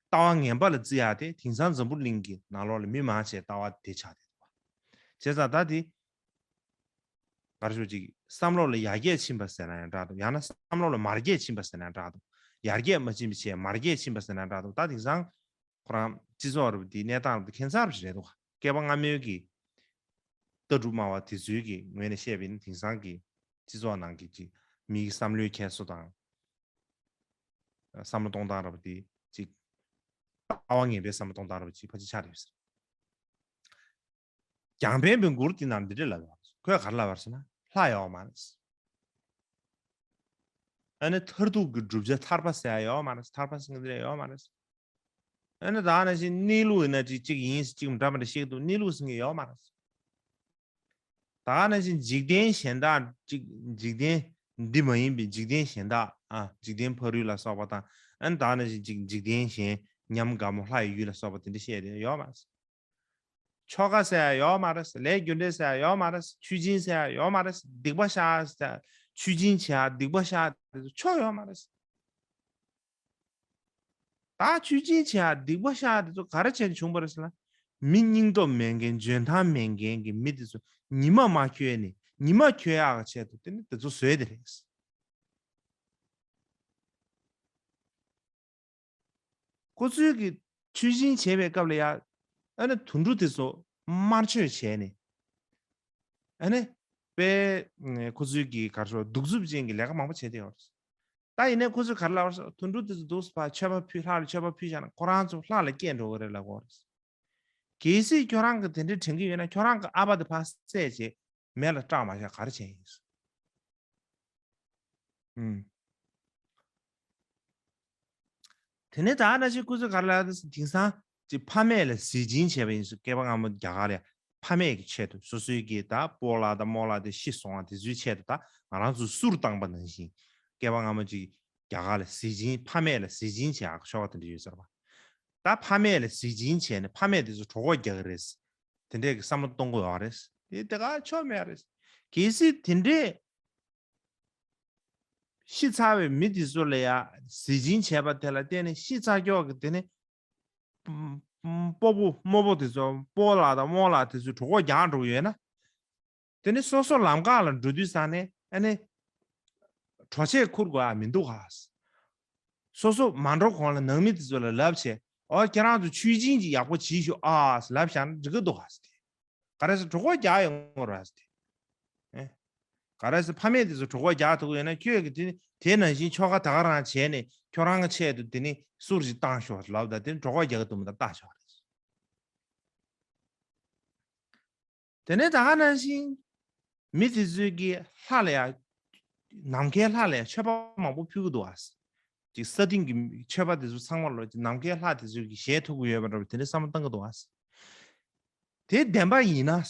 ལྟ་བ་ངན་པ་ལ་བརྩི་ཡ་དེ་དེང་སང་འཛམ་བུ་གླིང་གི་ནང་ལོགས་ལ་མི་མང་ཆེ་ལྟ་བ་དེ་ཆགས་བསྡད་འདུག་བ། བྱས་ཙང་ད་དེ་ག་རེ་ཞུ། ཅིག་བསམ་བློ་ལ་ཡར་རྒྱས་ཕྱིན་པ་ཟེར་ན་ཡང་འདྲ་འདུག་ཡང་ན་བསམ་བློ་ལ་མར་རྒྱས་ཕྱིན་པ་ཟེར་ན་ཡང་འདྲ་འདུག་ཡར་རྒྱས་མ་ཕྱིན་པའི་ཆེད་མར་རྒྱས་ཕྱིན་པ་ཟེར་ན་ཡང་འདྲ་འདུག་ད་དེང་སང་ཁོ་རང་སྤྱི་ཚོགས་རབ་དེའི་གནས་སྟངས་རབ་དེ་ཁྱད་མཚར་ཞིག་རེད་འདུག་སྐྱེས་པ་སྔ་མོའི་གི་ལྟ་གྲུབ་སྨྲ་བ་དེ་ཚོའི་གི་ངོས་ནས་བཤད་པ་ཡིན་ན། དེང་སང་གི་སྤྱི་ཚོགས་ནང་གི་ཅིག་མིའི་བསམ་བློའི་འཁྱེར་སོ་དང་། བསམ་བློ་གཏོང་སྟངས་རབ་དེ་ཅིག་ལྟ་བ་ངན་པའི་བསམ་བློ་གཏོང་སྟངས་རབ་ཅིག་ཕལ་ཆེར་ཆགས་ཡོད་ཟེར། རྒྱང་འཕེན་པའི་མགུར་དེ་ནང་འདི་འདྲ་ལབ་ཡོད་རེད། ཁོས་ག་རེ་ལབ་པ་རེད་ཟེར་ན། ལྷ་ཡོད་མ་རེད། ཨ་ནི་མཐར་ཐུག་གི་བསྒྲུབ་བྱ་ཐར་པ་ཟེར་ཡ་ཡོད་མ་རེད། ཐར་པ་ཟེར་མཁན་དེ་འདྲ་ཡོད་མ་རེད། ཨ་ནི་ད་ནང་བཞིན་གནས་ལུགས་ཡིན་ན་ཅིག་གཅིག་ཡིན། གཅིག་འདྲ་མི་འདྲ་བཤད་ཀྱི་འདུག་གནས་ལུགས་ཟེར་མཁན་ཡོད་མ་རེད། ད་ནང་བཞིན་འཇིག་རྟེན་གཞན་དག་ཅིག་འཇིག་རྟེན་ འདི་མ་ཡིན་པའི་འཇིག་རྟེན་གཞན་དག་ཨ་འཇིག་རྟེན་ཕ་རོལ་ལ་སོགས་པ་དང་ཨ་ནི་ད་ནང་བཞིན་འཇིག་འཇིག་རྟེན་གཞན་ཉམས་དགའ་མོ་ལྷ་ཡི་ཡུལ་ལ་སོགས་པ་དེ་འདྲ་བཤད་དེ་ཡོད་མ་རེད། ཆོ་ག་ཟེར་ཡ་ཡོད་མ་རེད། ལས་རྒྱུ་འབྲས་ཟེར་ཡ་ཡོད་མ་རེད། ཆོས་སྦྱིན་ཟེར་ཡ་ཡོད་མ་རེད། སྡིག་པ་བཤགས་ཟེར་ཆོས་སྦྱིན་བྱེད་ཡ་སྡིག་པ་བཤགས་དེ་ཚོ་ཆོ་ཡོད་མ་རེད། ད་ཆོས་སྦྱིན་བྱེད་ཡ་སྡིག་པ་བཤགས་དེ་ཚོ་ག་རེ་བྱས་ནས་བྱུང་བ་རེད་ཟེར་ན། མི་སྙིང་སྟོབས་མེད་མཁན་འཇོན་ཐང་མེད་མཁན་གྱི་མི་དེ་ཚོ་ཉི་མ་མ་འཁྱོལ་ནས་ཉི་མ་འཁྱོལ་ཡག་གི་ཆེད་དུ་དེ་ནི་དེ་ཚོ་བཟོས་དེ་རེད། ཁོ་ཚོའི་གི་ཆོས་སྦྱིན་བྱེད་པའི་སྐབས་ལ་ཡ། ཨ་ནི་དུད་འགྲོ་དེ་ཚོ་དམར་མཆོད་བྱས་ནས། ཨ་ནི་དཔེ་ཁོ་ཚོའི་གི་ག་རེ་ཟེར་གདུག་རྩུབ་ཅན་གྱི་ལས་ཀ་མང་པོ་བྱས་བསྡད་ཡོད་རེད། ད་ཡིན་ནའི་ཁོ་ཚོས་ག་རེ་ལབ་པ་རེད། དུད་འགྲོ་དེ་ཚོ་འདུག་སེ་ཕར་མཆོད་པ་ཕུལ། ལྷ་ལ་མཆོད་པ་ཕུལ་བཞག་ན་ཁོ་རང་ཚོ་ལྷ་ལ་སྐྱེས་འགྲོ་གི་རེད་ལབ་ཀྱི་ཡོད་རེད། གལ་སྲིད་ཁྱོད་རང་གིས་དེ་འདྲའི་དྲན་གྱི་ཡོད་ན་ཁྱོད་རང་གི་ཨ་ཕ་དེ་ཕར་བསད་བྱས་མེ་ལ་སྲེག་མ་བཞག་ག་རེ་བྱས་ཡིན། ཨུམ། དེ་ནས་ད་ནང་བཞིན་ཁོ་ཚོས་ག་རེ་ལབ་ཡོད་དེ་དེང་སང་ཅིག་ཕ་མེས་ལ་ཟས་སྦྱིན་བྱས་པ་ཡིན་ཟེར། སྐལ་པ་སྔ་མོ་རྒྱ་གར་ལ་ཕ་མེས་ཀྱི་ཆེད་དུ་སོ་སོའི་གི་ད་སྤོ་ལགས་དང་རྨོ་ལགས་དེ་ཤི་སོང་བ་དེ་ཚོའི་ཆེད་དུ་ད་ང་རང་ཚོ་གསུར་བཏང་པ་ནང་བཞིན། སྐལ་པ་སྔ་མོ་ཅིག་རྒྱ་གར་ལ་ཟས་སྦྱིན་ཕ་མེས་ལ་ཟས་སྦྱིན་བྱེད་ཡག་ཆོ་ག་དེ་འདྲ་ཡོད་ཟེར་བ། ད་ཕ་མེས་ལ་ཟས་སྦྱིན་བྱས་ནས་ཕ་མེས་དེ་ཚོ་གྲོད་ཁོག་རྒྱག་གི་རེད། དེ་འདྲས་ཀྱི་བསམ་བློ་གཏོང་དགོས་པ་རེད། དེ་དེ་ག་ཆོ་མེད་རེད། གལ་སྲིད་དེ་འདྲས་ཤི་ཚར་བའི་མི་དེ་ཚོ་ལ་ཡ་ཟས་སྦྱིན་བྱས་པ་དེ་ལ་བརྟེན་ནས་ཤི་ཚར་ཀྱོག་གི་དེ་ནི་སྤོ་བོ་རྨོ་བོ་དེ་ཚོ་སྤོ་ལགས་དང་རྨོ་ལགས་དེ་ཚོས་གྲོད་ཁོག་རྒྱག་འགྲོ་གི་ཡོད་ན། དེ་ནི་སོ་སོ་ལམ་ཁ་ལ་འགྲོ་དུས་ཙང་ནས་ཨ་ནི་གྲོ་ཆས་ཁུར་དགོས་ཡ་མི་འདུག་ག། སོ་སོ་མ་འགྲོ་གོང་ལ་ནང་མི་དེ་ཚོ་ལ་ལབ་བྱས། ཨོ་ཁྱེད་རང་ཚོ་ཆོས་སྦྱིན་གྱི་ཡག་པོ་བྱེད་ཤོག་ཨ་ལབ་བཞག་ན་འགྲིག་གི་འདུག་ག་ཟེར་ཏེ། ག་རེ་ཟེར་གྲོད་ཁོག་རྒྱག་ཡོང་ངོ་ར་ཟེར་ཏེ། ཨེ། ག་རེ་ཟེར་ཕ་མས་དེ་ཚོ་གྲོད་ཁོག་རྒྱག་ཐུབ་ཀྱི་ཡོད་ན་ཁྱོད་ཀྱིས་དེ་དེ་ནང་བཞིན་ཆོ་ག་ད་ག་རང་བྱས་ནས་ཁྱོད་རང་གི་ཆེད་དུ་དེ་ནི་གསུར་ཞིག་བཏང་ཤོག་ལབ་ད་དེ་ནི་གྲོད་ཁོག་རྒྱག་གི་འདུག་མི་འདུག་བལྟ་ཤོག་རེད། དེ་ནས་ད་ག་ནང་བཞིན་མི་དེ་ཚོས་ཀྱི་ལྷ་ལ་ཡ། ནམ་མཁའི་ལྷ་ལ་ཡ་མཆོད་པ་མང་པོ་ཕུལ་གི་འདུག་ཨ། ཅིག་ས་སྟེང་གི་མཆོད་པ་དེ་ཚོ་ཚང་མ་ལོ་ཅིག་ནམ་མཁའི་ལྷ་དེ་ཚོས་ཀྱི་བཞེས་ཐུབ་ཀྱི་ཡོད་པ་འདྲ་བོ་དེ་འདྲ་བསམ་བློ་བཏང་གི་འདུག་ཨ། དེ་བདེན་པ་ཡིན་ན།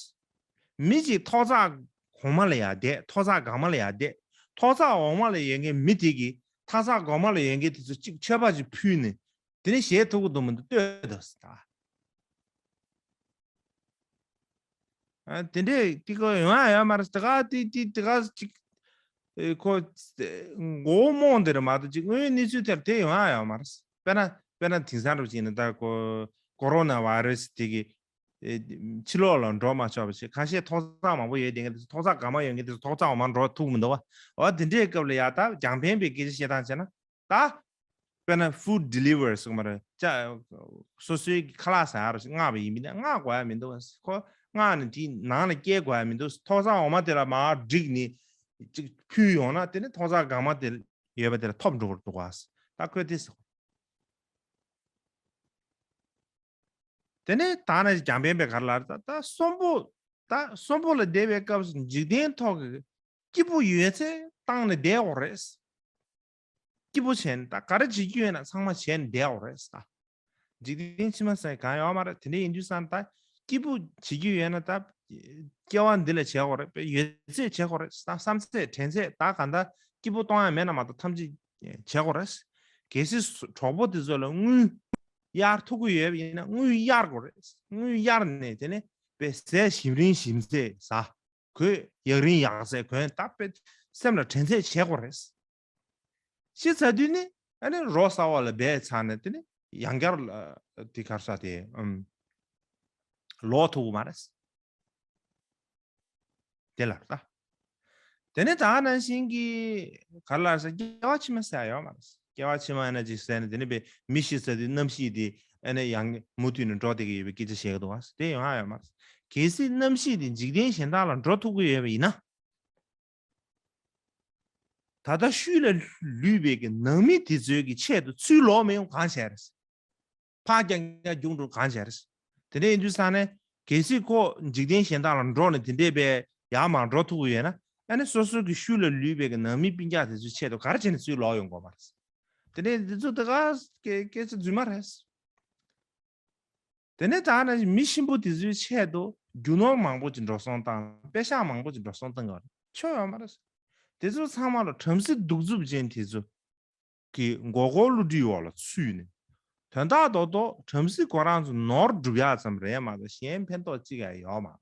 མི་ཅིག་ཐོག་བརྩེགས་གོང་མ་ལ་ཡ་བསྡད། ཐོག་བརྩེགས་སྒང་མ་ལ་ཡ་བསྡད། ཐོག་བརྩེགས་འོག་མ་ལ་ཡོད་མཁན་མི་དེ་གིས་ཐོག་བརྩེགས་གོང་མ་ལ་ཡོད་མཁན་དེ་ཚོ་ཅིག་མཆོད་པ་ཅིག་ཕུལ་ནས་དེ་ནས་བཞེས་ཐུབ་ཀྱི་འདུག་མི་འདུག་ལྟོས་དང་ཟེར་ད། ཨ། དེ་འདྲས་དེ་ག་ཡོང་ཡ་ཡོད་མ་རེད། དེ་ག་དེ་དེ་དེ་ག་ཅིག་ཨེ། ཁོ་མགོ་བོ་རྨོངས་དེ་རེད་མ་གཏོགས་ཅིག་དངོས་ཡོད་གནས་ཚུལ་དེར་དེ་ཡོང་ཡ་ཡོད་མ་རེད། དཔེར་ན་དཔེར་ན་དེང་སང་འདྲ་བོ་ཅིག་ཡིན་ན་ད་ཁོ་ཀོ་རོ་ན་བྷ་རེ་སི་དེ་གི་ཨེ། ཕྱི་ལོགས་ལ་འགྲོ་མ་ཆོག་པ་བྱས། ཁ་ཤས་ཐོག་བརྩེགས་མང་པོ་ཡོད་དེ་ག་དེ་ཚོ་ཐོག་བརྩེགས་སྒང་མ་ཡོད་མཁན་དེ་ཚོ་ཐོག་བརྩེགས་འོག་མ་འགྲོ་ཐུབ་མི་འདུག་བ། འོ་དེ་འདྲའི་སྐབས་ལ་ཡ་ད་རྒྱང་འཕེན་པའི་སྐད་ཆ་བཤད་སྟངས་བྱས་ན། ད། དཔེར་ན་food deliver ཟེར་གི་མ་རེད། ཅ། སོ་སོའི་གི་ཁ་ལག་ཟ་ཡ་རུ་ཞིག་མངགས་པ་ཡིན་པས་ན་མངགས་དགོས་ཡ་མི་འདུག་ཁོ་མངགས་ནས་དེའི་ནང་ལ་སྐྱེལ་དགོས་ཡ་མི་འདུག་ཐོག་བརྩེགས་འོག་མ་དེ་ལ་མར་བསྒྲིགས་ནས་ཅིག་ཕུལ་ཡོང་ན་དེ་ནི་ཐོག་བརྩེགས་སྒང་མ་དེ་ཡོད་པ་དེ་ལ་ཐོབ་འགྲོ་གི་འདུག་ག། ད་ཁོས་དེ་ཟེར། དེ་ནས་ད་ནི་རྒྱང་འཕེན་པས་ག་རེ་ལབ་རེད། ད་ད་གསོན་པོ། ད་གསོན་པོ་ལ་བསྡད་པའི་སྐབས་སུ་འཇིག་རྟེན་ཐོག་གི་སྐྱིད་པོ་ཡོད་ཚད་བཏང་ནས་བསྡད་དགོས་རེད། སྐྱིད་པོ་བྱས་ནས་ད་ག་རེ་བྱེད་རྒྱུ་ཡོད་ན་ཚང་མ་བྱས་ནས་བསྡད་དགོས་རེད་ད། འཇིག་རྟེན་ཕྱི་མ་ཟེར་གང་ཡོད་མ་རེད། དེ་འདྲ་ཡིན་དུས་ཙང་ད་སྐྱིད་པོ་བྱེད་རྒྱུ་ཡོད་ན་ད་སྐྱེ་བ་འདི་ལ་བྱེད་དགོས་རེད། ཡོད་ཚད་བྱེད་དགོས་རེད། བསམ་ཚད་དྲན་ཚད་ད་གང་ལྟར་སྐྱིད་པོ་གཏོང་ཡ་མེད་ན་མ་གཏོགས་ཐམས་ཅད་བྱེད་དགོས་རེད། གལ་སྲིད་གྲོགས་པོ་དེ་ཚོ་ལ་དངུལ་གཡར་ཐུབ་ཀྱི་ཡོད་པ་ཡིན་ན་དངུལ་གཡར་དགོས་རེད། དངུལ་གཡར་ནས་དེ་ནས་དཔེ་ཟས་ཞིམ་རིང་ཞིམ་ཚད་ཟ། གོས་ཡག་རིང་ཡག་ཚད་གོན། ད་དཔེ་སེམས་ལ་དྲན་ཚད་བྱེད་དགོས་རེད། ཤི་ཚར་དུས་ནི་ཨ་ནི་རོ་གསར་བ་ལ་སྦས་ཚར་ནས་དེ་ནི་ཡང་བསྐྱར་ལ་དེ་ག་རེ་ཟེར་དེ་ཨམ་ལོག་ཐུབ་ཀྱི་མ་རེད། དེ་ལ་ད། དེ་ནས་ད་ནང་བཞིན་གྱི་ག་རེ་ལབ་ཟེར་སྐྱེ་བ་ཕྱི་མ་ཟེར་ཡ་ཡོད་མ་རེད། སྐྱེ་བ་ཕྱི་མ་ཡིན་ན་ཅིག་ཟེར་ནས་དེ་ནི་དཔེ་མི་ཤི་ཚར་དུས་རྣམ་ཤེས་དེ་ཨ་ནི་ཡང་མུ་མཐུད་ནས་འགྲོ་བསྡད་ཀྱི་ཡོད་པའི་སྐད་ཆ་བཤད་ཀྱི་འདུག་བ། དེ་ཡོང་ཡ་ཡོད་མ་རེད། གལ་སྲིད་རྣམ་ཤེས་དེ་འཇིག་རྟེན་གཞན་དག་ལ་འགྲོ་ཐུབ་ཀྱི་ཡོད་པ་ཡིན་ན། ད་ལྟ་ཤུལ་ལ་ལུས་པའི་གི་ནང་མི་དེ་ཚོའི་གི་ཆེད་དུ་ཚུར་ལོག་མི་ཡོང་གང་བྱས་རེད། ཕར་རྐྱང་རྐྱང་རྒྱུགས་འགྲོ་གང་བྱས་རེད། དེ་འདྲ་ཡིན་དུས་ཙང་ནས་གལ་སྲིད་ཁོ་འཇིག་རྟེན་གཞན་དག་ལ་འགྲོ་ནས་དེ་འདྲས་པའི་ཡར་མར་འགྲོ་ཐུབ་ཀྱི་ཡོད་ན་ཨ་ནི་སོ་སོ་གི་ཤུལ་ལ་ལུས་པའི་གི་ནང་མི་སྤུན་ཀྱག་དེ་ཚོའི་ཆེད་དུ་ག་རེ་བྱས་ནས་ཚུར་ལོག་ཡོང་དགོས་མ་རེད། དེ་འདྲས་དེ་ཚོ་དེ་ག་སྐད་སྐད་ཆ་རྫུན་མ་རེད། དེ་ནས་ད་ནི་མི་གཤིན་པོ་དེ་ཚོའི་ཆེད་དུ་རྒྱུ་ནོར་མང་པོ་ཅིག་འགྲོ་སོང་བཏང་། པེ་ཤག་མང་པོ་ཅིག་འགྲོ་སོང་བཏང་གི་ཡོད་རེད། ཆོ་ཡོད་མ་རེད། དེ་ཚོ་ཚང་མ་ལ་བྲམ་ཟེ་གདུག་རྩུབ་ཅན་དེ་ཚོ་གི་མགོ་སྐོར་བསླུ་བྲིད་འོག་ལ་ཚུད་ནས། དོན་དག་རྡོག་རྡོག་བྲམ་ཟེ་ཁོ་རང་ཚོ་ནོར་སྒྲུབ་ཡག་ཙམ་རེད་མ་གཏོགས་གཞན་ཕན་ཐོགས་གཅིག་ཡང་ཡོད་མ་རེད།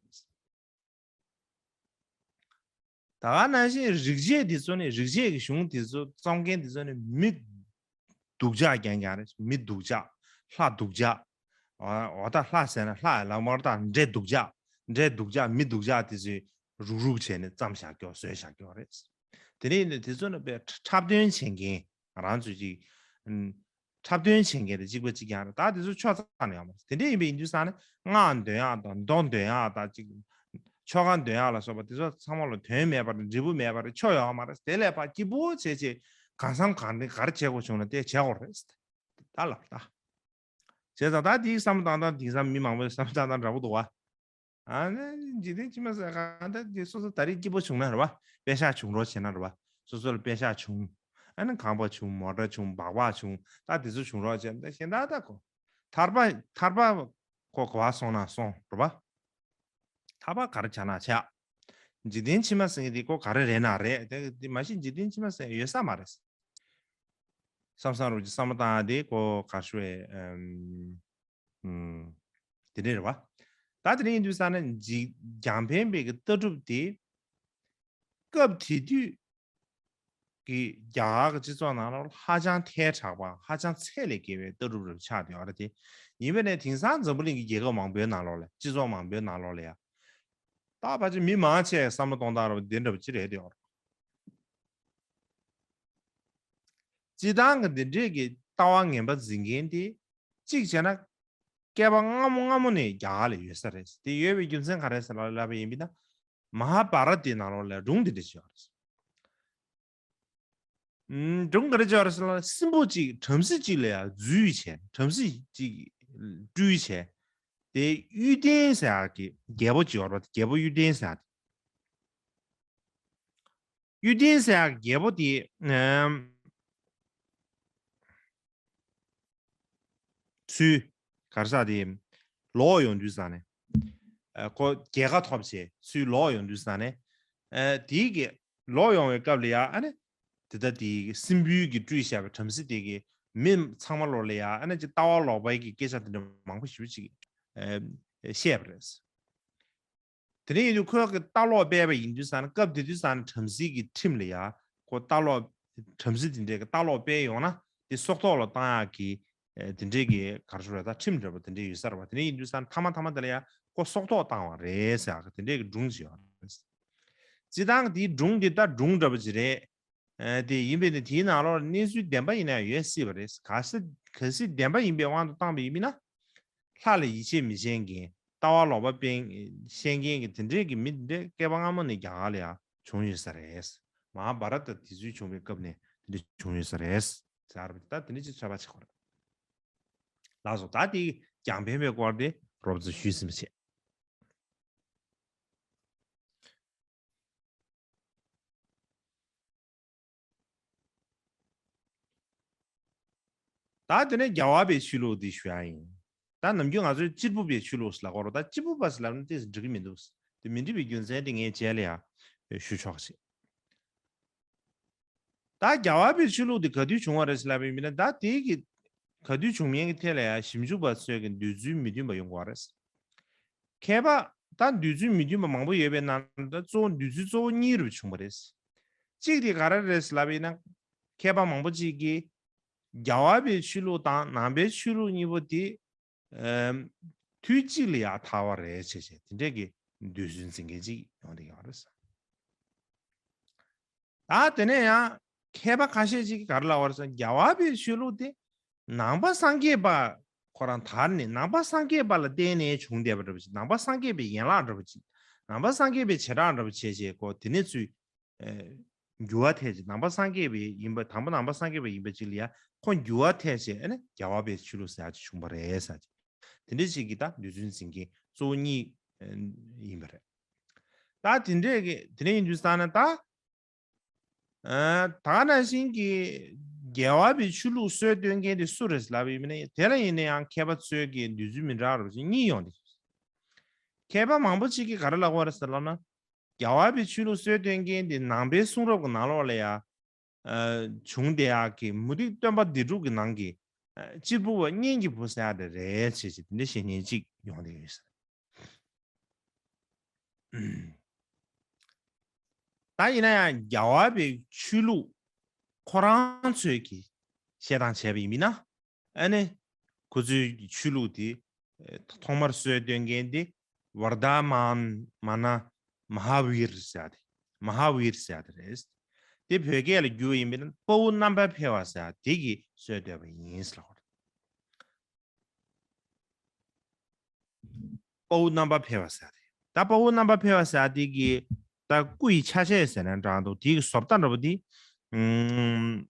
ད་ག་ནང་བཞིན་རིག་བྱེད་འདི་ཚོ་ནི་རིག་བྱེད་ཀྱི་གཞུང་འདི་ཚོ་རྩོམ་མཁན་འདི་ཚོ་ནི་མི་སྡུག་ཅག་རྐྱང་རྐྱང་རེད། མི་སྡུག་ཅག་ལྷ་སྡུག་ཅག་འོ་ད་ལྷ་ཟེར་ན་ལྷ་ལ་མོར་ད་འདྲེ་སྡུག་ཅག་འདྲེ་སྡུག་ཅག་མི་སྡུག་ཅག་དེ་ཚོས་རུག་རུག་བྱས་ནས་བརྩམས་བཞག་ཀྱོག་བཟོས་བཞག་ཀྱོག་རེད། དེ་ནས་ཡིན་ནའི་དེ་ཚོ་ནི་དཔེ་འཁྲབ་སྟོན་བྱེད་མཁན་ང་རང་ཚོས་ཅིག་འཁྲབ་སྟོན་བྱེད་མཁན་དེ་གཅིག་པ་གཅིག་རྐྱང་རེད། ད་དེ་ཚོ་ཆོས་ཚང་ནས་ཡོང་བ་རེད། དེ་འདྲ་ཡིན་པའི་ཡིན་དུས་ཙང་ནི་སྔགས་འདོན་ཡག་དང་མདོ་འདོན་ཡག་དང་ཅིག་ཆོ་ག་འདོན་ཡག་ལ་སོགས་པ་དེ་ཚོ་ཚང་མ་ལ་དོན་མེད་པ་རེད། འབྲས་བུ་མེད་པ་རེད། ཆོ་ཡོད་མ་རེད། དེ་ལས་ཕར་སྐྱིད་པོ་བྱས་བྱས་གང་བསམ་གང་འདྲ་ག་རེ་བྱེད་དགོས་བྱུང་ན་དེ་བྱེད་དགོས་རེད། ད་ལབ་ད། བྱས་ཙང་ད་དེའི་བསམ་བློ་བཏང་སྟངས་དེང་སང་མི་མང་པོའི་བསམ་བློ་བཏང་སྟངས་འདྲ་པོ་འདུག་བ། ཨ་ནི་འཇིག་རྟེན་ཕྱི་མ་ཟེར་གང་ལྟར་དེ་སོ་སོ་ད་རེས་སྐྱིད་པོ་བྱུང་ན་རེད་བ། པེ་ཤག་བྱུང་རོགས་བྱས་ན་རེད་བ། སོ་སོ་ལ་པེ་ཤག་བྱུང་། ཨ་ནི་ཁང་པ་བྱུང་། མོ་ཊ་བྱུང་། སྦག་སྦག་བྱུང་། ད་དེ་ཚོ་བྱུང་རོགས་བྱས་ན་ད་གཞན་དག་ད་ཁོ། ཐར་པ་ཐར་པ་ཁོ་ག་བ་སོང་ན་སོང་རེད་བ། ཐར་པ་ག་རེ་བྱ་ན་བྱ། འཇིག་རྟེན་ཕྱི་མ་ཟེར་མཁན་དེ་ཁོ་ག་རེ་རེད་ན་རེད། དེ་དེ་མ་གཞི་འཇིག་རྟེན་ཕྱི་མ་ཟེར་ཡོད་ས་མ་རེད། བསམ་བསམ་རུ་ཅིག་བསམ་བློ་བཏང་ཡ་དེ་ཁོ་ག་ཞུ་བའི་ཨམ། ཨམ། དེ་འདྲ་རེད་བ། ད་དེ་འདྲ་ཡིན་དུས་ཙང་ན་འཇིག་རྒྱང་འཕེན་པའི་གི་ལྟ་གྲུབ་དེ་སྐབས་དེ་དུས་ཀྱི་རྒྱ་གར་གྱི་སྤྱི་ཚོགས་ནང་ལོགས་ཧ་ཅང་ཐལ་དྲགས་པ་ཧ་ཅང་ཚད་ལས་བརྒལ་བའི་ལྟ་གྲུབ་རེ་ཆགས་བསྡད་ཡོད་རེད་དེ། ཡིན་པས་ན་དེང་སང་འཛམ་བུ་གླིང་གི་རྒྱལ་ཁབ་མང་པོའི་ནང་ལོགས་ལ་སྤྱི་ཚོགས་མང་པོའི་ནང་ལོགས་ལ་ཡ། ད་ཕལ་ཆེར་མི་མང་ཆེ་བསམ་བློ་གཏོང་སྟངས་ར་བ་འདི་འདྲ་བ་ཅི་རེད་དེ་ཡོད་རེད། སྤྱི་བཏང་གི་འདི་འདྲས་ཀྱི་ལྟ་བ་ངན་པ་འཛིན་མཁན་དེ་གཅིག་བྱས་ན་བསྐལ་པ་སྔ་མོ་སྔ་མོ་ནས་རྒྱ་གར་ལ་ཡོད་ས་རེད། དེ་ཡོད་པའི་རྒྱུ་མཚན་ག་རེ་ཟེར་ལབ་ལབ་པ་ཡིན་པ་ན། མ་ཧཱ་བྷ་ར་ཏའི་ནང་ལོགས་ལ་སྒྲུང་འདི་འདྲ་ཞིག་ཡོད་རེད། ཨུམ། སྒྲུང་ག་རེ་ཡོད་རེད་ཟེར་ན་སྲིན་པོ་གཅིག་བྲམ་ཟེ་གཅིག་ལ་ཡང་འཛུལ་བྱས། བྲམ་ཟེ་གཅིག་སྤྲུལ་བྱས། དེ་གཡུལ་བསྟན་ཟེར་ཡག་གི་རྒྱལ་པོ་གཅིག་ཡོད་རེད་པ། རྒྱལ་པོ་གཡུལ་བསྟན་ཟེར་ཡག་དེ། གཡུལ་བསྟན་ཟེར་ཡག་རྒྱལ་པོ་དེ་ཨམ། ཚུར་ག་རེ་ཟེར་དེ་ལོག་ཡོང་དུས་ཙང་ནས། ཨ། ཁོ་རྒྱལ་ཁ་ཐོབ་བྱས་ཚུར་ལོག་ཡོང་དུས་ཙང་ནས། ཨ། དེའི་གི་ལོག་ཡོང་བའི་སྐབས་ལ་ཡ་ཨ་ནི། དེ་ལྟར་དེའི་གི་སྲིན་པོའི་གི་སྤྲུལ་བཞག་པའི་བྲམ་ཟེ་དེ་གི་མི་ཚང་མ་ལོག་ལ་ཡ་ཨ་ནི་ཅིག་ལྟ་བ་ལོག་པའི་གི་སྐད་ཆ་དེ་འདྲ་མང་པོ་ཞེ་པོ་ཅིག་ཨ། བཤད་པ་རེད། དེ་ནས་ཡིན་དུས་ཁོས་ཀྱི་ལྟ་ཀློག་སྤེལ་བ་ཡིན་དུས་ཙང་ནས་སྐབས་དེ་དུས་ཙང་ནས་བྲམ་ཟེ་གི་ཁྲིམས་ལ་ཡ་ཁོ་ལྟ་ཀློག་བྲམ་ཟེ་དེ་འདྲས་ཀྱི་ལྟ་ཀློག་སྤེལ་ཡོང་ན་དེ་སྲོག་ཐོག་ལ་བཏང་ཡག་གི་ཨེ། དེ་འདྲས་ཀྱི་ག་རེ་ཞུ་རེད། ད་ཁྲིམས་འདྲ་པོ་དེ་འདྲས་ཡོད་ས་རེད་པ། དེ་ནས་ཡིན་དུས་ཙང་ནས་མཐའ་མ་མཐའ་མ་དེ་ལ་ཡ་ཁོ་སྲོག་ཐོག་བཏང་བ་རེད་ཟེར་ཡག་གི་དེ་འདྲས་ཀྱི་སྒྲུང་ཞིག་ཡོད་རེད། སྤྱིར་བཏང་དེའི་སྒྲུང་དེ་ད་སྒྲུང་འདྲ་པོ་ཅིག་རེད། ཨ། དེ་ཡིན་པས་ན་དེའི་ནང་ལོགས་ལ་གནས་ཚུལ་བདེན་པ་ཡིན་ན་ཡང་ཡོད་སྲིད་པ་རེད། གལ་སྲིད་གལ་སྲིད་བདེན་པ་ཡིན་པའི་དབང་དུ་བཏང་བ་ཡིན་ན། ལྷ་ལ་ཡིད་ཆེས་མི་བྱེད་མཁན། ལྟ་བ་ལོག་པ་སྤེལ་བཤད་མཁན་གྱི་དེ་འདྲས་ཀྱི་མི་དེ་འདྲས་བསྐལ་པ་སྔ་མོ་ནས་རྒྱ་གར་ལ་ཡང་བྱུང་ཡོད་ས་རེད། མ་ཧཱ་བྷ་ར་ཏ་དེ་ཚོའི་བྱུང་བའི་སྐབས་ནས་དེ་འདྲས་བྱུང་ཡོད་ས་རེད་ཟེར་བ་དེ་ད་དེ་འདྲས་ཅིག་ཚོད་དཔག་བྱེད་དགོས་རེད། ལགས་སོ། ད་དེ་རྒྱང་འཕེན་པའི་སྐོར་དེ་རོབ་ཙམ་ཞུས་ཟིན་པ་བྱས། ད་དེ་ནས་རྒྱལ་བ་པའི་ཆོས་ལུགས་འདི་ཞུ་ཡ་ཡིན། ད་ནམ་རྒྱུན་ང་ཚོས་གཅེར་བུ་པའི་ཆོས་ལུགས་ལབ་ཀྱི་ཡོད་རེད། ད་གཅེར་བུ་པ་ཟེར་ལབ་ན་ཏོག་ཙམ་འགྲིག་གི་མི་འདུག་དེ་མི་འགྲིག་པའི་རྒྱུ་མཚན་དེ་ངས་རྗེས་ལ་ཡང་ཞུ་ཆོག་ཅིག་ད་རྒྱལ་བ་པའི་ཆོས་ལུགས་འདི་ག་དུས་བྱུང་བ་རེད་ཟེར་ལབ་པ་ཡིན་ན། ད་དེ་གི་ག་དུས་བྱུང་མིན་གྱི་ཐད་ལ་ཡང་ཞིབ་འཇུག་པ་ཚོས་ཀྱི་འདོད་ཚུལ་མི་མཐུན་པ་ཡོང་གི་ཡོད་རེད། མཁས་པ་ད་འདོད་ཚུལ་མི་མཐུན་པ་མང་པོ་ཡོད་པའི་ནང་ད་གཙོ་བོ་འདོད་ཚུལ་གཙོ་བོ་གཉིས་རུ་བྱུང་བ་རེད། གཅིག་དེ་ག་རེ་རེད་ཟེར་ལབ་པ་ཡིན་ན། མཁས་པ་མང་པོ་གཅིག་གིས་རྒྱལ་བ་པའི་ཆོས་ལུགས་དང་ནང་པའི་ཆོས་ལུགས་གཉིས་པོ་དེ་ཨམ། དུས་གཅིག་ལ་ཡར་དར་བ་རེད་བྱས་བྱས་དེ་འདྲས་ཀྱི་འདོད་ཚུལ་འཛིན་མཁན་གཅིག་ཡོང་བསྡད་ཡོད་རེད། ད་དེ་ནས་ཡང་མཁས་པ་ཁ་ཤས་ཅིག་གིས་ག་རེ་ལབ་པ་རེད་ཟེར་ན། རྒྱལ་བ་པའི་ཆོས་ལུགས་དེ་ནང་པ་སངས་རྒྱས་པ་ཁོ་རང་དར་ནས་ནང་པ་སངས་རྒྱས་པ་ལ་བརྟེན་ནས་བྱུང་བསྡད་པ་འདྲ་པོ་ཅིག་ནང་པ་སངས་རྒྱས་པའི་ཡན་ལག་འདྲ་པོ་ཅིག་ནང་པ་སངས་རྒྱས་པའི་བྱེ་བྲག་འདྲ་པོ་བྱས་བྱས་ཁོ་དེ་ནས་ཚུར་ཨེ། འགྱུར་བ་ཐེབས་བྱས་ནང་པ་སངས་རྒྱས་པའི་ཡིན་པ། དང་པོ་ནང་པ་སངས་རྒྱས་པ་ཡིན་པ་ཅིག་ལ་ཡ་ཁོ་འགྱུར་བ་ཐེབས་བྱས་ཨ་ནི་རྒྱལ་བ་པའི་ཆོས་ལུགས་ཟེར་ཡ་ཅིག་བྱུང་བ་རེད་ཟེར་ཅིག་དེ་འདྲ་ཞིག་གི་ད་འདོད་ཚུལ་འཛིན་མཁན་གཙོ་བོ་གཉིས་ཡིན་པ་རེད། ད་དེ་འདྲས་ཀྱི་དེ་འདྲ་ཡིན་དུས་ཙང་ན་ད་ཨ། ད་ག་ནང་བཞིན་གྱི་རྒྱལ་བ་པའི་ཆོས་ལུགས་སྲོལ་གཏོད་མཁན་དེ་སུ་རེད་ལབ་པ་ཡིན་ན། དེ་ལ་ཡིན་ན་ཡང་མཁས་པ་ཚོས་ཀྱི་འདོད་ཚུལ་མི་འདྲ་བ་རུ་གཉིས་ཡོང་དེ། མཁས་པ་མང་པོ་ཅིག་གིས་ག་རེ་ལབ་པ་རེད་ཟེར་ལབ་ན། རྒྱལ་བ་པའི་ཆོས་ལུགས་སྲོལ་སྟོན་མཁན་དེ་ནང་པའི་གསུང་རབ་ཀྱི་ནང་ལོགས་ལ་ཡང་ཨ་བྱུང་བསྡད་ཡག་གི་མུ་སྟེགས་སྟོན་པ་སྡེ་དྲུག་གི་ནང་གི་ཨ་གཅེར་བུ་པ་གཉེན་གྱི་བུ་ཟེར་ཡག་དེ་རེད་བྱས་བྱས་དེ་འདྲའི་བཤད་མཁན་གཅིག་ཡོང་བསྡད་ཡོད་ཟེར། ད་ཡིན་ན་ཡང་རྒྱལ་བ་པའི་ཆོས་ལུགས་ཁོ་རང་ཚོས་ཀྱི་བཤད་སྟངས་བྱས་པ་ཡིན་མིན་ན། ཨ་ནི་ཁོ་ཚོའི་ཆོས་ལུགས་དེ་ཨེ་ཐོག་མར་སྲོལ་སྟོན་མཁན་དེ་ཝར་དྷ་མན་མ་ན་མ་ཧཱ་བིར་ཟེར་ཡག་དེ། མ་ཧཱ་བིར་ཟེར་ཡག་དེ་རེད། དེ་བོད་སྐད་ལ་བསྒྱུར་བ་ཡིན་པ་ཡིན་ན་དཔའ་བོ་རྣམ་པར་འཕེལ་བ་ཟེར་ཡག་དེ་གིས་སྲོལ་བཏོད་པ་ཡིན་ཟེར་ལབ་པ་རེད། དཔའ་བོ་རྣམ་པར་འཕེལ་བ་ཟེར་ཡག་དེ། ད་དཔའ་བོ་རྣམ་པར་འཕེལ་བ་ཟེར་ཡག་དེ་གི་ད་སྐུ་ཡི་ཆ་ཤས་ཟེར་ན་འདྲ་འདུག་དེ་གི་བཟོ་ལྟ་འདྲ་པོ་དེ། ཨུམ།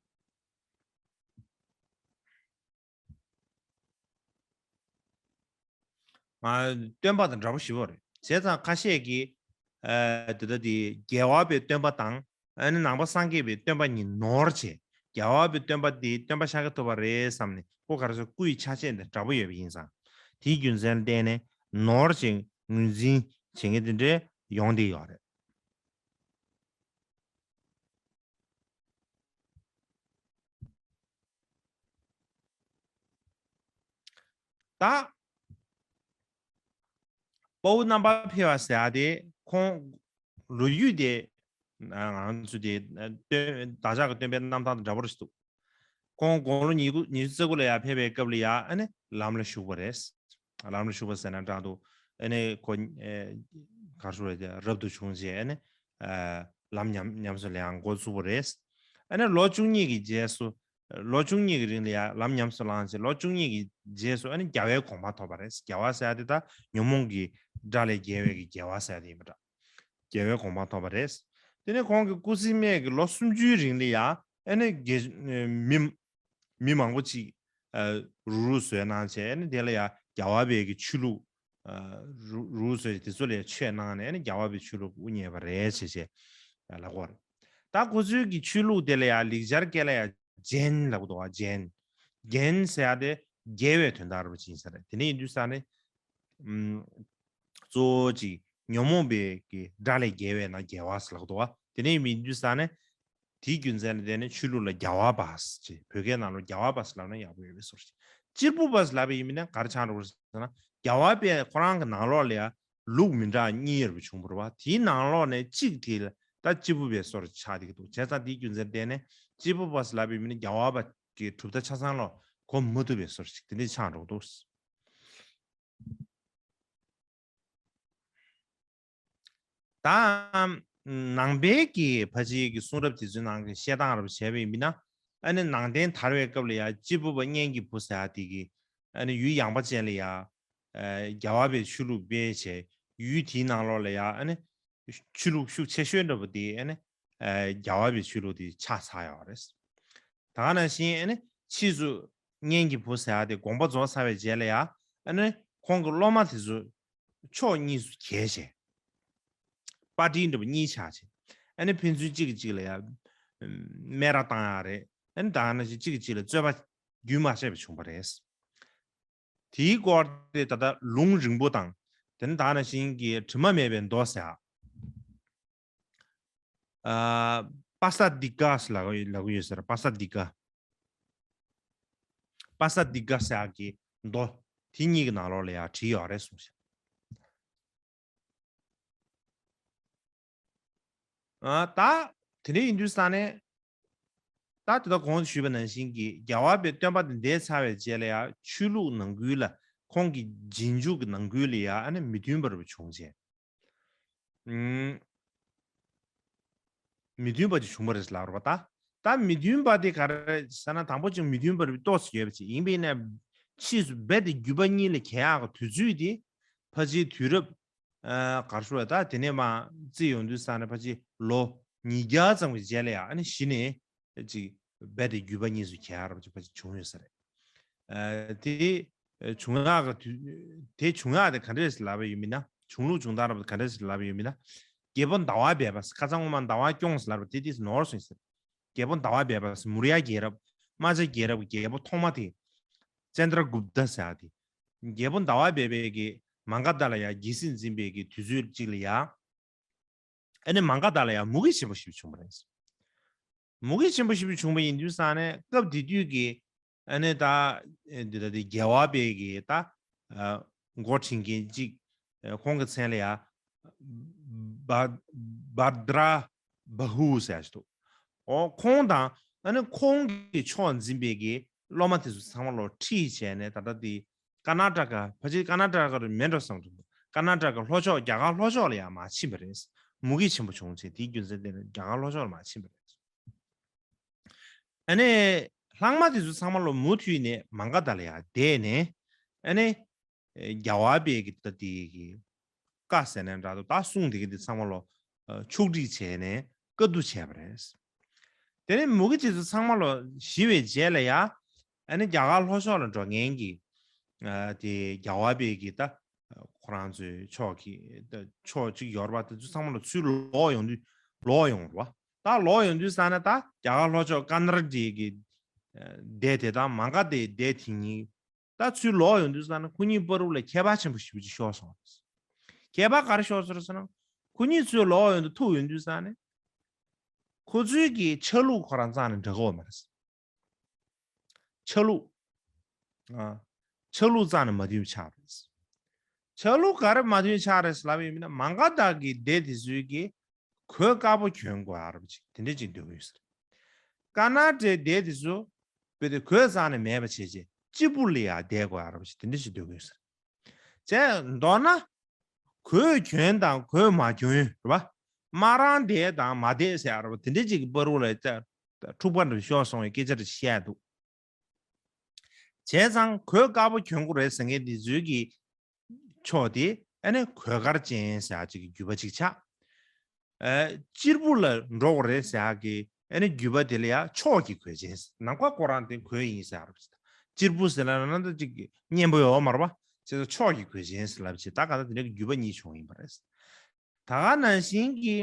ང་སྟོན་པ་དང་འདྲ་པོ་ཞེ་པོ་རེད། བྱས་ཙང་ཁ་ཤས་ཀྱིས་ཨ་དེ་ལྟ་དེ་རྒྱལ་བ་པའི་སྟོན་པ་དང་ཨ་ནི་ནང་པ་སངས་རྒྱས་པའི་སྟོན་པ་གཉིས་ནོར་བྱས། རྒྱལ་བ་པའི་སྟོན་པ་དེ་སྟོན་པ་ཤཱཀྱ་ཐུབ་པ་རེད་བསམ་ནས་ཁོ་ག་རེ་ཟེར་སྐུ་ཡི་ཆ་ཤས་དང་འདྲ་པོ་ཡོད་པ་ཡིན་ཙང་དེའི་རྒྱུ་མཚན་ལ་བརྟེན་ནས་ནོར་བྱས་ངོས་འཛིན་བྱེད་མཁན་དེ་འདྲ་ཡོང་བསྡད་ཡོད་རེད། ད་དཔའ་བོ་རྣམ་པར་འཕེལ་བ་ཟེར་ཡག་དེ་ཁོང་ལོ་རྒྱུས་དེ་ང་ཚོ་དེ་སྟོན་བདག་ཅག་གི་སྟོན་པའི་རྣམ་ཐར་དང་འདྲ་པོ་རེད་འདུག་ཁོང་དགུང་ལོ་ཉི་ཤུ་ཉི་ཤུ་རྩ་དགུ་ལ་ཡར་ཕེབས་པའི་སྐབས་ལ་ཡར་ཨ་ནི་ལམ་ལ་བཞུགས་པ་རེད། ལམ་ལ་བཞུགས་པ་ཟེར་ན་འདྲ་འདུག་ཨ་ནི་ཁོ་ཨེ་ག་རེ་ཟེར་རབ་ཏུ་བྱུང་རྗེས་ཨ་ནི་ཨ་ལམ་ཉམས་ཉམས་སུ་ལེན་འགོ་ཚུགས་པ་རེད། ཨ་ནི་ལོ་བཅུ་གཉིས་ཀྱི་རྗེས་སུ་ལོ་བཅུ་གཉིས་ཀྱི་རིང་ལ་ཡར་ལམ་ཉམས་སུ་བླངས་རྗེས་ལོ་བཅུ་གཉིས་ཀྱི་རྗེས་སུ་ཨ་ནི་རྒྱལ་བའི་གོ་འཕང་ཐོབ་པ་རེད། རྒྱལ་བ་ཟེར་ཡག་དེ་ད་ཉོན་མོངས་ཀྱི་དགྲ་ལས་རྒྱལ་བའི་གི་རྒྱལ་བ་ཟེར་ཡག་དེ་ཡིན་པ་འདྲ། རྒྱལ་བའི་གོ་འཕང་ཐོབ་པ་རེད། དེ་ནས་ཁོང་གི་སྐུ་ཚེ་སྨད་ཀྱི་ལོ་སུམ་ཅུའི་རིང་ལ་ཡང་ཨ་ནི་དགེ་མི་མི་མང་པོ་ཅིག་ཨ་རུག་རུག་བཟོས་གནང་བྱས་ཨ་ནི་དེ་ལ་ཡང་རྒྱལ་བ་པའི་གི་ཆོས་ལུགས་ཨ་རུག་རུག་བཟོས་དེ་ཚོ་ལ་ཡང་ཆོས་གནང་ནས་ཨ་ནི་རྒྱལ་བ་པའི་ཆོས་ལུགས་དབུ་བརྙེས་པ་རེད་ཅེས་བྱས་ལབ་ཀྱི་ཡོད་རེད། ད་ཁོ་ཚོའི་གི་ཆོས་ལུགས་དེ་ལ་ཡང་ལེགས་སྦྱར་སྐད་ལ་ཡང་ཇེན་ལབ་ཀྱི་འདུག་བ། ཇེན། ཇེན་ཟེར་ཡག་དེ་རྒྱལ་བའི་དོན་དག་རེད་པ་ཅིག་ཡིན་ས་རེད། དེ་ནས་ཡིན་དུས་ས་ནས་ཨམ། གཙོ་བོ་གཅིག་ཉོན་མོངས་པའི་གི་དགྲ་ལས་རྒྱལ་བས་ན་རྒྱལ་བ་ཟེར་ལབ་ཀྱི་འདུག་བ། དེ་ནས་མིན་དུས་ས་ནས་དེའི་རྒྱུ་མཚན་ལ་བརྟེན་ནས་ཆོས་ལུགས་ལ་རྒྱལ་བ་པ་ཟེར་བོད་སྐད་ནང་ལ་རྒྱལ་བ་པ་ཟེར་ལབ་ན་ཡག་པོ་ཡོད་པའི་བཟོ་འདྲ་ཅིག་གཅེར་བུ་པ་ཟེར་ལབ་པ་ཡིན་མིན་ན་ག་རེ་ཆགས་འགྲོ་གི་རེད་ཟེར་ན་རྒྱལ་བ་པས་ཁོ་རང་གི་ནང་ལོགས་ལ་ཡང་ལུགས་མི་འདྲ་གཉིས་ཡོད་པ་བྱུང་བ་རེད་བ། དེའི་ནང་ལོགས་ནས་གཅིག་དེ་ལ་ད་གཅེར་བུ་པའི་བཟོ་འདྲ་ཆགས་བསྡད་ཀྱི་འདུག་བྱས་ཙང་དེའི་རྒྱུ་མཚན་ལ་བརྟེན་ནས་གཅེར་བུ་པ་ཟེར་ལབ་པ་ཡིན་མིན་ན་རྒྱལ་བ་པ་གི་གྲུབ་མཐའ་ཆ་ཚང་ལ་གོ་མ་ཐུབ་པའི་བཟོ་འདྲ་ཅིག་དེ་འདྲ་ཆགས་འགྲོ་གི་འདུག་ད་ནང་པའི་གི་ཕལ་ཆེར་གྱི་གསུང་རབ་དེ་ཚོའི་ནང་གི་བཤད་སྟངས་རབ་བྱས་པ་ཡིན་ན་ཨ་ནི་ནང་བསྟན་དར་བའི་སྐབས་ལ་ཡང་གཅེར་བུ་པ་གཉེན་གྱི་བུ་ཟེར་ཡག་དེ་གི་ཨ་ནི་ཡུལ་ཡངས་པ་ཅན་ལ་ཡང་རྒྱལ་བ་པའི་ཆོས་ལུགས་སྤེལ་བྱས་ཡུལ་དེའི་ནང་ལོགས་ལ་ཡང་ཨ་ནི་ཆོས་ལུགས་ཤུགས་ཆེ་ཤོས་འདྲ་པོ་དེ་ཨ་ནི་རྒྱལ་བ་པའི་ཆོས་ལུགས་དེ་ཆགས་ཚར་ཡོད་རེད། ད་ག་ནང་བཞིན་ཨ་ནི་ཕྱིས་སུ་གཉེན་གྱི་བུ་ཟེར་ཡག་དེ་དགོངས་པ་རྫོགས་ཚར་བའི་རྗེས་ལ་ཡང་ཨ་ནི་ཁོང་གི་སློབ་མ་དེ་ཚོ་ཕྱོགས་གཉིས་སུ་གྱེས་བྱས། པར་ཊི་འདྲ་པོ་གཉིས་ཆགས་བྱས། ཨ་ནི་ཕན་ཚུན་གཅིག་གིས་གཅིག་ལ་ཡང་སྨད་ར་བཏང་ཡག་རེད། ཨ་ནི་ད་ག་ནང་བཞིན་གཅིག་གིས་གཅིག་ལ་རྩོད་པ་རྒྱུན་མ་ཆད་པ་བྱུང་བ་རེད། དེའི་སྐོར་དེ་ད་ལྟ་ལུང་རིང་པོ་དང་དེ་ནི་ད་ག་ནང་བཞིན་གྱི་དྲི་མ་མེད་པའི་མདོ་ཟེར་ཡག་ཨ། པ་ས་དི་ཀ་ཟེར་ལབ་ཀྱི་ལབ་ཀྱི་ཡོད་ཟེར། པ་ས་དི་ཀ་པ་ས་དི་ཀ་ཟེར་ཡག་གི་མདོ་དེ་གཉིས་ཀྱི་ནང་ལོགས་ལ་ཡང་བྲིས་ཡོད་རེད་གསུངས་ཤག་ཨ། ད་དེ་འདྲ་ཡིན་དུས་ས་ནས་ད་དེ་ལྟར་གོང་དུ་ཞུས་པ་ནང་བཞིན་གྱི་རྒྱལ་བ་པའི་སྟོན་པ་དེ་འདས་ཚར་བའི་རྗེས་ལ་ཡང་ཆོས་ལུགས་ནང་ཁུལ་ལ་ཁོང་གི་རྗེས་འཇུག་གི་ནང་ཁུལ་ལ་ཡང་ཨ་ནི་མི་མཐུན་པ་རུ་བྱུང་རྗེས། ཨུམ། མི་མཐུན་པ་ཅིག་བྱུང་བ་རེད་ལབ་རེད་པ། ད་ད་མི་མཐུན་པ་དེ་ག་རེ་ཟེར་ན་དང་པོ་ཅིག་མི་མཐུན་པ་རེད་ཏོག་ཙམ་ཡོད་པ་ཅིག་ཡིན་པས་ན་ཕྱིས་སུ་རྦད་དེ་བརྒྱུད་པ་གཉིས་ལ་གྱེས་ཡག་གི་དུས་ཚོད་དེ་ཕལ་ཆེར་དུས་རབས་ཨ་ག་རེ་ཞུ་དགོས་རེད། ད་དེ་ནས་མར་བརྩིས་ཡོང་དུས་ཙ་ན་ཕལ་ཆེར་ལོ་ཉིས་བརྒྱ་ཙམ་གྱི་རྗེས་ལ་ཡང་ཨ་ནི་གཞི་ནས་ཅིག་རྦད་དེ་བརྒྱུད་པ་གཉིས་སུ་གྱེས་ཡག་རབ་ཅིག་ཕལ་ཆེར་བྱུང་ཡོད་ས་རེད། ཨ་དེ་བྱུང་ཡག་གི་དུས་དེ་བྱུང་ཡག་དེ་ག་འདྲས་ལབ་པ་ཡོད་མིན་ན། བྱུང་ལུགས་བྱུང་སྟངས་རབ་ག་འདྲས་ལབ་པ་ཡོད་མིན་ན། རྒྱལ་པོ་ཟླ་བ་སྦས་པ་ཁ་སང་སྔོན་མ་ཟླ་བ་སྐྱོང་ཟེར་ལབ་པ་དེ་དེ་ནོར་སོང་ཟེར། རྒྱལ་པོ་ཟླ་བ་སྦས་པ་མུར་ཡ་རྒྱལ་རབས་རྨ་བྱ་རྒྱལ་རབས་ཀྱི་རྒྱལ་པོ་ཐོག་མ་དེ་ཙནྡྲ་གུབ་ཏ་ཟེར་ཡག་དེ། རྒྱལ་པོ་ཟླ་བ་སྦས་པའི་གི་མ་ག་དྷ་ལ་ཡང་རྒྱལ་སྲིད་འཛིན་པའི་གི་དུས་ཚོད་ཅིག་ལ་ཡང་། ཨ་ནི་མ་ག་དྷ་ལ་ཡང་མུ་གེ་ཆེན་པོ་ཞིག་བྱུང་བ་རེད། མུ་གེ་ཆེན་པོ་ཞིག་བྱུང་བ་ཡིན་དུས་ཙང་ནས་སྐབས་དེ་དུས་ཀྱི་ཨ་ནི་ད་འདི་ད་འདི་རྒྱལ་བ་དཔལ་གྱི་ད་འགོ་ཁྲིད་མཁན་གཅིག་ཁོང་གི་མཚན་ལ་ཡ་བ་བྷ་དྲ་བྷ་ཧུ་ཟེར་ཞིག་འདུག་ཨོ་ཁོང་དང་ཨ་ནི་ཁོང་གི་ཕྱོགས་འཛིན་པའི་གི་སློབ་མ་དེ་ཚོ་ཚང་མ་ལོ་ཁྲིད་བྱས་ནས་ད་ལྟ་དེ་ཀར་ནཱ་ཊ་ཀ་ཕལ་ཆེར་ཀར་ནཱ་ཊ་ཀ་རུ་མེད་འགྲོ་བསམ་འདུག་ཀར་ནཱ་ཊ་ཀ་ལྷོ་ཕྱོགས་རྒྱ་གར་ལྷོ་ཕྱོགས་ལ་ཡང་མར་ཕྱིན་པ་རེད། མུ་གེ་ཆེན་པོ་བྱུང་བྱས་དེའི་རྒྱུ་མཚན་དེ་ནི་རྒྱ་གར་ལྷོ་ཕྱོགས་ལ་མར་ཕྱིན་པ་རེད། ཨ་ནི་ལྷག་མ་དེ་ཚོ་ཚང་མ་ལོ་མུ་མཐུད་ནས་མ་ག་དྷ་ལ་ཡང་བསྡད་ནས་ཨ་ནི་རྒྱལ་བ་དཔལ་གྱི་ད་དེ་གི་བཀའ་ཟེར་ནས་འདྲ་འདུག་ད་གསུང་དེ་གི་དེ་ཚང་མ་ལོ་ཕྱོགས་སྒྲིག་བྱས་ནས་བཀའ་བསྡུ་བྱས་པ་རེད། དེ་ནས་མུ་གེ་དེ་ཚོ་ཚང་མ་ལོ་ཞི་བའི་རྗེས་ལ་ཡ་ཨ་ནི་རྒྱ་གར་ལྷོ་ཕྱོགས་ལ་འགྲོ་མཁན་གྱི་དེ་རྒྱལ་བ་དཔལ་གྱི་ད་ཁོ་རང་ཚོའི་ཕྱོགས་ཀྱི་ད་ཕྱོགས་གཅིག་ཡོད་རེད་པ། དེ་ཚོ་ཚང་མ་ལོ་ཚུར་ལོག་ཡོང་དུས་ལོག་ཡོང་རེད་པ། ད་ལོག་ཡོང་དུས་ཙང་ནས་ད་རྒྱ་གར་ལྷོ་ཕྱོགས་ཀ་ན་ར་ཊ་གི་སྡེ་དེ་དང་མ་ག་དྷའི་སྡེ་དེ་གཉིས་ད་ཚུར་ལོག་ཡོང་དུས་ཙང་ནས་ཁོ་གཉིས་བར་དུ་ལ་ཁྱད་པར་ཆེན་པོ་ཞེ་པོ་ཅིག་ཤོར་སོང་བ་རེད། ཁྱད་པར་ག་རེ་ཤོར་སོང་ཟེར་ན་ཁོ་གཉིས་ཚུར་ལོག་ཡོང་དུས་ཐུག་ཡོང་དུས་ཙང་ནས་ཁོ་ཚོའི་གི་ཆ་ལུགས་ཁོ་རང་རྩ་ནས་འདྲ་གི་ཡོད་མ་རེད། ཆ་ལུགས། ཨ། ཆ་ལུགས་རྩ་ནས་མ་མཐུན་ཆགས་རེད། ཆ་ལུགས་ག་རེ་མ་མཐུན་ཆགས་རེད་ལབ་ཡོད་མིན་ན་མ་ག་དྷ་གི་སྡེ་དེ་ཚོའི་གི་གོས་དཀར་པོ་གྱོན་དགོས་ཨ་རབ་ཅིག་དེ་འདྲ་ཅིག་འདོད་གི་ཡོད་ཟེར། ཀ་ན་ཊའི་སྡེ་དེ་ཚོ་བོད་དེ་གོས་རྩ་ནས་མེད་པ་བྱས་རྗེས་སྤྱིལ་བུ་ལ་ཡ་བསྡད་དགོས་ཨ་རབ་ཅིག་དེ་འདྲ་ཅིག་འདོད་གི་ཡོད་ཟེར། བྱས་མདོར་ན། གོས་གྱོན་དང་གོས་མ་གྱོན་རེད་པ། མ་རང་བསྡད་དང་མ་བསྡད་ཟེར་ཡ་རེད་པ། དེ་འདྲ་ཅིག་གི་བར་དུ་ལ་ད་འཁྲུག་པ་འདྲ་ཤོར་སོང་བའི་སྐད་ཆ་རེ་བཤད་འདུག་བྱས་ཙང་གོས་དཀར་པོ་གྱོན་དགོས་རེད་ཟེར་མཁན་དེ་ཚོའི་གི་ཕྱོགས་དེ་ཨ་ནི་གོས་དཀར་ཅན་ཟེར་ཡ་ཅིག་གི་བརྒྱུད་པ་ཅིག་ཆགས། ཨ། སྤྱིལ་བུ་ལ་འགྲོ་དགོས་རེད་ཟེར་ཡ་གི་ཨ་ནི་བརྒྱུད་པ་དེ་ལ་ཡ་ཕྱོགས་ཀྱི་གོས་ཅན་ཟེར། ནམ་མཁའ་ཁོ་རང་དེ་གོས་ཡིན་ཟེར་ཡ་རེད། སྤྱིལ་བུ་ཟེར་ན་ན་ད་ཅིག་གི་སྙན་པོ་ཡོད་མ་རེད་པ། བྱས་ཙང་ཕྱོགས་ཀྱི་གོས་ཅན་ཟེར་ལབ་བྱས་ད་ག་ད་དེ་འདྲ་གི་བརྒྱུད་པ་གཉིས་བྱུང་ཡིན་པ་རེད། ད་ག་ནང་བཞིན་གྱི་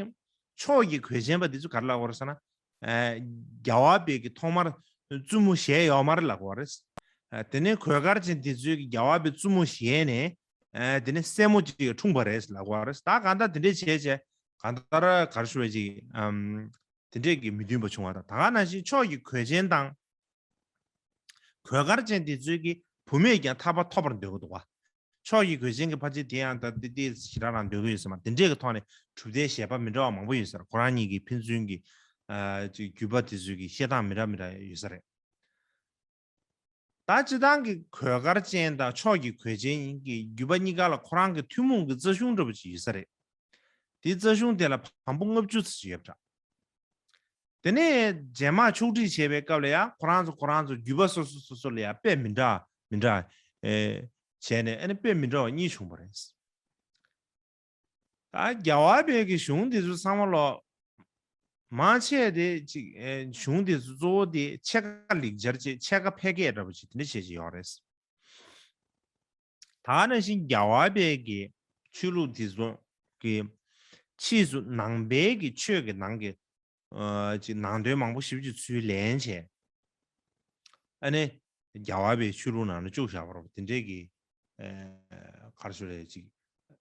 ཕྱོགས་ཀྱི་གོས་ཅན་པ་འདི་ཚོ་ག་རེ་ལབ་དགོས་རེད་ཟེར་ན། ཨ། རྒྱལ་བ་དཔལ་གྱིས་ཐོག་མར་བཙུན་མོ་བཞེས་ཡོད་མ་རེད་ལབ་དགོས་རེད། ཨ། དེ་ནས་གོས་དཀར་ཅན་འདི་ཚོས་ཀྱི་རྒྱལ་བ་དཔལ་བཙུན་མོ་བཞེས་ནས། ཨ། དེ་ནས་སྲས་མོ་གཅིག་འཁྲུངས་པ་རེད་ལབ་དགོས་རེད། ད་གང་ལྟར་དེ་འདྲས་བྱས་བྱས་གང་ལྟར་ག་རེ་ཞུ་བ་ཅིག་ཨམ། དེ་འདྲས་ཀྱི་མི་མཐུན་པ་བྱུང་བ་དང་། ད་ག་ནང་བཞིན་ཕྱོགས་ཀྱི་གོས་ཅན་དང་། གོས་དཀར་ཅན་དེ་ཚོས་ཀྱི་བུད་མེད་ཀྱང་ཐར་པ་ཐོབ་པར་འདོད་ཀྱི་འདུག་བ། ཕྱོགས་ཀྱི་གོས་ཅན་གྱི་ཕལ་ཆེར་དེ་ཡང་ད་དེ་དེ་ཞེ་དྲག་རང་འདོད་ཀྱི་ཡོད་ས་མ་རེད། དེ་འདྲས་ཀྱི་ཐོག་ནས་གྲུབ་མཐའི་བཞེད་པ་མི་འདྲ་བ་མང་པོ་ཡོད་ས་རེད། ཁོ་རང་གཉིས་ཀྱི་ཕན་ཚུན་གྱི་ཨ་ཅིག་བརྒྱུད་པ་དེ་ཚོའི་གི་བཤད་སྟངས་མི་འདྲ་མི་འདྲ་ཡོད་ས་རེད། ད་སྤྱིར་བཏང་གི་གོས་དཀར་ཅན་དང་ཕྱོགས་ཀྱི་གོས་ཅན་གྱི་བརྒྱུད་པ་གཉིས་ཀ་ལ་ཁོ་རང་གི་ཐུན་མོང་གི་རྩ་གཞུང་འདྲ་པོ་ཅིག་ཡོད་ས་རེད། དེའི་རྩ་གཞུང་དེ་ལ་བམ་པོ་ལྔ་བཅུ་ཙམ་ཞིག་ཡོད་པ་འདྲ། དེ་ནས་རྗེས་མ་ཕྱོགས་སྒྲིག་བྱེད་པའི་སྐབས་ལ་ཡང་ཁོ་རང་ཚོ་ཁོ་རང་ཚོ་བརྒྱུད་པ་སོ་སོ་སོ་སོ་ལ་ཡང་དཔེ་མི་འདྲ་མི་འདྲ་ཨེ་བྱས་ནས་ཨ་ནི་དཔེ་མི་འདྲ་བ་གཉིས་བྱུང་བ་རེད། ད་རྒྱལ་བ་དཔལ་གྱི་གཞུང་འདི་ཚོ་ཚང་མ་ལོ། མང་ཆེ་དེ་ཅིག་ཨེ་གཞུང་འདི་ཚོ་གཙོ་བོ་དེ་ཕྱེད་ཀ་ལེགས་སྦྱར་ཅིག་ཕྱེད་ཀ་ཕལ་སྐད་འདྲ་པོ་ཅིག་དེ་འདྲ་བྱས་ཅིག་ཡོད་རེད། ད་ནང་བཞིན་རྒྱལ་བ་དཔལ་གྱི་ཆོས་ལུགས་དེ་ཚོ་གི་ཕྱིས་སུ་ནང་པའི་གི་ཆོས་ཀྱི་ནང་གི་ཨ་ཅིག་ནང་དོན་མང་པོ་ཞེ་པོ་ཅིག་ཚུར་ལེན་བྱས། ཨ་ནི་རྒྱལ་བ་དཔལ་ཆོས་ལུགས་ནང་ལ་བཅུག་བཞག་པ་རེད་པ། དེ་འདྲའི་གི་ཨ་ག་རེ་ཞུ་རེད་ཅིག་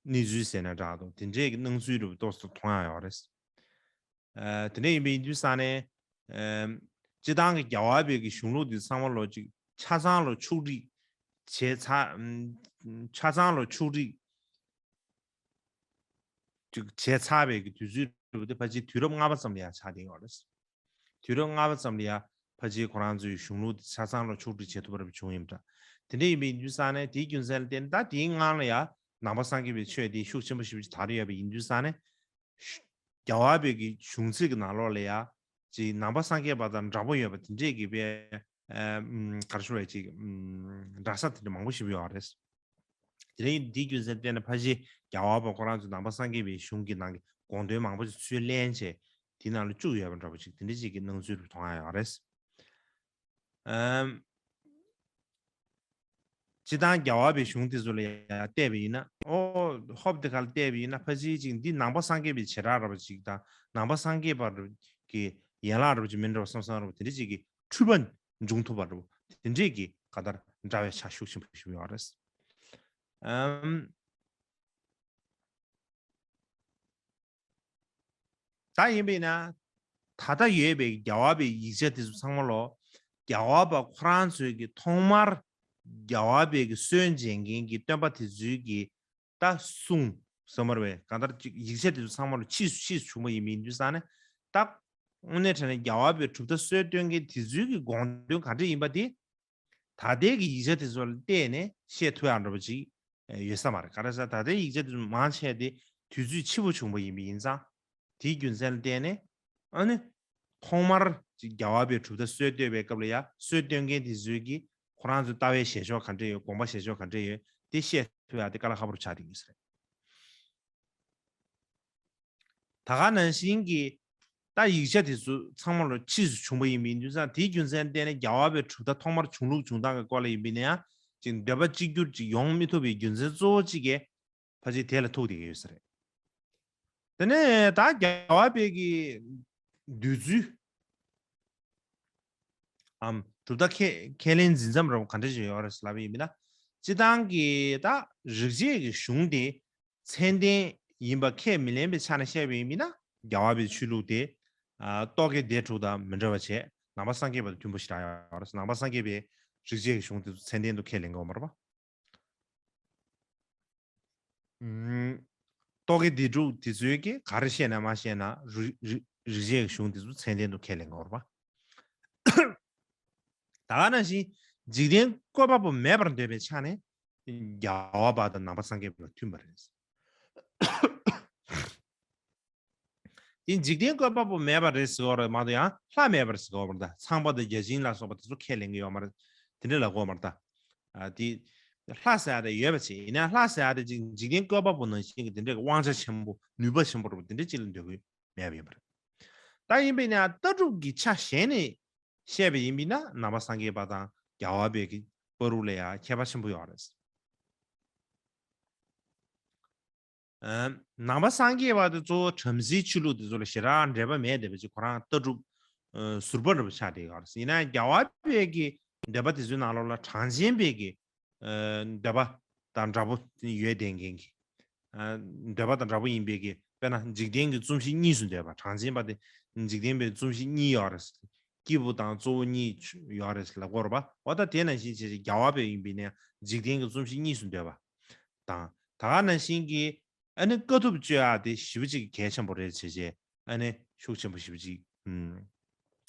གནས་ཚུལ་ཟེར་ན་འདྲ་འདུག་དེ་འདྲའི་གི་སྣང་ཚུལ་རེད་པ་ཏོག་ཙམ་མཐོང་ཡག་ཡོད་རེད། ཨ་དེ་འདྲ་ཡིན་པ་ཡིན་དུས་ཙང་ནས་ཨ་སྤྱིར་བཏང་གི་རྒྱལ་བ་དཔལ་གྱི་གཞུང་ལུགས་འདི་ཚང་མ་ལོ་ཅིག་ཆ་ཚང་ལ་ཕྱོགས་སྒྲིག་བྱས་ཚར། ཆ་ཚང་ལ་ཕྱོགས་སྒྲིག་ཅིག་བྱས་ཚར་བའི་གི་དུས་ཚོད་རེད་པ་དེ་ཕལ་ཆེར་དུས་རབས་ལྔ་པ་ཙམ་ལ་ཡང་ཆགས་བསྡད་ཡོད་རེད། དུས་རབས་ལྔ་པ་ཙམ་ལ་ཡང་ཕལ་ཆེར་ཁོ་རང་ཚོའི་གཞུང་ལུགས་དེ་ཆ་ཚང་ལ་ཕྱོགས་སྒྲིག་བྱེད་ཐུབ་པ་རེད་པ་བྱུང་ཡིན་པ་འདྲ། དེ་འདྲ་ཡིན་པའི་དུས་ཙང་ནས་དེའི་རྒྱུ་མཚན་ལ་བརྟེན་ནས་ད་དེའི་སྔོན་ལ་ཡང་ནང་པ་སངས་རྒྱས་པའི་ཆོས་དེ་ཤུགས་ཆེན་པོ་ཞེ་པོ་ཅིག་དར་ཡོད་པ་ཡིན་དུས་ཙང་ནས། རྒྱལ་བ་དཔལ་གྱི་གཞུང་ཚིག་གི་ནང་ལོགས་ལ་ཡང་ཅིག་ནང་པ་སངས་རྒྱས་པ་དང་འདྲ་པོ་ཡོད་པ་དེ་འདྲས་ཀྱི་པའི་ཨ་ག་རེ་ཞུ་བའི་ཅིག་འདྲ་ས་དེ་འདྲ་མང་པོ་ཞེ་པོ་ཡོད་རེད། དེ་རིང་འདིའི་རྒྱུ་མཚན་བརྟེན་ནས་ཕལ་ཆེར་རྒྱལ་བ་དཔལ་ཁོ་རང་ཚོས་ནང་པ་སངས་རྒྱས་པའི་གཞུང་གི་ནང་གི་དགོངས་དོན་མང་པོ་ཞིག་ཚུར་ལེན་བྱས་དེའི་ནང་ལ་བཅུག་ཡོད་པ་འདྲ་པོ་ཅིག་དེ་འདྲ་ཅིག་གི་སྣང་ཚུལ་རེ་མཐོང་ཡ་ཡོད་རེད། ཨམ། སྤྱིར་བཏང་རྒྱལ་བ་པའི་གཞུང་དེ་ཚོ་ལ་ཡང་བལྟས་པ་ཡིན་ན། ཨོ་ཧོབ་དེ་ག་ལ་བལྟས་པ་ཡིན་ན་ཕལ་ཆེར་ཅིག་འདི་ནང་པ་སངས་རྒྱས་པའི་བྱེ་བྲག་འདྲ་པོ་ཅིག་དང་ནང་པ་སངས་རྒྱས་པ་གི་ཡན་ལག་འདྲ་པོ་ཅིག་མིན་འགྲོ་བསམ་བསམ་འདྲ་པོ་དེ་འདྲ་ཅིག་གི་འཁྲུལ་པ་འབྱུང་ཐུབ་པ་འདྲ་པོ་དེ་འདྲས་ཀྱི་ག་ལྟར་འདྲ་བའི་ཆ་ཤུགས་ཆེན་པོ་ཞིག་ཡོད་རེད། ཨམ། ད་ཡིན་པས་ན། ད་ལྟ་ཡོད་པའི་རྒྱལ་བ་པའི་ཡིག་ཆ་དེ་ཚོ་ཚང་མ་ལོ། རྒྱལ་བ་པ་ཁོ་རང་ཚོའི་གི་ཐོག་མར་རྒྱལ་བ་པའི་གི་སྲོལ་འབྱེད་མཁན་གྱི་སྟོན་པ་དེ་ཚོའི་གི་ད་གསུང་ཟེར་མ་རེད་པས། གང་ལྟར་ཅིག་ཡིག་ཆ་དེ་ཚོ་ཚང་མ་ལོ་ཕྱིས་སུ་ཕྱིས་སུ་བྱུང་བ་ཡིན་མིན་དུས་ཙང་ནས། ད་དངོས་གནས་དྲང་གནས་རྒྱལ་བ་པའི་གྲུབ་མཐའ་སྲོལ་གཏོད་མཁན་དེ་ཚོའི་གི་དགོངས་དོན་ག་འདྲ་ཡིན་པ་དེ། ད་ལྟའི་གི་ཡིག་ཆ་དེ་ཚོ་ལ་བལྟས་ནས་བཤད་ཐུབ་ཡག་འདྲ་པོ་ཅིག་ཡོད་ས་མ་རེད། ག་རེ་ཟེར་ད་ལྟའི་ཡིག་ཆ་དེ་ཚོ་མང་ཆེ་དེ་དུས་ཚོད་ཕྱི་པོ་བྱུང་བ་ཡིན་པ་ཡིན་ཙང་། དེའི་རྒྱུ་མཚན་ལ་བརྟེན་ནས། ཨ་ནི། ཐོག་མར་ཅིག་རྒྱལ་བ་པའི་གྲུབ་མཐའ་སྲོལ་གཏོད་པའི་སྐབས་ལ་ཡ་སྲོལ་གཏོད་མཁན་དེ་ཚོའི་གི་ཁོ་རང་ཚོའི་ལྟ་བའི་བཞེད་ཕྱོགས་ག་འདྲ་ཡོད། དགོངས་པ་བཞེད་ཕྱོགས་ག་འདྲ་ཡོད་དེ་བཤད་ཐུབ་ཡག་དེ་དཀའ་ལས་ཁག་པོ་ཆགས་བསྡད་ཡོད་ས་རེད། ད་ག་ནང་བཞིན་གྱི་ད་ཡིག་ཆ་དེ་ཚོ་ཚང་མ་ལོ་ཕྱིས་སུ་བྱུང་བ་ཡིན་པའི་དུས་ཙང་དེའི་རྒྱུ་མཚན་བརྟེན་ནས་རྒྱལ་བ་པའི་གྲུབ་མཐའ་ཐོག་མར་བྱུང་ལུགས་བྱུང་སྟངས་ཀྱི་སྐོར་ལ་ཡིན་པས་ན་ཡང་ཅིག་འདོད་པ་གཅིག་གྱུར་ཅིག་ཡོང་མི་ཐུབ་པའི་རྒྱུ་མཚན་གཙོ་བོ་གཅིག་གིས་ཕལ་ཆེར་དེ་ལ་ཐུག་བསྡད་ཀྱི་ཡོད་ས་རེད། དེ་ནས་ད་རྒྱལ་བ་པའི་གི་འདོད་ཚུལ་འམ་གྲུབ་མཐའ་ཁས་ཁས་ལེན་འཛིན་མཚམས་རབ་ག་འདྲ་ཞིག་ཡོད་རེད་ལབ་པ་ཡིན་པས་ན། སྤྱི་བཏང་གི་ད་རིག་བྱེད་ཀྱི་གཞུང་དེ་མཚན་ལྡན་ཡིན་པ་ཁས་མི་ལེན་པའི་ཆ་ནས་བཤད་པ་ཡིན་པས་ན། རྒྱལ་བ་པའི་ཆོས་ལུགས་དེ་ཨ་རྟོག་གེ་སྡེ་དྲུག་དང་མི་འདྲ་བ་བྱས། ནང་པ་སངས་རྒྱས་པ་དང་མཐུན་པོ་ཞེ་དྲག་ཡོད་རེད། ནང་པ་སངས་རྒྱས་པའི་རིག་བྱེད་ཀྱི་གཞུང་དེ་ཚོ་མཚན་ལྡན་དུ་ཁས་ལེན་གྱི་ཡོད་མ་རེད་པ། ཨུམ། རྟོག་གེ་སྡེ་དྲུག་དེ་ཚོའི་གི་ག་རེ་བཤད་ན་མ་བཤད་ན་རིག་རིག་རིག་བྱེད་ཀྱི་གཞུང་དེ་ཚོ་མཚན་ལྡན་དུ་ཁས་ལེན་གྱི་ཡོད་རེད་པ། ད་ག་ནང་བཞིན་འཇིག་རྟེན་བཀོད་པ་པོ་མེད་པར་འདོད་པའི་ཆ་ནས་རྒྱལ་བ་པ་དང་ནང་པ་སངས་རྒྱས་པ་མཐུན་པ་རེད། དེ་འཇིག་རྟེན་བཀོད་པ་པོ་མེད་པ་རེད་ཟེར་བ་རེད་མ་གཏོགས་ཡང་ལྷ་མེད་པར་ཟེར་བ་རེད། ད་ཚངས་པ་དང་བརྒྱ་བྱིན་ལ་སོགས་པ་དེ་ཚོ་ཁས་ལེན་གྱི་ཡོད་མ་རེད། དེ་འདྲ་ལབ་ཀྱི་ཡོད་མ་རེད་ད། ཨ་དེ་ལྷ་ཟེར་ཡ་དེ་ཡོད་པ་ཅིག་ཡིན་ན་ལྷ་ཟེར་ཡ་དེ་ཅིག་འཇིག་རྟེན་བཀོད་པ་པོ་ནང་བཞིན་གྱི་དེ་འདྲའི་དབང་ཆ་ཆེན་པོ་ནུས་པ་ཆེན་པོ་རེད་པ་དེ་འདྲ་ཅིག་ལ་འདོད་ཀྱི་མེད་པ་ཡིན་པ་རེད། ད་ཡིན་པས་ན་ལྟ་གྲུབ་ཀྱི་ཆ་གཞན་ནས་བཤད་པ་ཡིན་པས་ན་ནང་པ་སངས་རྒྱས་པ་དང་རྒྱལ་བ་པའི་གི་བར་དུ་ལ་ཡང་ཁྱད་པར་ཆེན་པོ་ཡོད་རེད། ཨ་ནང་པ་སངས་རྒྱས་པ་དེ་གཙོ་བོ་བྲམ་ཟེའི་ཆོས་ལུགས་དེ་ཚོ་ལ་ཞེ་དྲག་འབྲེལ་བ་མེད་བསྡད་པ་ཅིག་ཁོ་རང་ལྟ་གྲུབ་ཨ་ཟུར་པ་འདྲ་པོ་ཆགས་བསྡད་ཡོད་རེད། ཡིན་ན་རྒྱལ་བ་པའི་གི་འདོད་པ་དེ་ཚོའི་ནང་ལོགས་ལ་གྲངས་ཅན་པའི་གི་ཨ་འདོད་པ་དང་འདྲ་པོ་ཡོད་བསྡད་མཁན་གྱི་ཨ་འདོད་པ་དང་འདྲ་པོ་ཡིན་པའི་གི་དཔེར་ན་འཇིག་རྟེན་གྱི་བརྩོན་གཞི་གཉིས་སུ་འདོད་པ། གྲངས་ཅན་པ་དེ་འཇིག་རྟེན་པའི་བརྩོན་གཞི་གཉིས་ཡོད་རེད། སྐྱེས་བུ་དང་གཙོ་བོ་གཉིས་ཡོད་རེད་ལབ་ཀྱི་ཡོད་རེད་པ། འོ་ད་དེ་ནང་བཞིན་བྱས་བྱས་རྒྱལ་བ་པའི་ཡིན་པས་ན་འཇིག་རྟེན་གྱི་བརྩོན་གཞི་གཉིས་སུ་འདོད་པ་དང་། ད་ག་ནང་བཞིན་གྱི་ཨ་ནི་དཀའ་ཐུབ་སྤྱོད་ཡག་དེ་ཞེ་པོ་ཅིག་གལ་ཆེན་པོ་རེད་བྱས་བྱས་ཨ་ནི་ཤུགས་ཆེན་པོ་ཞེ་པོ་ཅིག་ཨུམ་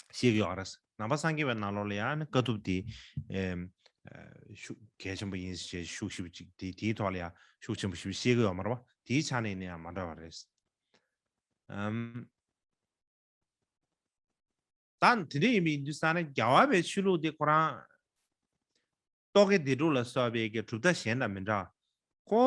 བཤད་ཀྱི་ཡོད་རེད། ནང་པ་སངས་རྒྱས་པའི་ནང་ལོགས་ལ་ཡང་ཨ་ནི་དཀའ་ཐུབ་དེ་ཨེམ་ཨ་ཤུགས་གལ་ཆེན་པོ་ཡིན་ཞེས་ཤུགས་ཞེ་པོ་ཅིག་དེ་དེའི་ཐོག་ལ་ཡང་ཤུགས་ཆེན་པོ་ཞེ་པོ་བཤད་ཀྱི་ཡོད་མ་རེད་པ། དེའི་ཆ་ནས་ནི་ཡང་མ་འདྲ་བ་རེད། ཨམ། ད་དེ་འདྲ་ཡིན་པའི་ཡིན་དུས་ཙང་ནས་རྒྱལ་བ་པའི་ཆོས་ལུགས་དེ་ཁོ་རང་རྟོག་གེ་སྡེ་དྲུག་ལ་སོགས་པའི་གི་གྲུབ་མཐའ་གཞན་དང་མི་འདྲ། ཁོ་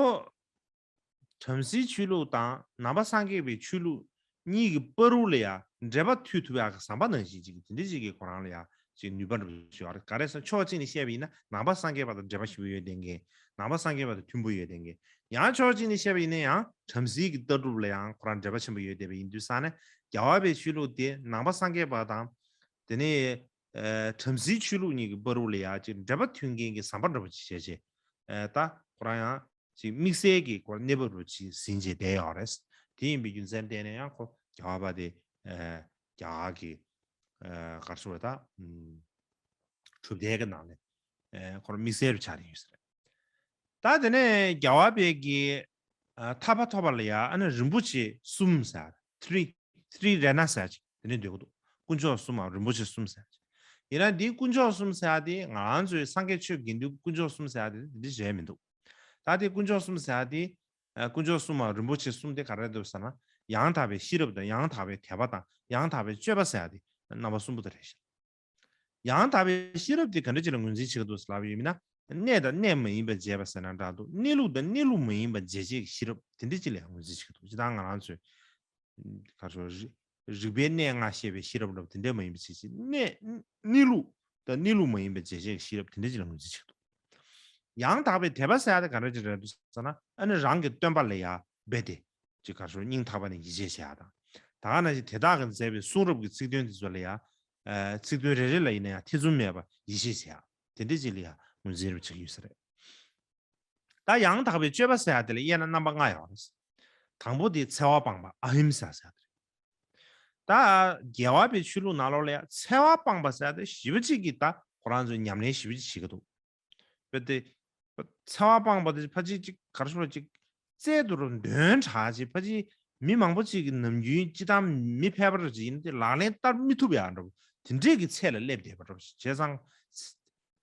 བྲམ་ཟེའི་ཆོས་ལུགས་དང་ནང་པ་སངས་རྒྱས་པའི་ཆོས་ལུགས་གཉིས་ཀྱི་བར་དུ་ལ་ཡང་འབྲེལ་བ་མཐུད་ཐུབ་ཡག་གི་ཟམ་པ་ནང་བཞིན་ཅིག་དེ་འདྲ་ཅིག་གིས་ཁོ་རང་ལ་ཡང་ཅིག་ནུས་པ་འདྲ་པོ་ཞིག་ཡོད་རེད། ག་རེ་ཟེར་ན་ཕྱོགས་གཅིག་ནས་བཤད་པ་ཡིན་ན་ནང་པ་སངས་རྒྱས་པ་དང་འབྲེལ་བ་ཞེ་པོ་ཡོད་བསྡད་མཁན། ནང་པ་སངས་རྒྱས་པ་དང་མཐུན་པོ་ཡོད་བསྡད་མཁན། ཡང་ཕྱོགས་གཅིག་ནས་བཤད་པ་ཡིན་ན་ཡང་བྲམ་ཟེའི་གི་ལྟ་གྲུབ་ལ་ཡང་ཁོ་རང་འབྲེལ་བ་ཆེན་པོ་ཡོད་བསྡད་པ་ཡིན་དུས་ཙང་ནས་རྒྱལ་བ་པའི་ཆོས་ལུགས་དེ་ནང་པ་སངས་རྒྱས་པ་དང་དེ་ནས་ཨ་བྲམ་ཟེའི་ཆོས་ལུགས་གཉིས་ཀྱི་བར་དུ་ལ་ཡང་ཅིག་འབྲེལ་བ་མཐུད་མཁན་གྱི་ཟམ་པ་འདྲ་པོ་ཅིག་བྱས་བྱས་ཨ་ད་ཁོ་རང་ཡང་ཅིག་དམིགས་བསལ་གྱི་ཁོ་གནས་བབ་རུ་ཅིག་ཟིན་བྱས་བསྡད་ཡོད་རེད། དེ་ཡིན་པའི་རྒྱུ་མཚན་བརྟེན་ནས་ཡང་ཁོ་རྒྱལ་བ་པ་དེ་ཨ་རྒྱ་གར་གྱི་ཨ་ག་རེ་ཟེར་དགོས་རེད་ད། ཨུམ། གྲུབ་མཐའི་གི་ནང་ནས་ཨ་ཁོ་རང་དམིགས་བསལ་རུ་ཆགས་ཡོད་ས་རེད། ད་དེ་ནས་རྒྱལ་བ་པའི་གི་ཨ་ཐར་པ་ཐོབ་པ་ལ་ཡ་ཨ་ནི་རིན་པོ་ཆེ་གསུམ་ཟེར། ཐི་རི་ཐི་རི་རེ་ན་ཟེར་ཅིག་དེ་ནས་འདོད་ཀྱི་འདུག་དཀོན་མཆོག་གསུམ་འམ་རིན་པོ་ཆེ་གསུམ་ཟེར་ཅིག་ཡིན་ན་འདིའི་དཀོན་མཆོག་གསུམ་ཟེར་ཡ་དེ་ང་རང་ཚོའི་སངས་རྒྱས་ཆོས་དགེ་འདུན་དཀོན་མཆོག་གསུམ་ཟེར་ཡ་དེ་འདི་རེད་མི་འདུག་ད་དེ་དཀོན་མཆོག་གསུམ་ཟེར་ཡ་དེ་ཨ་དཀོན་མཆོག་གསུམ་འམ་རིན་པོ་ཆེ་གསུམ་དེ་ག་རེ་འདུག་ཟེར་ན། ཡང་དག་པའི་ཤེས་རབ་དང་ཡང་དག་པའི་དད་པ་དང་ཡང་དག་པའི་སྤྱོད་པ་ཟེར་ཡ་དེ་རྣམ་པ་གསུམ་པོ་དེ་རེད་ཤག་ཡང་དག་པའི་ཤེས་རབ་དེ་ག་འདྲ་ཅིག་ལ་ངོས་འཛིན་བྱེད་ཀྱི་འདུག་ཟེར་ལབ་ཡོད་མིན་ན། གནས་དང་གནས་མ་ཡིན་པ་འབྱེད་པ་ཟེར་ན་འདྲ་འདུག་གནས་ལུགས་དང་གནས་ལུགས་མ་ཡིན་པ་འབྱེད་བྱེད་ཀྱི་ཤེས་རབ་དེ་འདྲ་ཅིག་ལ་ཡང་ངོས་འཛིན་བྱེད་ཀྱི་འདུག་ཇི་ལྟར་ང་རང་ཚོས་ག་རེ་ཟེར་རིག་རིག་པའི་གནས་ལྔ་ཤེས་པའི་ཤེས་རབ་ལབ་དེ་འདྲ་མ་ཡིན་པ་བྱེད་བྱེད་གནས་གནས་ལུགས་དང་གནས་ལུགས་མ་ཡིན་པ་འབྱེད་བྱེད་ཀྱི་ཤེས་རབ་དེ་འདྲ་ཅིག་ལ་ངོས་འཛིན་བྱེད་ཀྱི་འདུག་ཡང་དག་པའི་དད་པ་ཟེར་ཡ་དེ་ག་འདྲ་ཅིག་རེད་འདུག་ཟེར་ན། ཨ་ནི་རང་གི་སྟོན་པ་ལ་ཡ་འབད་དེ་ཅིག་ག་རེ་ཟེར་སྙིང་ཐག་པ་ནས་ཡིད་ཆེས་བྱེད་ཡ་དང་། ད་ག་ནང་བཞིན་དེ་དག་གིས་མཛད་པའི་གསུང་རབ་ཀྱི་ཚིག་དོན་དེ་ཚོ་ལ་ཡ། ཨ་ཚིག་དོན་རེ་རེ་ལ་ཡིན་ན་ཡང་ཐེ་ཚོམ་མེད་པར་ཡིད་ཆེས་བྱེད་ཡ། དེ་འདྲ་ཅིག་ལ་ཡ་ངོས་འཛིན་རུ་བྱེད་ཀྱི་ཡོད་ས་རེད། ད་ཡང་དག་པའི་སྤྱོད་པ་ཟེར་ཡ་དེ་ལ་དབྱེ་ན་རྣམ་པ་ལྔ་ཡོད་རེད། དང་པོ་དེ་འཚེ་བ་སྤངས་པ་ཨ་ཧིམ་ས་ཟེར་ཡ་དེ་རེད། ད་རྒྱལ་བ་པའི་ཆོས་ལུགས་ནང་ལོགས་ལ་ཡང་འཚེ་བ་སྤངས་པ་ཟེར་ཏེ་ཞེ་པོ་ཅིག་གིས་ད་ཁོ་རང་ཚོས་ཉམས་ལེན་ཞེ་པོ་ཅིག་བྱེད་ཀྱི་འདུག་དཔེ་དེ། འཚེ་བ་སྤངས་པ་དེ་ཕལ་ཆེར་ཅིག་ག་རེ་ཞུ་བ་ཅིག་རྩལ་དུ་རུ་འདོན་དྲགས་ཅིག་ཕལ་ཆེར་མི་མང་པོ་ཅིག་གི་ནམ་རྒྱུན་སྤྱི་བཏང་མི་ཕལ་པ་རུ་ཅིག་ཡིན་ཏེ་ལག་ལེན་བསྟར་མི་ཐུབ་ཡག་འདྲ་བོ་དེ་འདྲས་ཀྱི་ཚད་ལ་སླེབས་བསྡད་པ་འདྲ་བོ་ཞིག་བྱས་ཙང་།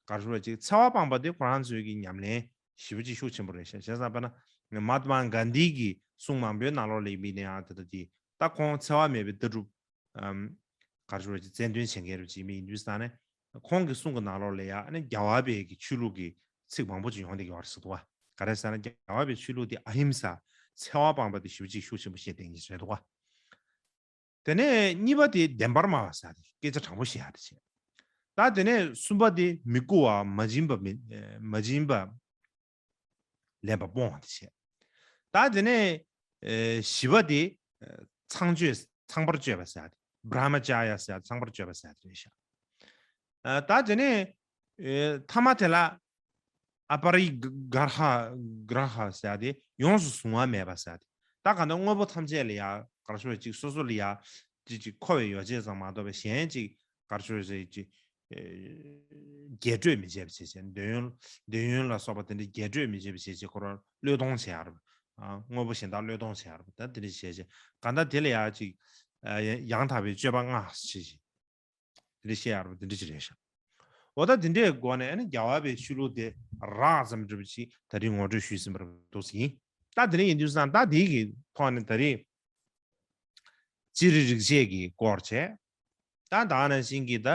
ག་རེ་ཞུ་བ་ཅིག་འཚེ་བ་སྤངས་པ་དེ་ཁོ་རང་ཚོའི་གི་ཉམས་ལེན་ཞེ་པོ་ཅིག་ཤུགས་ཆེན་པོ་རེད་ཤག་བྱས་ཙང་དཔེར་ན་མ་ཧཱ་ཏྨ་གྷན་དྷི་གི་གསུང་མང་པོའི་ནང་ལོགས་ལ་ཡིན་པའི་ནའང་དེ་ལྟ་དེ་ད་ཁོང་འཚེ་བ་མེད་པའི་ལྟ་གྲུབ། ཨམ། ག་རེ་ཞུ་བ་ཅིག་རྩལ་འདོན་བྱེད་མཁན་རུ་ཅིག་མི་ཡིན་དུས་ཙང་ནས་ཁོང་གི་གསུང་གི་ནང་ལོགས་ལ་ཡང་ཨ་ནི་རྒྱལ་བ་པའི་གི་ཆོས་ལུགས་ཀྱི་ཚིག་མང་པོ་ཅིག་ཡོང་བསྡད་ཀྱི་ཡོད་རེད་ཟེར་འདུག་བ། ག་རེ་ཟེར་ན་རྒྱལ་བ་པའི་ཆོས་ལུགས་དེ་ཨ་ཧིམ་ས་འཚེ་བ་སྤངས་པ་དེ་ཞེ་པོ་ཅིག་ཤུགས་ཆེན་པོ་བཤད་བསྡད་མཁན་ཞིག་རེད་འདུག་བ། དེ་ནས་གཉིས་པ་དེ་བདེན་པར་སྨྲ་བ་ཟེར་ཡ་དེ་སྐད་ཆ་དྲང་པོ་བཤད་ཡ་དེ་བྱས། ད་དེ་ནས་གསུམ་པ་དེ་མི་རྒོད་པ་མ་བྱིན་པ་མི་མ་བྱིན་པ། ལེན་པ་སྤོང་བ་དེ་བྱས། ད་དེ་ནས་ཨེ་བཞི་པ་དེ་ཨེ་ཚངས་སྤྱོད་ཚངས་པར་སྤྱོད་པ་ཟེར་ཡ་དེ་བྲ་མ་ཙ་ཡ་ཟེར་ཡ་ཚངས་པར་སྤྱོད་པ་ཟེར་ཡ་དེ་རེད་ཤག་ཨ་ད་དེ་ནས་ཨེ་ཐ་མ་དེ་ལ་ཨ་པ་རི་གྷར་ཧ་གྷར་ཧ་ཟེར་ཡ་དེ་ཡོངས་སུ་གཟུང་བ་མེད་པ་ཟེར་ཡ་དེ་ད་ག་ད་དངོས་པོ་ཐམས་ཅད་ལ་ཡ་གར་ཤོར་ཅིག་སོ་སོ་ལ་ཡ་ཅིག་ཅིག་མཁོ་བའི་ཡོ་བྱད་ཙམ་མ་གཏོགས་པའི་གཞན་ཅིག་གར་ཤོར་ཅིག་ཅིག་རྒྱས་སྤྲོས་མི་བྱེད་པ་བྱེད་བྱེད་འདོད་ཡོན་འདོད་ཡོན་ལ་སོགས་པ་དེ་འདྲ་རྒྱས་སྤྲོས་མི་བྱེད་པ་བྱེད་བྱེད་ཁོ་རང་བློས་གཏོང་བྱེད་ཡ་རེད། དངོས་པོ་གཞན་དག་བློས་གཏོང་བྱེད་ཡ་རེད། ད་དེ་འདྲ་བྱེད་བྱེད་གང་ལྟར་དེ་ལ་ཡ་ཅིག་ཡང་དག་པའི་སྤྱོད་པ་ལྔ་ཞེས་བྱེད་དེ་འདྲ་བཤད་ཡ་རེད། དེ་འདྲ་ཅིག་རེད་ཤག་འོ་ད་དེ་འདྲའི་སྒོ་ནས་ཨ་ནི་རྒྱལ་བ་པའི་ཆོས་ལུགས་དེ་རགས་ཙམ་འདྲ་པོ་ཅིག་ད་རིང་ངོ་སྤྲོད་ཞུས་ཟིན་པ་རེད་འདུག་ཟིན། ད་དེ་རིང་ཡིན་དུས་ཙང་ད་དེའི་གི་ཐོག་ནས་ད་རེས། སྤྱིར་རིག་བྱེད་ཀྱི་སྐོར་བྱས། ད་ད་ནང་བཞིན་གྱི་ད་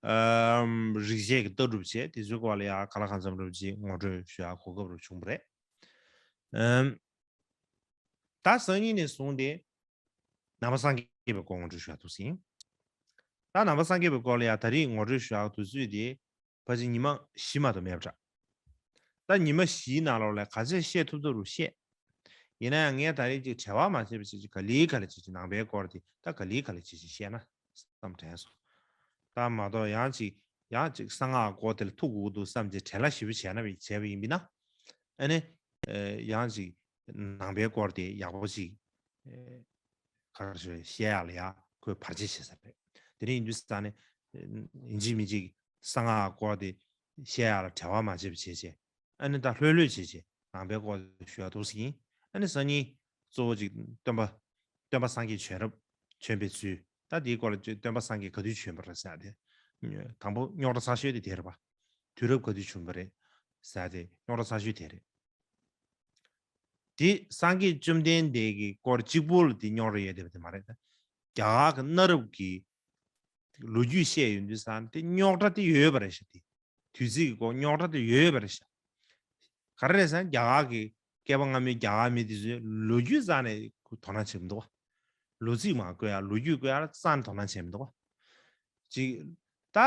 ཨམ་རིག་བྱེད་ཀྱི་ལྟ་གྲུབ་བྱས་དེ་ཚོའི་སྐོར་ལ་ཡང་ག་ལ་གང་འཚམ་རུ་ཅིག་ངོ་སྤྲོད་ཞུ་ཡག་གོ་སྐབས་རུ་བྱུང་བ་རེད། ཨམ་ད་སང་ཉིན་ནས་བཟུང་སྟེ་ནང་པ་སངས་རྒྱས་པའི་སྐོར་ངོ་སྤྲོད་ཞུ་ཡག་འདུག་ཟིན། ད་ནང་པ་སངས་རྒྱས་པའི་སྐོར་ལ་ཡང་ད་རེས་ངོ་སྤྲོད་ཞུ་ཡག་དུས་ཚོད་དེ་ཕལ་ཆེར་ཉི་མ་བཞི་མ་གཏོགས་མེད་པ་འདྲ། ད་ཉི་མ་བཞིའི་ནང་ལོགས་ལ་ག་ཚད་བཤད་ཐུབ་ཐུབ་རུ་བཤད། ཡིན་ན་ཡང་ངས་ད་རེས་ཅིག་བྲེལ་བ་མ་བྱས་པ་བྱས་ཅིག་ག་ལེ་ག་ལེ་བྱས་ཅིག་ནང་པའི་སྐོར་དེ་ད་ག་ལེ་ག་ལེ་བྱས་ཅིག་བཤད་ན་བསམ་དྲན་སོང་། ད་མ་གཏོགས་ཡང་ཅིག་ཡང་ཅིག་གསང་སྔགས་སྐོར་དེ་ལ་ཐུག་དགོས་འདུག་བསམ་ཅིག་བྲེལ་བ་ཞེ་པོ་བྱས་ན་བྱས་པ་ཡིན་པས་ན། ཨ་ནི་ཡང་ཅིག་ནང་པའི་སྐོར་དེ་ཡག་པོ་ཅིག་ག་རེ་ཞུ་བཤད་ཡག་ལ་ཡག་ཁོས་བར་ཆད་བྱེད་ས་རེད། དེ་རིང་ཡིན་དུས་ཙང་ནས་ཡིན་གཅིག་མིན་གཅིག་གསང་སྔགས་སྐོར་དེ་བཤད་ཡག་ལ་བྲེལ་བ་མ་བྱེད་པ་བྱས་བྱས། ཨ་ནི་ད་ལྷོད་ལྷོད་བྱས་བྱས་ནང་པའི་སྐོར་ཞུ་ཡག་འདུག་ཟེར་གྱིན། ཨ་ནི་སང་ཉིན་གཙོ་བོ་ཅིག་སྟོན་པ་སྟོན་པ་སངས་རྒྱས་བྱོན་རབས་བྱོན་པའི་ཚུལ། ད་དེའི་སྐོར་ལ་ཅིག་སྟོན་པ་སངས་རྒྱས་ག་དུས་བྱོན་པ་རེད་ཟེར་ཡག་དེ། དང་པོ་རྙོག་དྲ་ཚ་ཤོས་དེ་དེ་རེད་པ། དུས་རབས་ག་དུས་བྱུང་པ་རེད་ཟེར་ཡག་དེ་རྙོག་དྲ་ཚ་ཤོས་དེ་རེད། དེ་སངས་རྒྱས་བཅོམ་ལྡན་འདས་ཀྱི་སྐོར་གཅིག་པོ་ལ་དེ་རྙོག་དྲ་ཡོད་བསྡད་པ་དེ་མ་རེད། རྒྱ་གར་གྱི་གནའ་རབས་ཀྱི་ལོ་རྒྱུས་བཤད་ཡོང་དུས་ཙང་དེ་རྙོག་དྲ་དེ་ཡོད་པ་རེད་ཤག་དེ་དུས་ཚིགས་ཀྱི་སྐོར་རྙོག་དྲ་དེ་ཡོད་པ་རེད་ཤག་ག་རེ་རེད་ཟེར་ན་རྒྱ་གར་གྱི་བསྐལ་པ་སྔ་མའི་རྒྱ་གར་མི་དེ་ཚོས་ལོ་རྒྱུས་རྩ་ནས་དོ་སྣང་བྱེད་མི་འདུག་བ། ལོ་ཚིགས་མར་བཀོད་ཡག་ལོ་རྒྱུས་བཀོད་ཡག་ལ་རྩ་ནས་དོ་སྣང་བྱེད་མི་འདུག་བ། ཅིག་ད་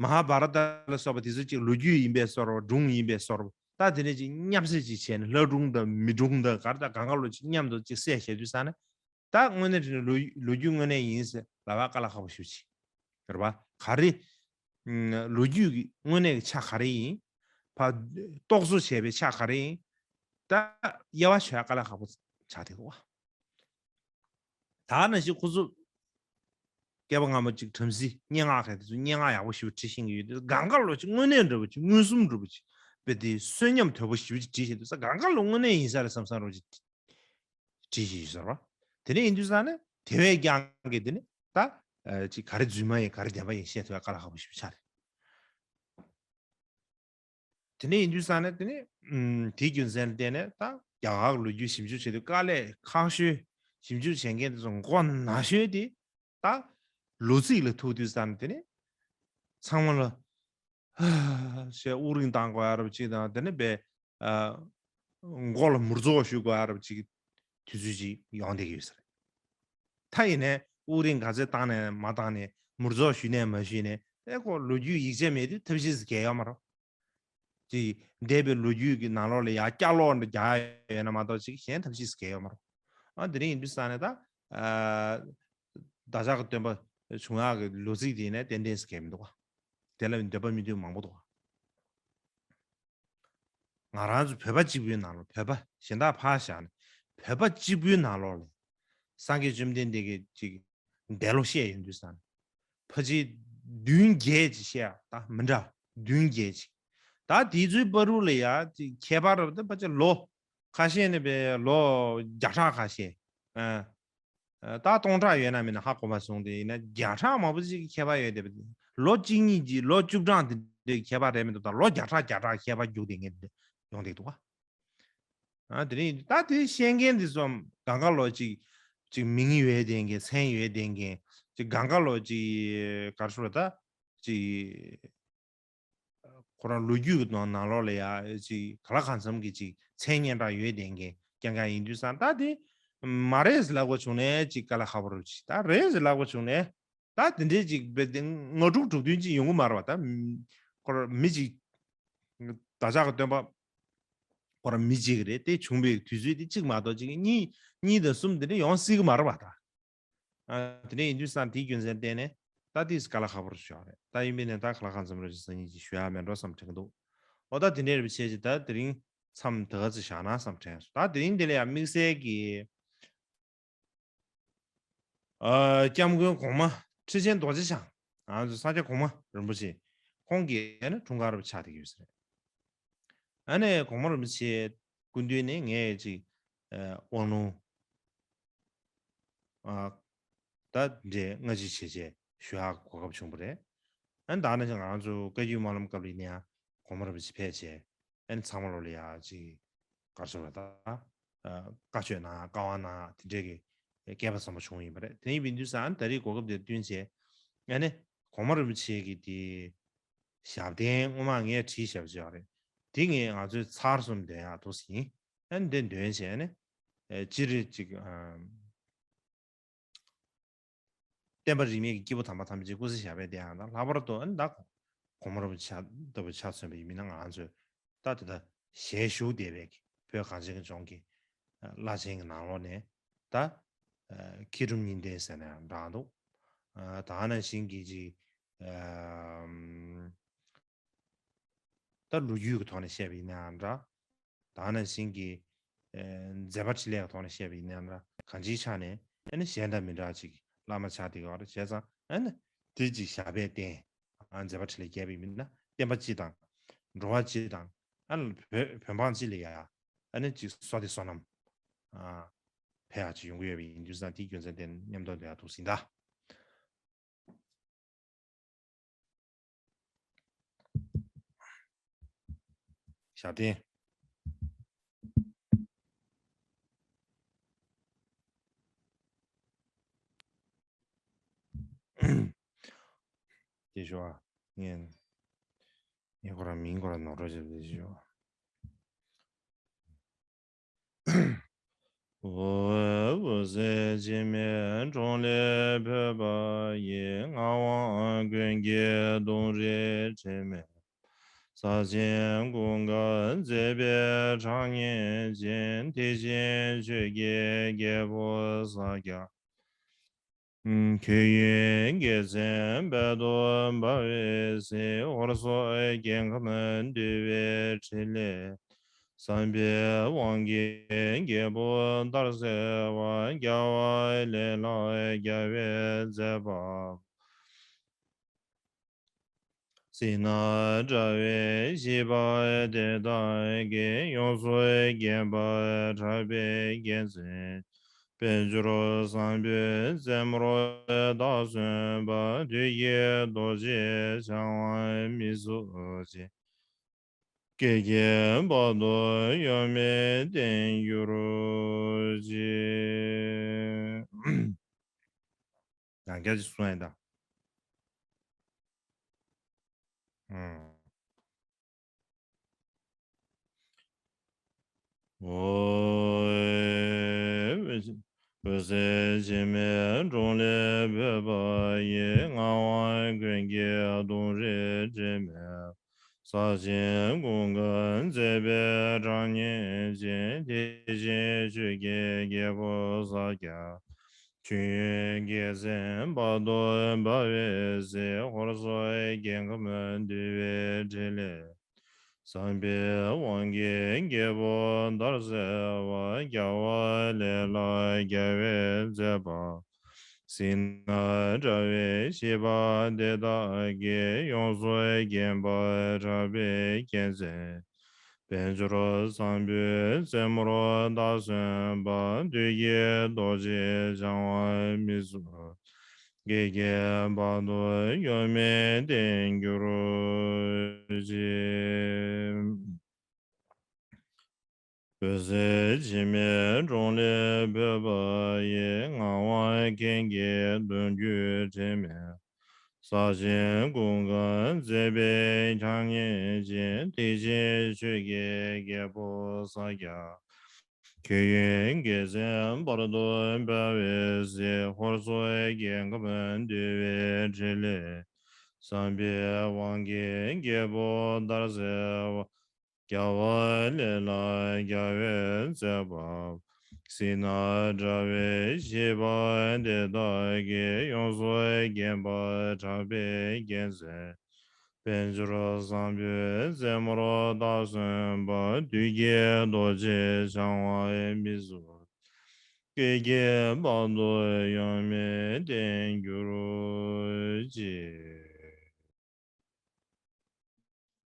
མ་ཧཱ་བྷ་ར་ཏ་ལ་སོགས་པ་དེ་ཚོ་ཅིག་ལོ་རྒྱུས་ཡིན་པའི་བཟོ་འདྲ་སྒྲུང་ཡིན་པའི་བཟོ་འདྲ་ད་དེ་ནས་ཅིག་མཉམ་བསྲེས་ཅིག་བྱས་ནས་ལྷ་སྒྲུང་དང་མི་སྒྲུང་དང་ག་རེ་དང་གང་ག་ལོ་ཅིག་མཉམ་དུ་ཅིག་བསྲེས་བྱས་དུས་ཙང་ནས་ད་དངོས་གནས་དྲན་ནས་ལོ་ལོ་རྒྱུས་དངོས་གནས་ཡིན་ཟེར་ལབ་ཡག་དཀའ་ལས་ཁག་པོ་ཞེ་པོ་ཅིག་རེད་པ། ག་རེ་ཨ་ལོ་རྒྱུས་ཀྱི་དངོས་གནས་ཀྱི་ཆ་ག་རེ་ཡིན། ཕར་རྟོག་བཟོ་བྱས་པའི་ཆ་ག་རེ་ཡིན། ད་དབྱེ་བ་ཕྱེ་ཡག་དཀའ་ལས་ཁག་པོ་ཆགས་བསྡད་འདུག་བ། ད་ནང་བཞིན་ཁོ་ཚོ་སྐལ་པ་སྔ་མ་ཅིག་བྲམ་ཟེ་སྙན་ངག་མཁན་དེ་ཚོ་སྙན་ངག་ཡག་པོ་ཞེ་པོ་བྲིས་ཤེས་ཀྱི་ཡོད་དེ་གང་ག་ལོ་ཅིག་དངོས་གནས་འདྲ་པོ་ཅིག་མངོན་སུམ་འདྲ་པོ་ཅིག་དཔེ་དེ་གསོན་ཉམས་དོད་པོ་ཞེ་པོ་ཅིག་བྲིས་ཤེས་འདུག་ས་གང་ག་ལོ་དངོས་གནས་ཡིན་ས་རེད་བསམ་བསམ་འདྲ་པོ་ཅིག་བྲིས་ཤེས་ཡོད་ས་རེད་པ། དེ་ནས་ཡིན་དུས་ཙང་ནས་དེ་བས་ཀྱང་གི་དེ་ནི་ད་ཅིག་ག་རེ་རྫུན་མ་ཡིན་ག་རེ་བདེན་པ་ཡིན་བཤད་ཐུབ་ཡག་དཀའ་ལས་ཁག་པོ་ཞེ་པོ་ཆགས་རེད། དེ་ནས་ཡིན་དུས་ཙང་ནས་དེ་ནས་ཨུམ་དེའི་རྒྱུ་མཚན་ལ་བརྟེན་ནས་ད་རྒྱ་གར་གྱི་ལོ་རྒྱུས་ཞིབ་འཇུག་བྱེད་དུས་དཀའ་ལས་ཁག་ཤོས་ཞིབ་འཇུག་བྱེད་མཁན་དེ་ཚོ་མགོ་ན་ཤོས་དེ་ད་ལོ་ཚིགས་ལ་ཐུག་དུས་ཙང་ནས་དེ་ནས་ཚང་མ་ལ་ཧ་ཞེས་དབུགས་རིང་བཏང་དགོས་ཡ་རབས་ཅིག་དང་དེ་ནས་བས་ཨ་མགོ་ལ་མུར་རྫོགས་ཞུ་དགོས་ཡ་རབས་ཅིག་དུས་ཚོད་ཅིག་ཡོང་བསྡད་ཀྱི་ཡོད་ས་རེད། ད་ཡིན་ནའི་དབུགས་རིང་ག་ཚོད་བཏང་ནས་མ་བཏང་ནས་མུར་རྫོགས་ཞུས་ནས་མ་ཞུས་ནས་ཨེ་ཁོ་ལོ་རྒྱུས་ཡིག་ཆ་མེད་དུས་ཐབས་ཤེས་སུ་གལ་ཡོད་མ་རེད། ཅིག་འདས་པའི་ལོ་རྒྱུས་ཀྱི་ནང་ལོགས་ལ་ཡར་བསྐྱར་ལོག་འདྲ་རྒྱག་ཡོད་ན་མ་གཏོགས་ཅིག་གཞན་ཐབས་ཤེས་སུ་གལ་ཡོད་མ་རེད། ཨ་དེ་རིང་ཡིན་དུས་ཙང་ནས་ད་ཨ་བདག་ཅག་གི་སྟོན་པ་བྱུང་ཡག་གི་ལོ་ཚིགས་དེ་ཡིན་ནའི་ཏན་ཏན་སུ་གལ་མི་འདུག་ག་དེ་ལ་འདོད་པ་མི་འདོད་མང་པོ་འདུག་ག་ང་རང་ཚོ་བོད་པ་གཅིག་པུའི་ནང་ལོགས་བོད་པ་གཞན་དག་ཕར་བཞག་ནས་བོད་པ་གཅིག་པུའི་ནང་ལོགས་ལ་སངས་རྒྱས་བཅོམ་ལྡན་འདས་ཀྱི་ཅིག་ འདས་ལོ་བཤད་ཡོང་དུས་ཙང་ཕལ་ཆེར་བདུན་བརྒྱད་ཅིག་བཤད་ཡ་ད་མི་འདྲ་བདུན་བརྒྱད་ཅིག་ད་དེ་ཚོའི་བར་དུ་ལ་ཡ་ཅིག་ཁྱད་པར་རབ་ད་ཕལ་ཆེར་ལོ་ཁ་ཤས་ནས་པའི་ལོ་བརྒྱ་ཕྲག་ཁ་ཤས་ཨ། ད་སྟོང་ཕྲག་ཡོད་ན་མེད་ན་ཧ་གོ་མ་སོང་། དེ་ཡིན་ན་བརྒྱ་ཕྲག་མང་པོ་ཅིག་གི་ཁྱད་པར་ཡོད་དེ། ལོ་གཅིག་གཉིས་ཀྱི་ལོ་བཅུ་གྲངས་དེ་འདྲའི་ཁྱད་པར་རེད་མི་འདུག་ད་ལོ་བརྒྱ་ཕྲག་བརྒྱ་ཕྲག་ཁྱད་པར་རྒྱུག་དེ་ངས་ཡོང་དེ་འདུག་བ། ཨ་དེ་རིང་ད་དེ་བཤད་མཁན་དེ་ཚོ་གང་ག་ལོ་ཅིག་ཅིག་མིང་ཡོད་དེ་མཁན་མཚན་ཡོད་དེ་མཁན་ཅིག་གང་ག་ལོ་ཅིག་གར་སོ་ད་ཅིག་ཁོ་རང་ལོ་རྒྱུས་ཀྱི་ནང་ནང་ལོགས་ལ་ཡ་ཅིག་ག་ལ་གང་འཚམ་གྱི་ཅིག་མཚན་སྙན་གྲགས་ཡོད་ལྡན་མཁན་རྐྱང་རྐྱང་ཡིན་དུས་ཙང་ད་དེ་མ་རེད་ཟེར་ལབ་དགོས་བྱུང་ནས་ཅིག་དཀའ་ལས་ཁག་པོ་རེད། ཅིག་ད་རེད་ཟེར་ལབ་དགོས་བྱུང་ནས་ད་དེ་འདྲས་ཅིག་བེད་དེ་ང་དྲུག་དྲུག་བདུན་ཅིག་ཡོང་གི་མ་རེད་བ། ད་ཁོ་རང་མི་ཅིག་བདག་ཅག་གི་སྟོན་པ་ཁོ་རང་མི་གཅིག་རེད། དེ་བྱུང་བའི་དུས་ཚོད་དེ་གཅིག་མ་གཏོགས་ཅིག་གཉིས་གཉིས་དང་གསུམ་དེ་འདྲས་ཡོང་སྲིད་གི་མ་རེད་བ་ད། ཨ་དེ་འདྲ་ཡིན་དུས་ཙང་དེའི་རྒྱུ་མཚན་བརྟེན་ནས་ད་ཏིས་དཀའ་ལས་ཁག་པོ་རུ་ཤོག་རེད། ད་ཡིན་པས་ན་ད་ཁ་ལག་ཁང་ཚོམ་རོ་ཅིག་སང་ཉིན་ཅིག་ཞུ་ཡག་མེད་འགྲོ་བསམ་དྲན་གི་འདུག་འོ་ད་དེ་འདྲའི་རུ་ཆེ་ཅིག་ད་དེ་རིང་མཚམས་དེ་ག་ཚོད་བཞག་ན་བསམ་དྲན་སོང་། ད་དེ་རིང་འདི་ལ་ཡང་དམིགས་བསལ་གྱི་ཨ་སྐྱབས་མགོན་གོང་མ་ཁྲི་ཆེན་རྡོ་རྗེ་འཆང་ང་ཚོ་ས་སྐྱ་གོང་མ་རིན་པོ་ཆེ་ཁོང་གི་ཨ་ནི་འཁྲུངས་སྐར་རུ་ཆགས་བསྡད་ཀྱི་ཡོད་ས་རེད། ཨ་ནི་གོང་མ་རིན་པོ་ཆེ་སྐུ་མདུན་ནས་ངས་ཅིག་ཨ་དབང་ལུང་ཨ་ད་འདྲའི་སྔ་ཕྱི་བྱས་བྱས་ཞུ་ཡག་གོ་སྐབས་བྱུང་བ་རེད། ཨ་ནི་ད་ནི་ང་ཚོ་བཀའ་བརྒྱུད་སྨོན་ལམ་སྐབས་ལ་ཡིན་ན་ཡང་གོང་མ་རིན་པོ་ཆེ་ཕེབས་བྱས་ཨ་ནི་ཚང་མ་ལོ་ལ་ཡ་ཅིག་གར་སོང་ལ་ད་ཨ་བཀའ་ཆོས་གནང་བཀའ་དབང་གནང་དེ་འདྲའི་གི་སྐལ་པ་བཟང་པོ་བྱུང་ཡིན་པ་རེད། དེ་ཡིན་པའི་དུས་ཙང་ད་རེས་གོ་སྐབས་དེ་བསྟུན་བྱས་ཨ་ནི་གོང་མ་རིན་པོ་ཆེ་གི་དེ་ཞབས་བརྟན་སྔོན་མ་ངས་བྲིས་བཞག་པ་ཅིག་ཡོད་རེད། དེ་ངས་ང་ཚོའི་ཚར་གསུམ་འདོན་ཡག་འདུག་ཟིན། ཨ་ནི་འདི་འདོན་བྱས་ནས་ཨེ་སྤྱིར་ཅིག་ཨམ་བསྟན་པ་རིས་མེད་ཀྱི་སྐྱེས་བུ་དམ་པ་ཐམས་ཅད་སྐུ་ཚེ་ཞབས་པད་བརྟན་ཡག་དང་། ལྷག་པར་དུ་ཨ་ནི་ད་གོང་མ་རིན་པོ་ཆེ་ལྟ་བུ་ཆ་མཚོན་པ་ཡིན་མིན་ན་ང་ཚོས་ད་དེ་ད་ཞལ་བཞུགས་བསྡད་པའི་བོད་གངས་ཅན་གྱི་ལྗོངས་ཀྱི་བླ་ཆེན་གྱི་ནང་ལོགས་ནས་ད་ཨ་མཁས་གྲུབ་གཉིས་ལྡན་ཟེར་ན་ཡང་འདྲ་འདུག་ཨ་ད་ནང་བཞིན་གྱི་ཅིག་ཨ་ད་ལོ་རྒྱུས་ཀྱི་ཐོག་ནས་བཤད་པ་ཡིན་ན་ཡང་འདྲ། ད་ནང་བཞིན་གྱི་ཨ་མཛད་པ་འཕྲིན་ལས་ཀྱི་ཐོག་ནས་བཤད་པ་ཡིན་ན་ཡང་འདྲ། གང་ཅིའི་ཆ་ནས་ཨ་ནི་གཞན་དང་མི་འདྲ་ཅིག་བླ་མ་ཆགས་བསྡད་ཡོད་རེད། བྱས་ཙང་ཨ་ནི་དེ་ཅིག་ཞབས་པད་བརྟན། ཨ་མཛད་པ་འཕྲིན་ལས་རྒྱས་པ་ཡིན་ན་བསྟན་པ་སྤྱི་དང་འགྲོ་བ་སྤྱི་དང་ཨ་ནི་བོད་བོད་འབངས་སྤྱི་ལ་ཡ་ཨ་ནི་ཅིག་བསོད་བདེ་བསོད་ནམས་ཨ་འཕེལ་ཡག་ཅིག་ཡོང་གི་ཡོད་པ་ཡིན་དུས་ཙང་དེའི་རྒྱུ་མཚན་དེ་མཉམ་དུ་འདོན་ཡག་འདུག་ཟིན་ད། ཞབས་བརྟན། དེ་ཞུ་བ་ངས་ངས་ཁོ་རང་མིང་ཁོ་རང་ནོར་འགྲོ་བྱེད་པ་དེ་ཞུ་བ། འོད་ཟེར་འཆི་མེད་འབྱུང་གནས་འཕོས་པ་ཡི། ངག་དབང་ཀུན་གྱི་གདུང་རིས་དྲི་མེད་པ། ས་ཆེན་ཀུན་དགའ་མཛེས་པའི་གྲགས་སྙན་ཅན། དེ་བཞིན་ཆོས་ཀྱི་རྒྱལ་པོ་ས་སྐྱ། ཁྱེད་ཡུལ་རྒྱལ་མཚན་དཔལ་དུ་འབར་བའི་གཟི། ཧོར་སོག་རྒྱལ་ཁམས་འདུལ་བའི་ཕྲིན་ལས། བསམ་པའི་དབང་གིས་རྒྱལ་པོ་ལྟར་གསལ་བ། རྒྱལ་བ་ལས་ལྷག་རྒྱལ་བའི་མཛད་པ། སྲིད་ན་དགྲ་བོས་གཞིས་པ་དེ་དག་གི། ཡོངས་སུ་བརྒྱན་པ་གྲགས་པའི་རྒྱལ་མཚན། དཔལ་འབྱོར་བཟང་པོའི་རྩེ་མོར་བདག་སོན་པ། དུས་ཀྱི་རྡོ་རྗེ་འཆང་དབང་མི་ཟུག་ཅན། སྐལ་བརྒྱའི་བར་དུ་གཡོ་མེད་བརྟན་གྱུར་ཅིག་ཡང་བསྐྱར་ཅིག་གསུང་ཡ་ད། ཨུམ། འོད་ཟེར་འཆི་མེད་འབྱུང་གནས་འཕོས་པ་ཡི། ངག་དབང་ཀུན་གྱི་གདུང་རིས་དྲི་མེད་པ། ས་ཆེན་ཀུན་དགའ་མཛེས་པའི་གྲགས་སྙན་ཅན། དེ་བཞིན་ཆོས་ཀྱི་རྒྱལ་པོ་ས་སྐྱ། ཁྱེད་ཡུལ་རྒྱལ་མཚན་དཔལ་དུ་འབར་བའི་གཟི། ཧོར་སོག་རྒྱལ་ཁམས་འདུལ་བའི་ཕྲིན་ལས། བསམ་པའི་དབང་གིས་རྒྱལ་པོ་ལྟར་གསལ་བ། རྒྱལ་བ་ལས་ལྷག་རྒྱལ་བའི་མཛད་པ། སྲིད་ན་འདྲ་བའི་ཤེས་པ་དེ་དག་གིས། ཡོངས་སུ་བརྒྱན་པར་གྲགས་པའི་རྒྱལ་མཚན། དཔལ་འབྱོར་བཟང་པོའི་རྩེ་མོར་བདག་སོན་པ། དུས་ཀྱི་རྡོ་རྗེ་འཆང་བ་མི་བཟོད། བསྐལ་བརྒྱའི་བར་དུ་གཡོ་མེད་བརྟན་གྱུར་ཅིག། འོད་ཟེར་འཆི་མེད་འབྲོང་ལས་འབོད་པ་ཡི། ངག་དབང་མཁན་གྱི་གདུང་རྒྱུད་དྲི་མེད། ས་ཆེན་ཀུན་དགའ་མཛེས་པའི་གྱང་ངེས་ཅན། དེ་ཕྱིར་ཆོས་ཀྱི་རྒྱལ་པོ་ས་སྐྱ། ཁྱོད་ཡུལ་རྒྱལ་མཚན་བར་དུ་འབར་བའི་གཟི། ཧོར་སོག་རྒྱལ་ཁམས་འདུལ་བའི་ཕྲིན་ལས། བསམ་པའི་དབང་གིས་རྒྱལ་པོ་ལྟར་གསལ་བ། རྒྱལ་བ་ལས་ལ་རྒྱལ་བའི་མཛད་པ། སྲིད་ན་འདྲ་བའི་ཤེས་པ་དེ་དག་གིས། ཡོངས་སུ་བརྒྱན་པར་གྲགས་པའི་རྒྱལ་མཚན། དཔལ་འབྱོར་བཟང་པོའི་རྩེ་མོར་བདག་སོན་པ། དུས་ཀྱི་རྡོ་རྗེ་འཆང་བ་མི་བཟོད། བསྐལ་བརྒྱའི་བར་དུ་གཡོ་མེད་བརྟན་གྱུར་ཅིག།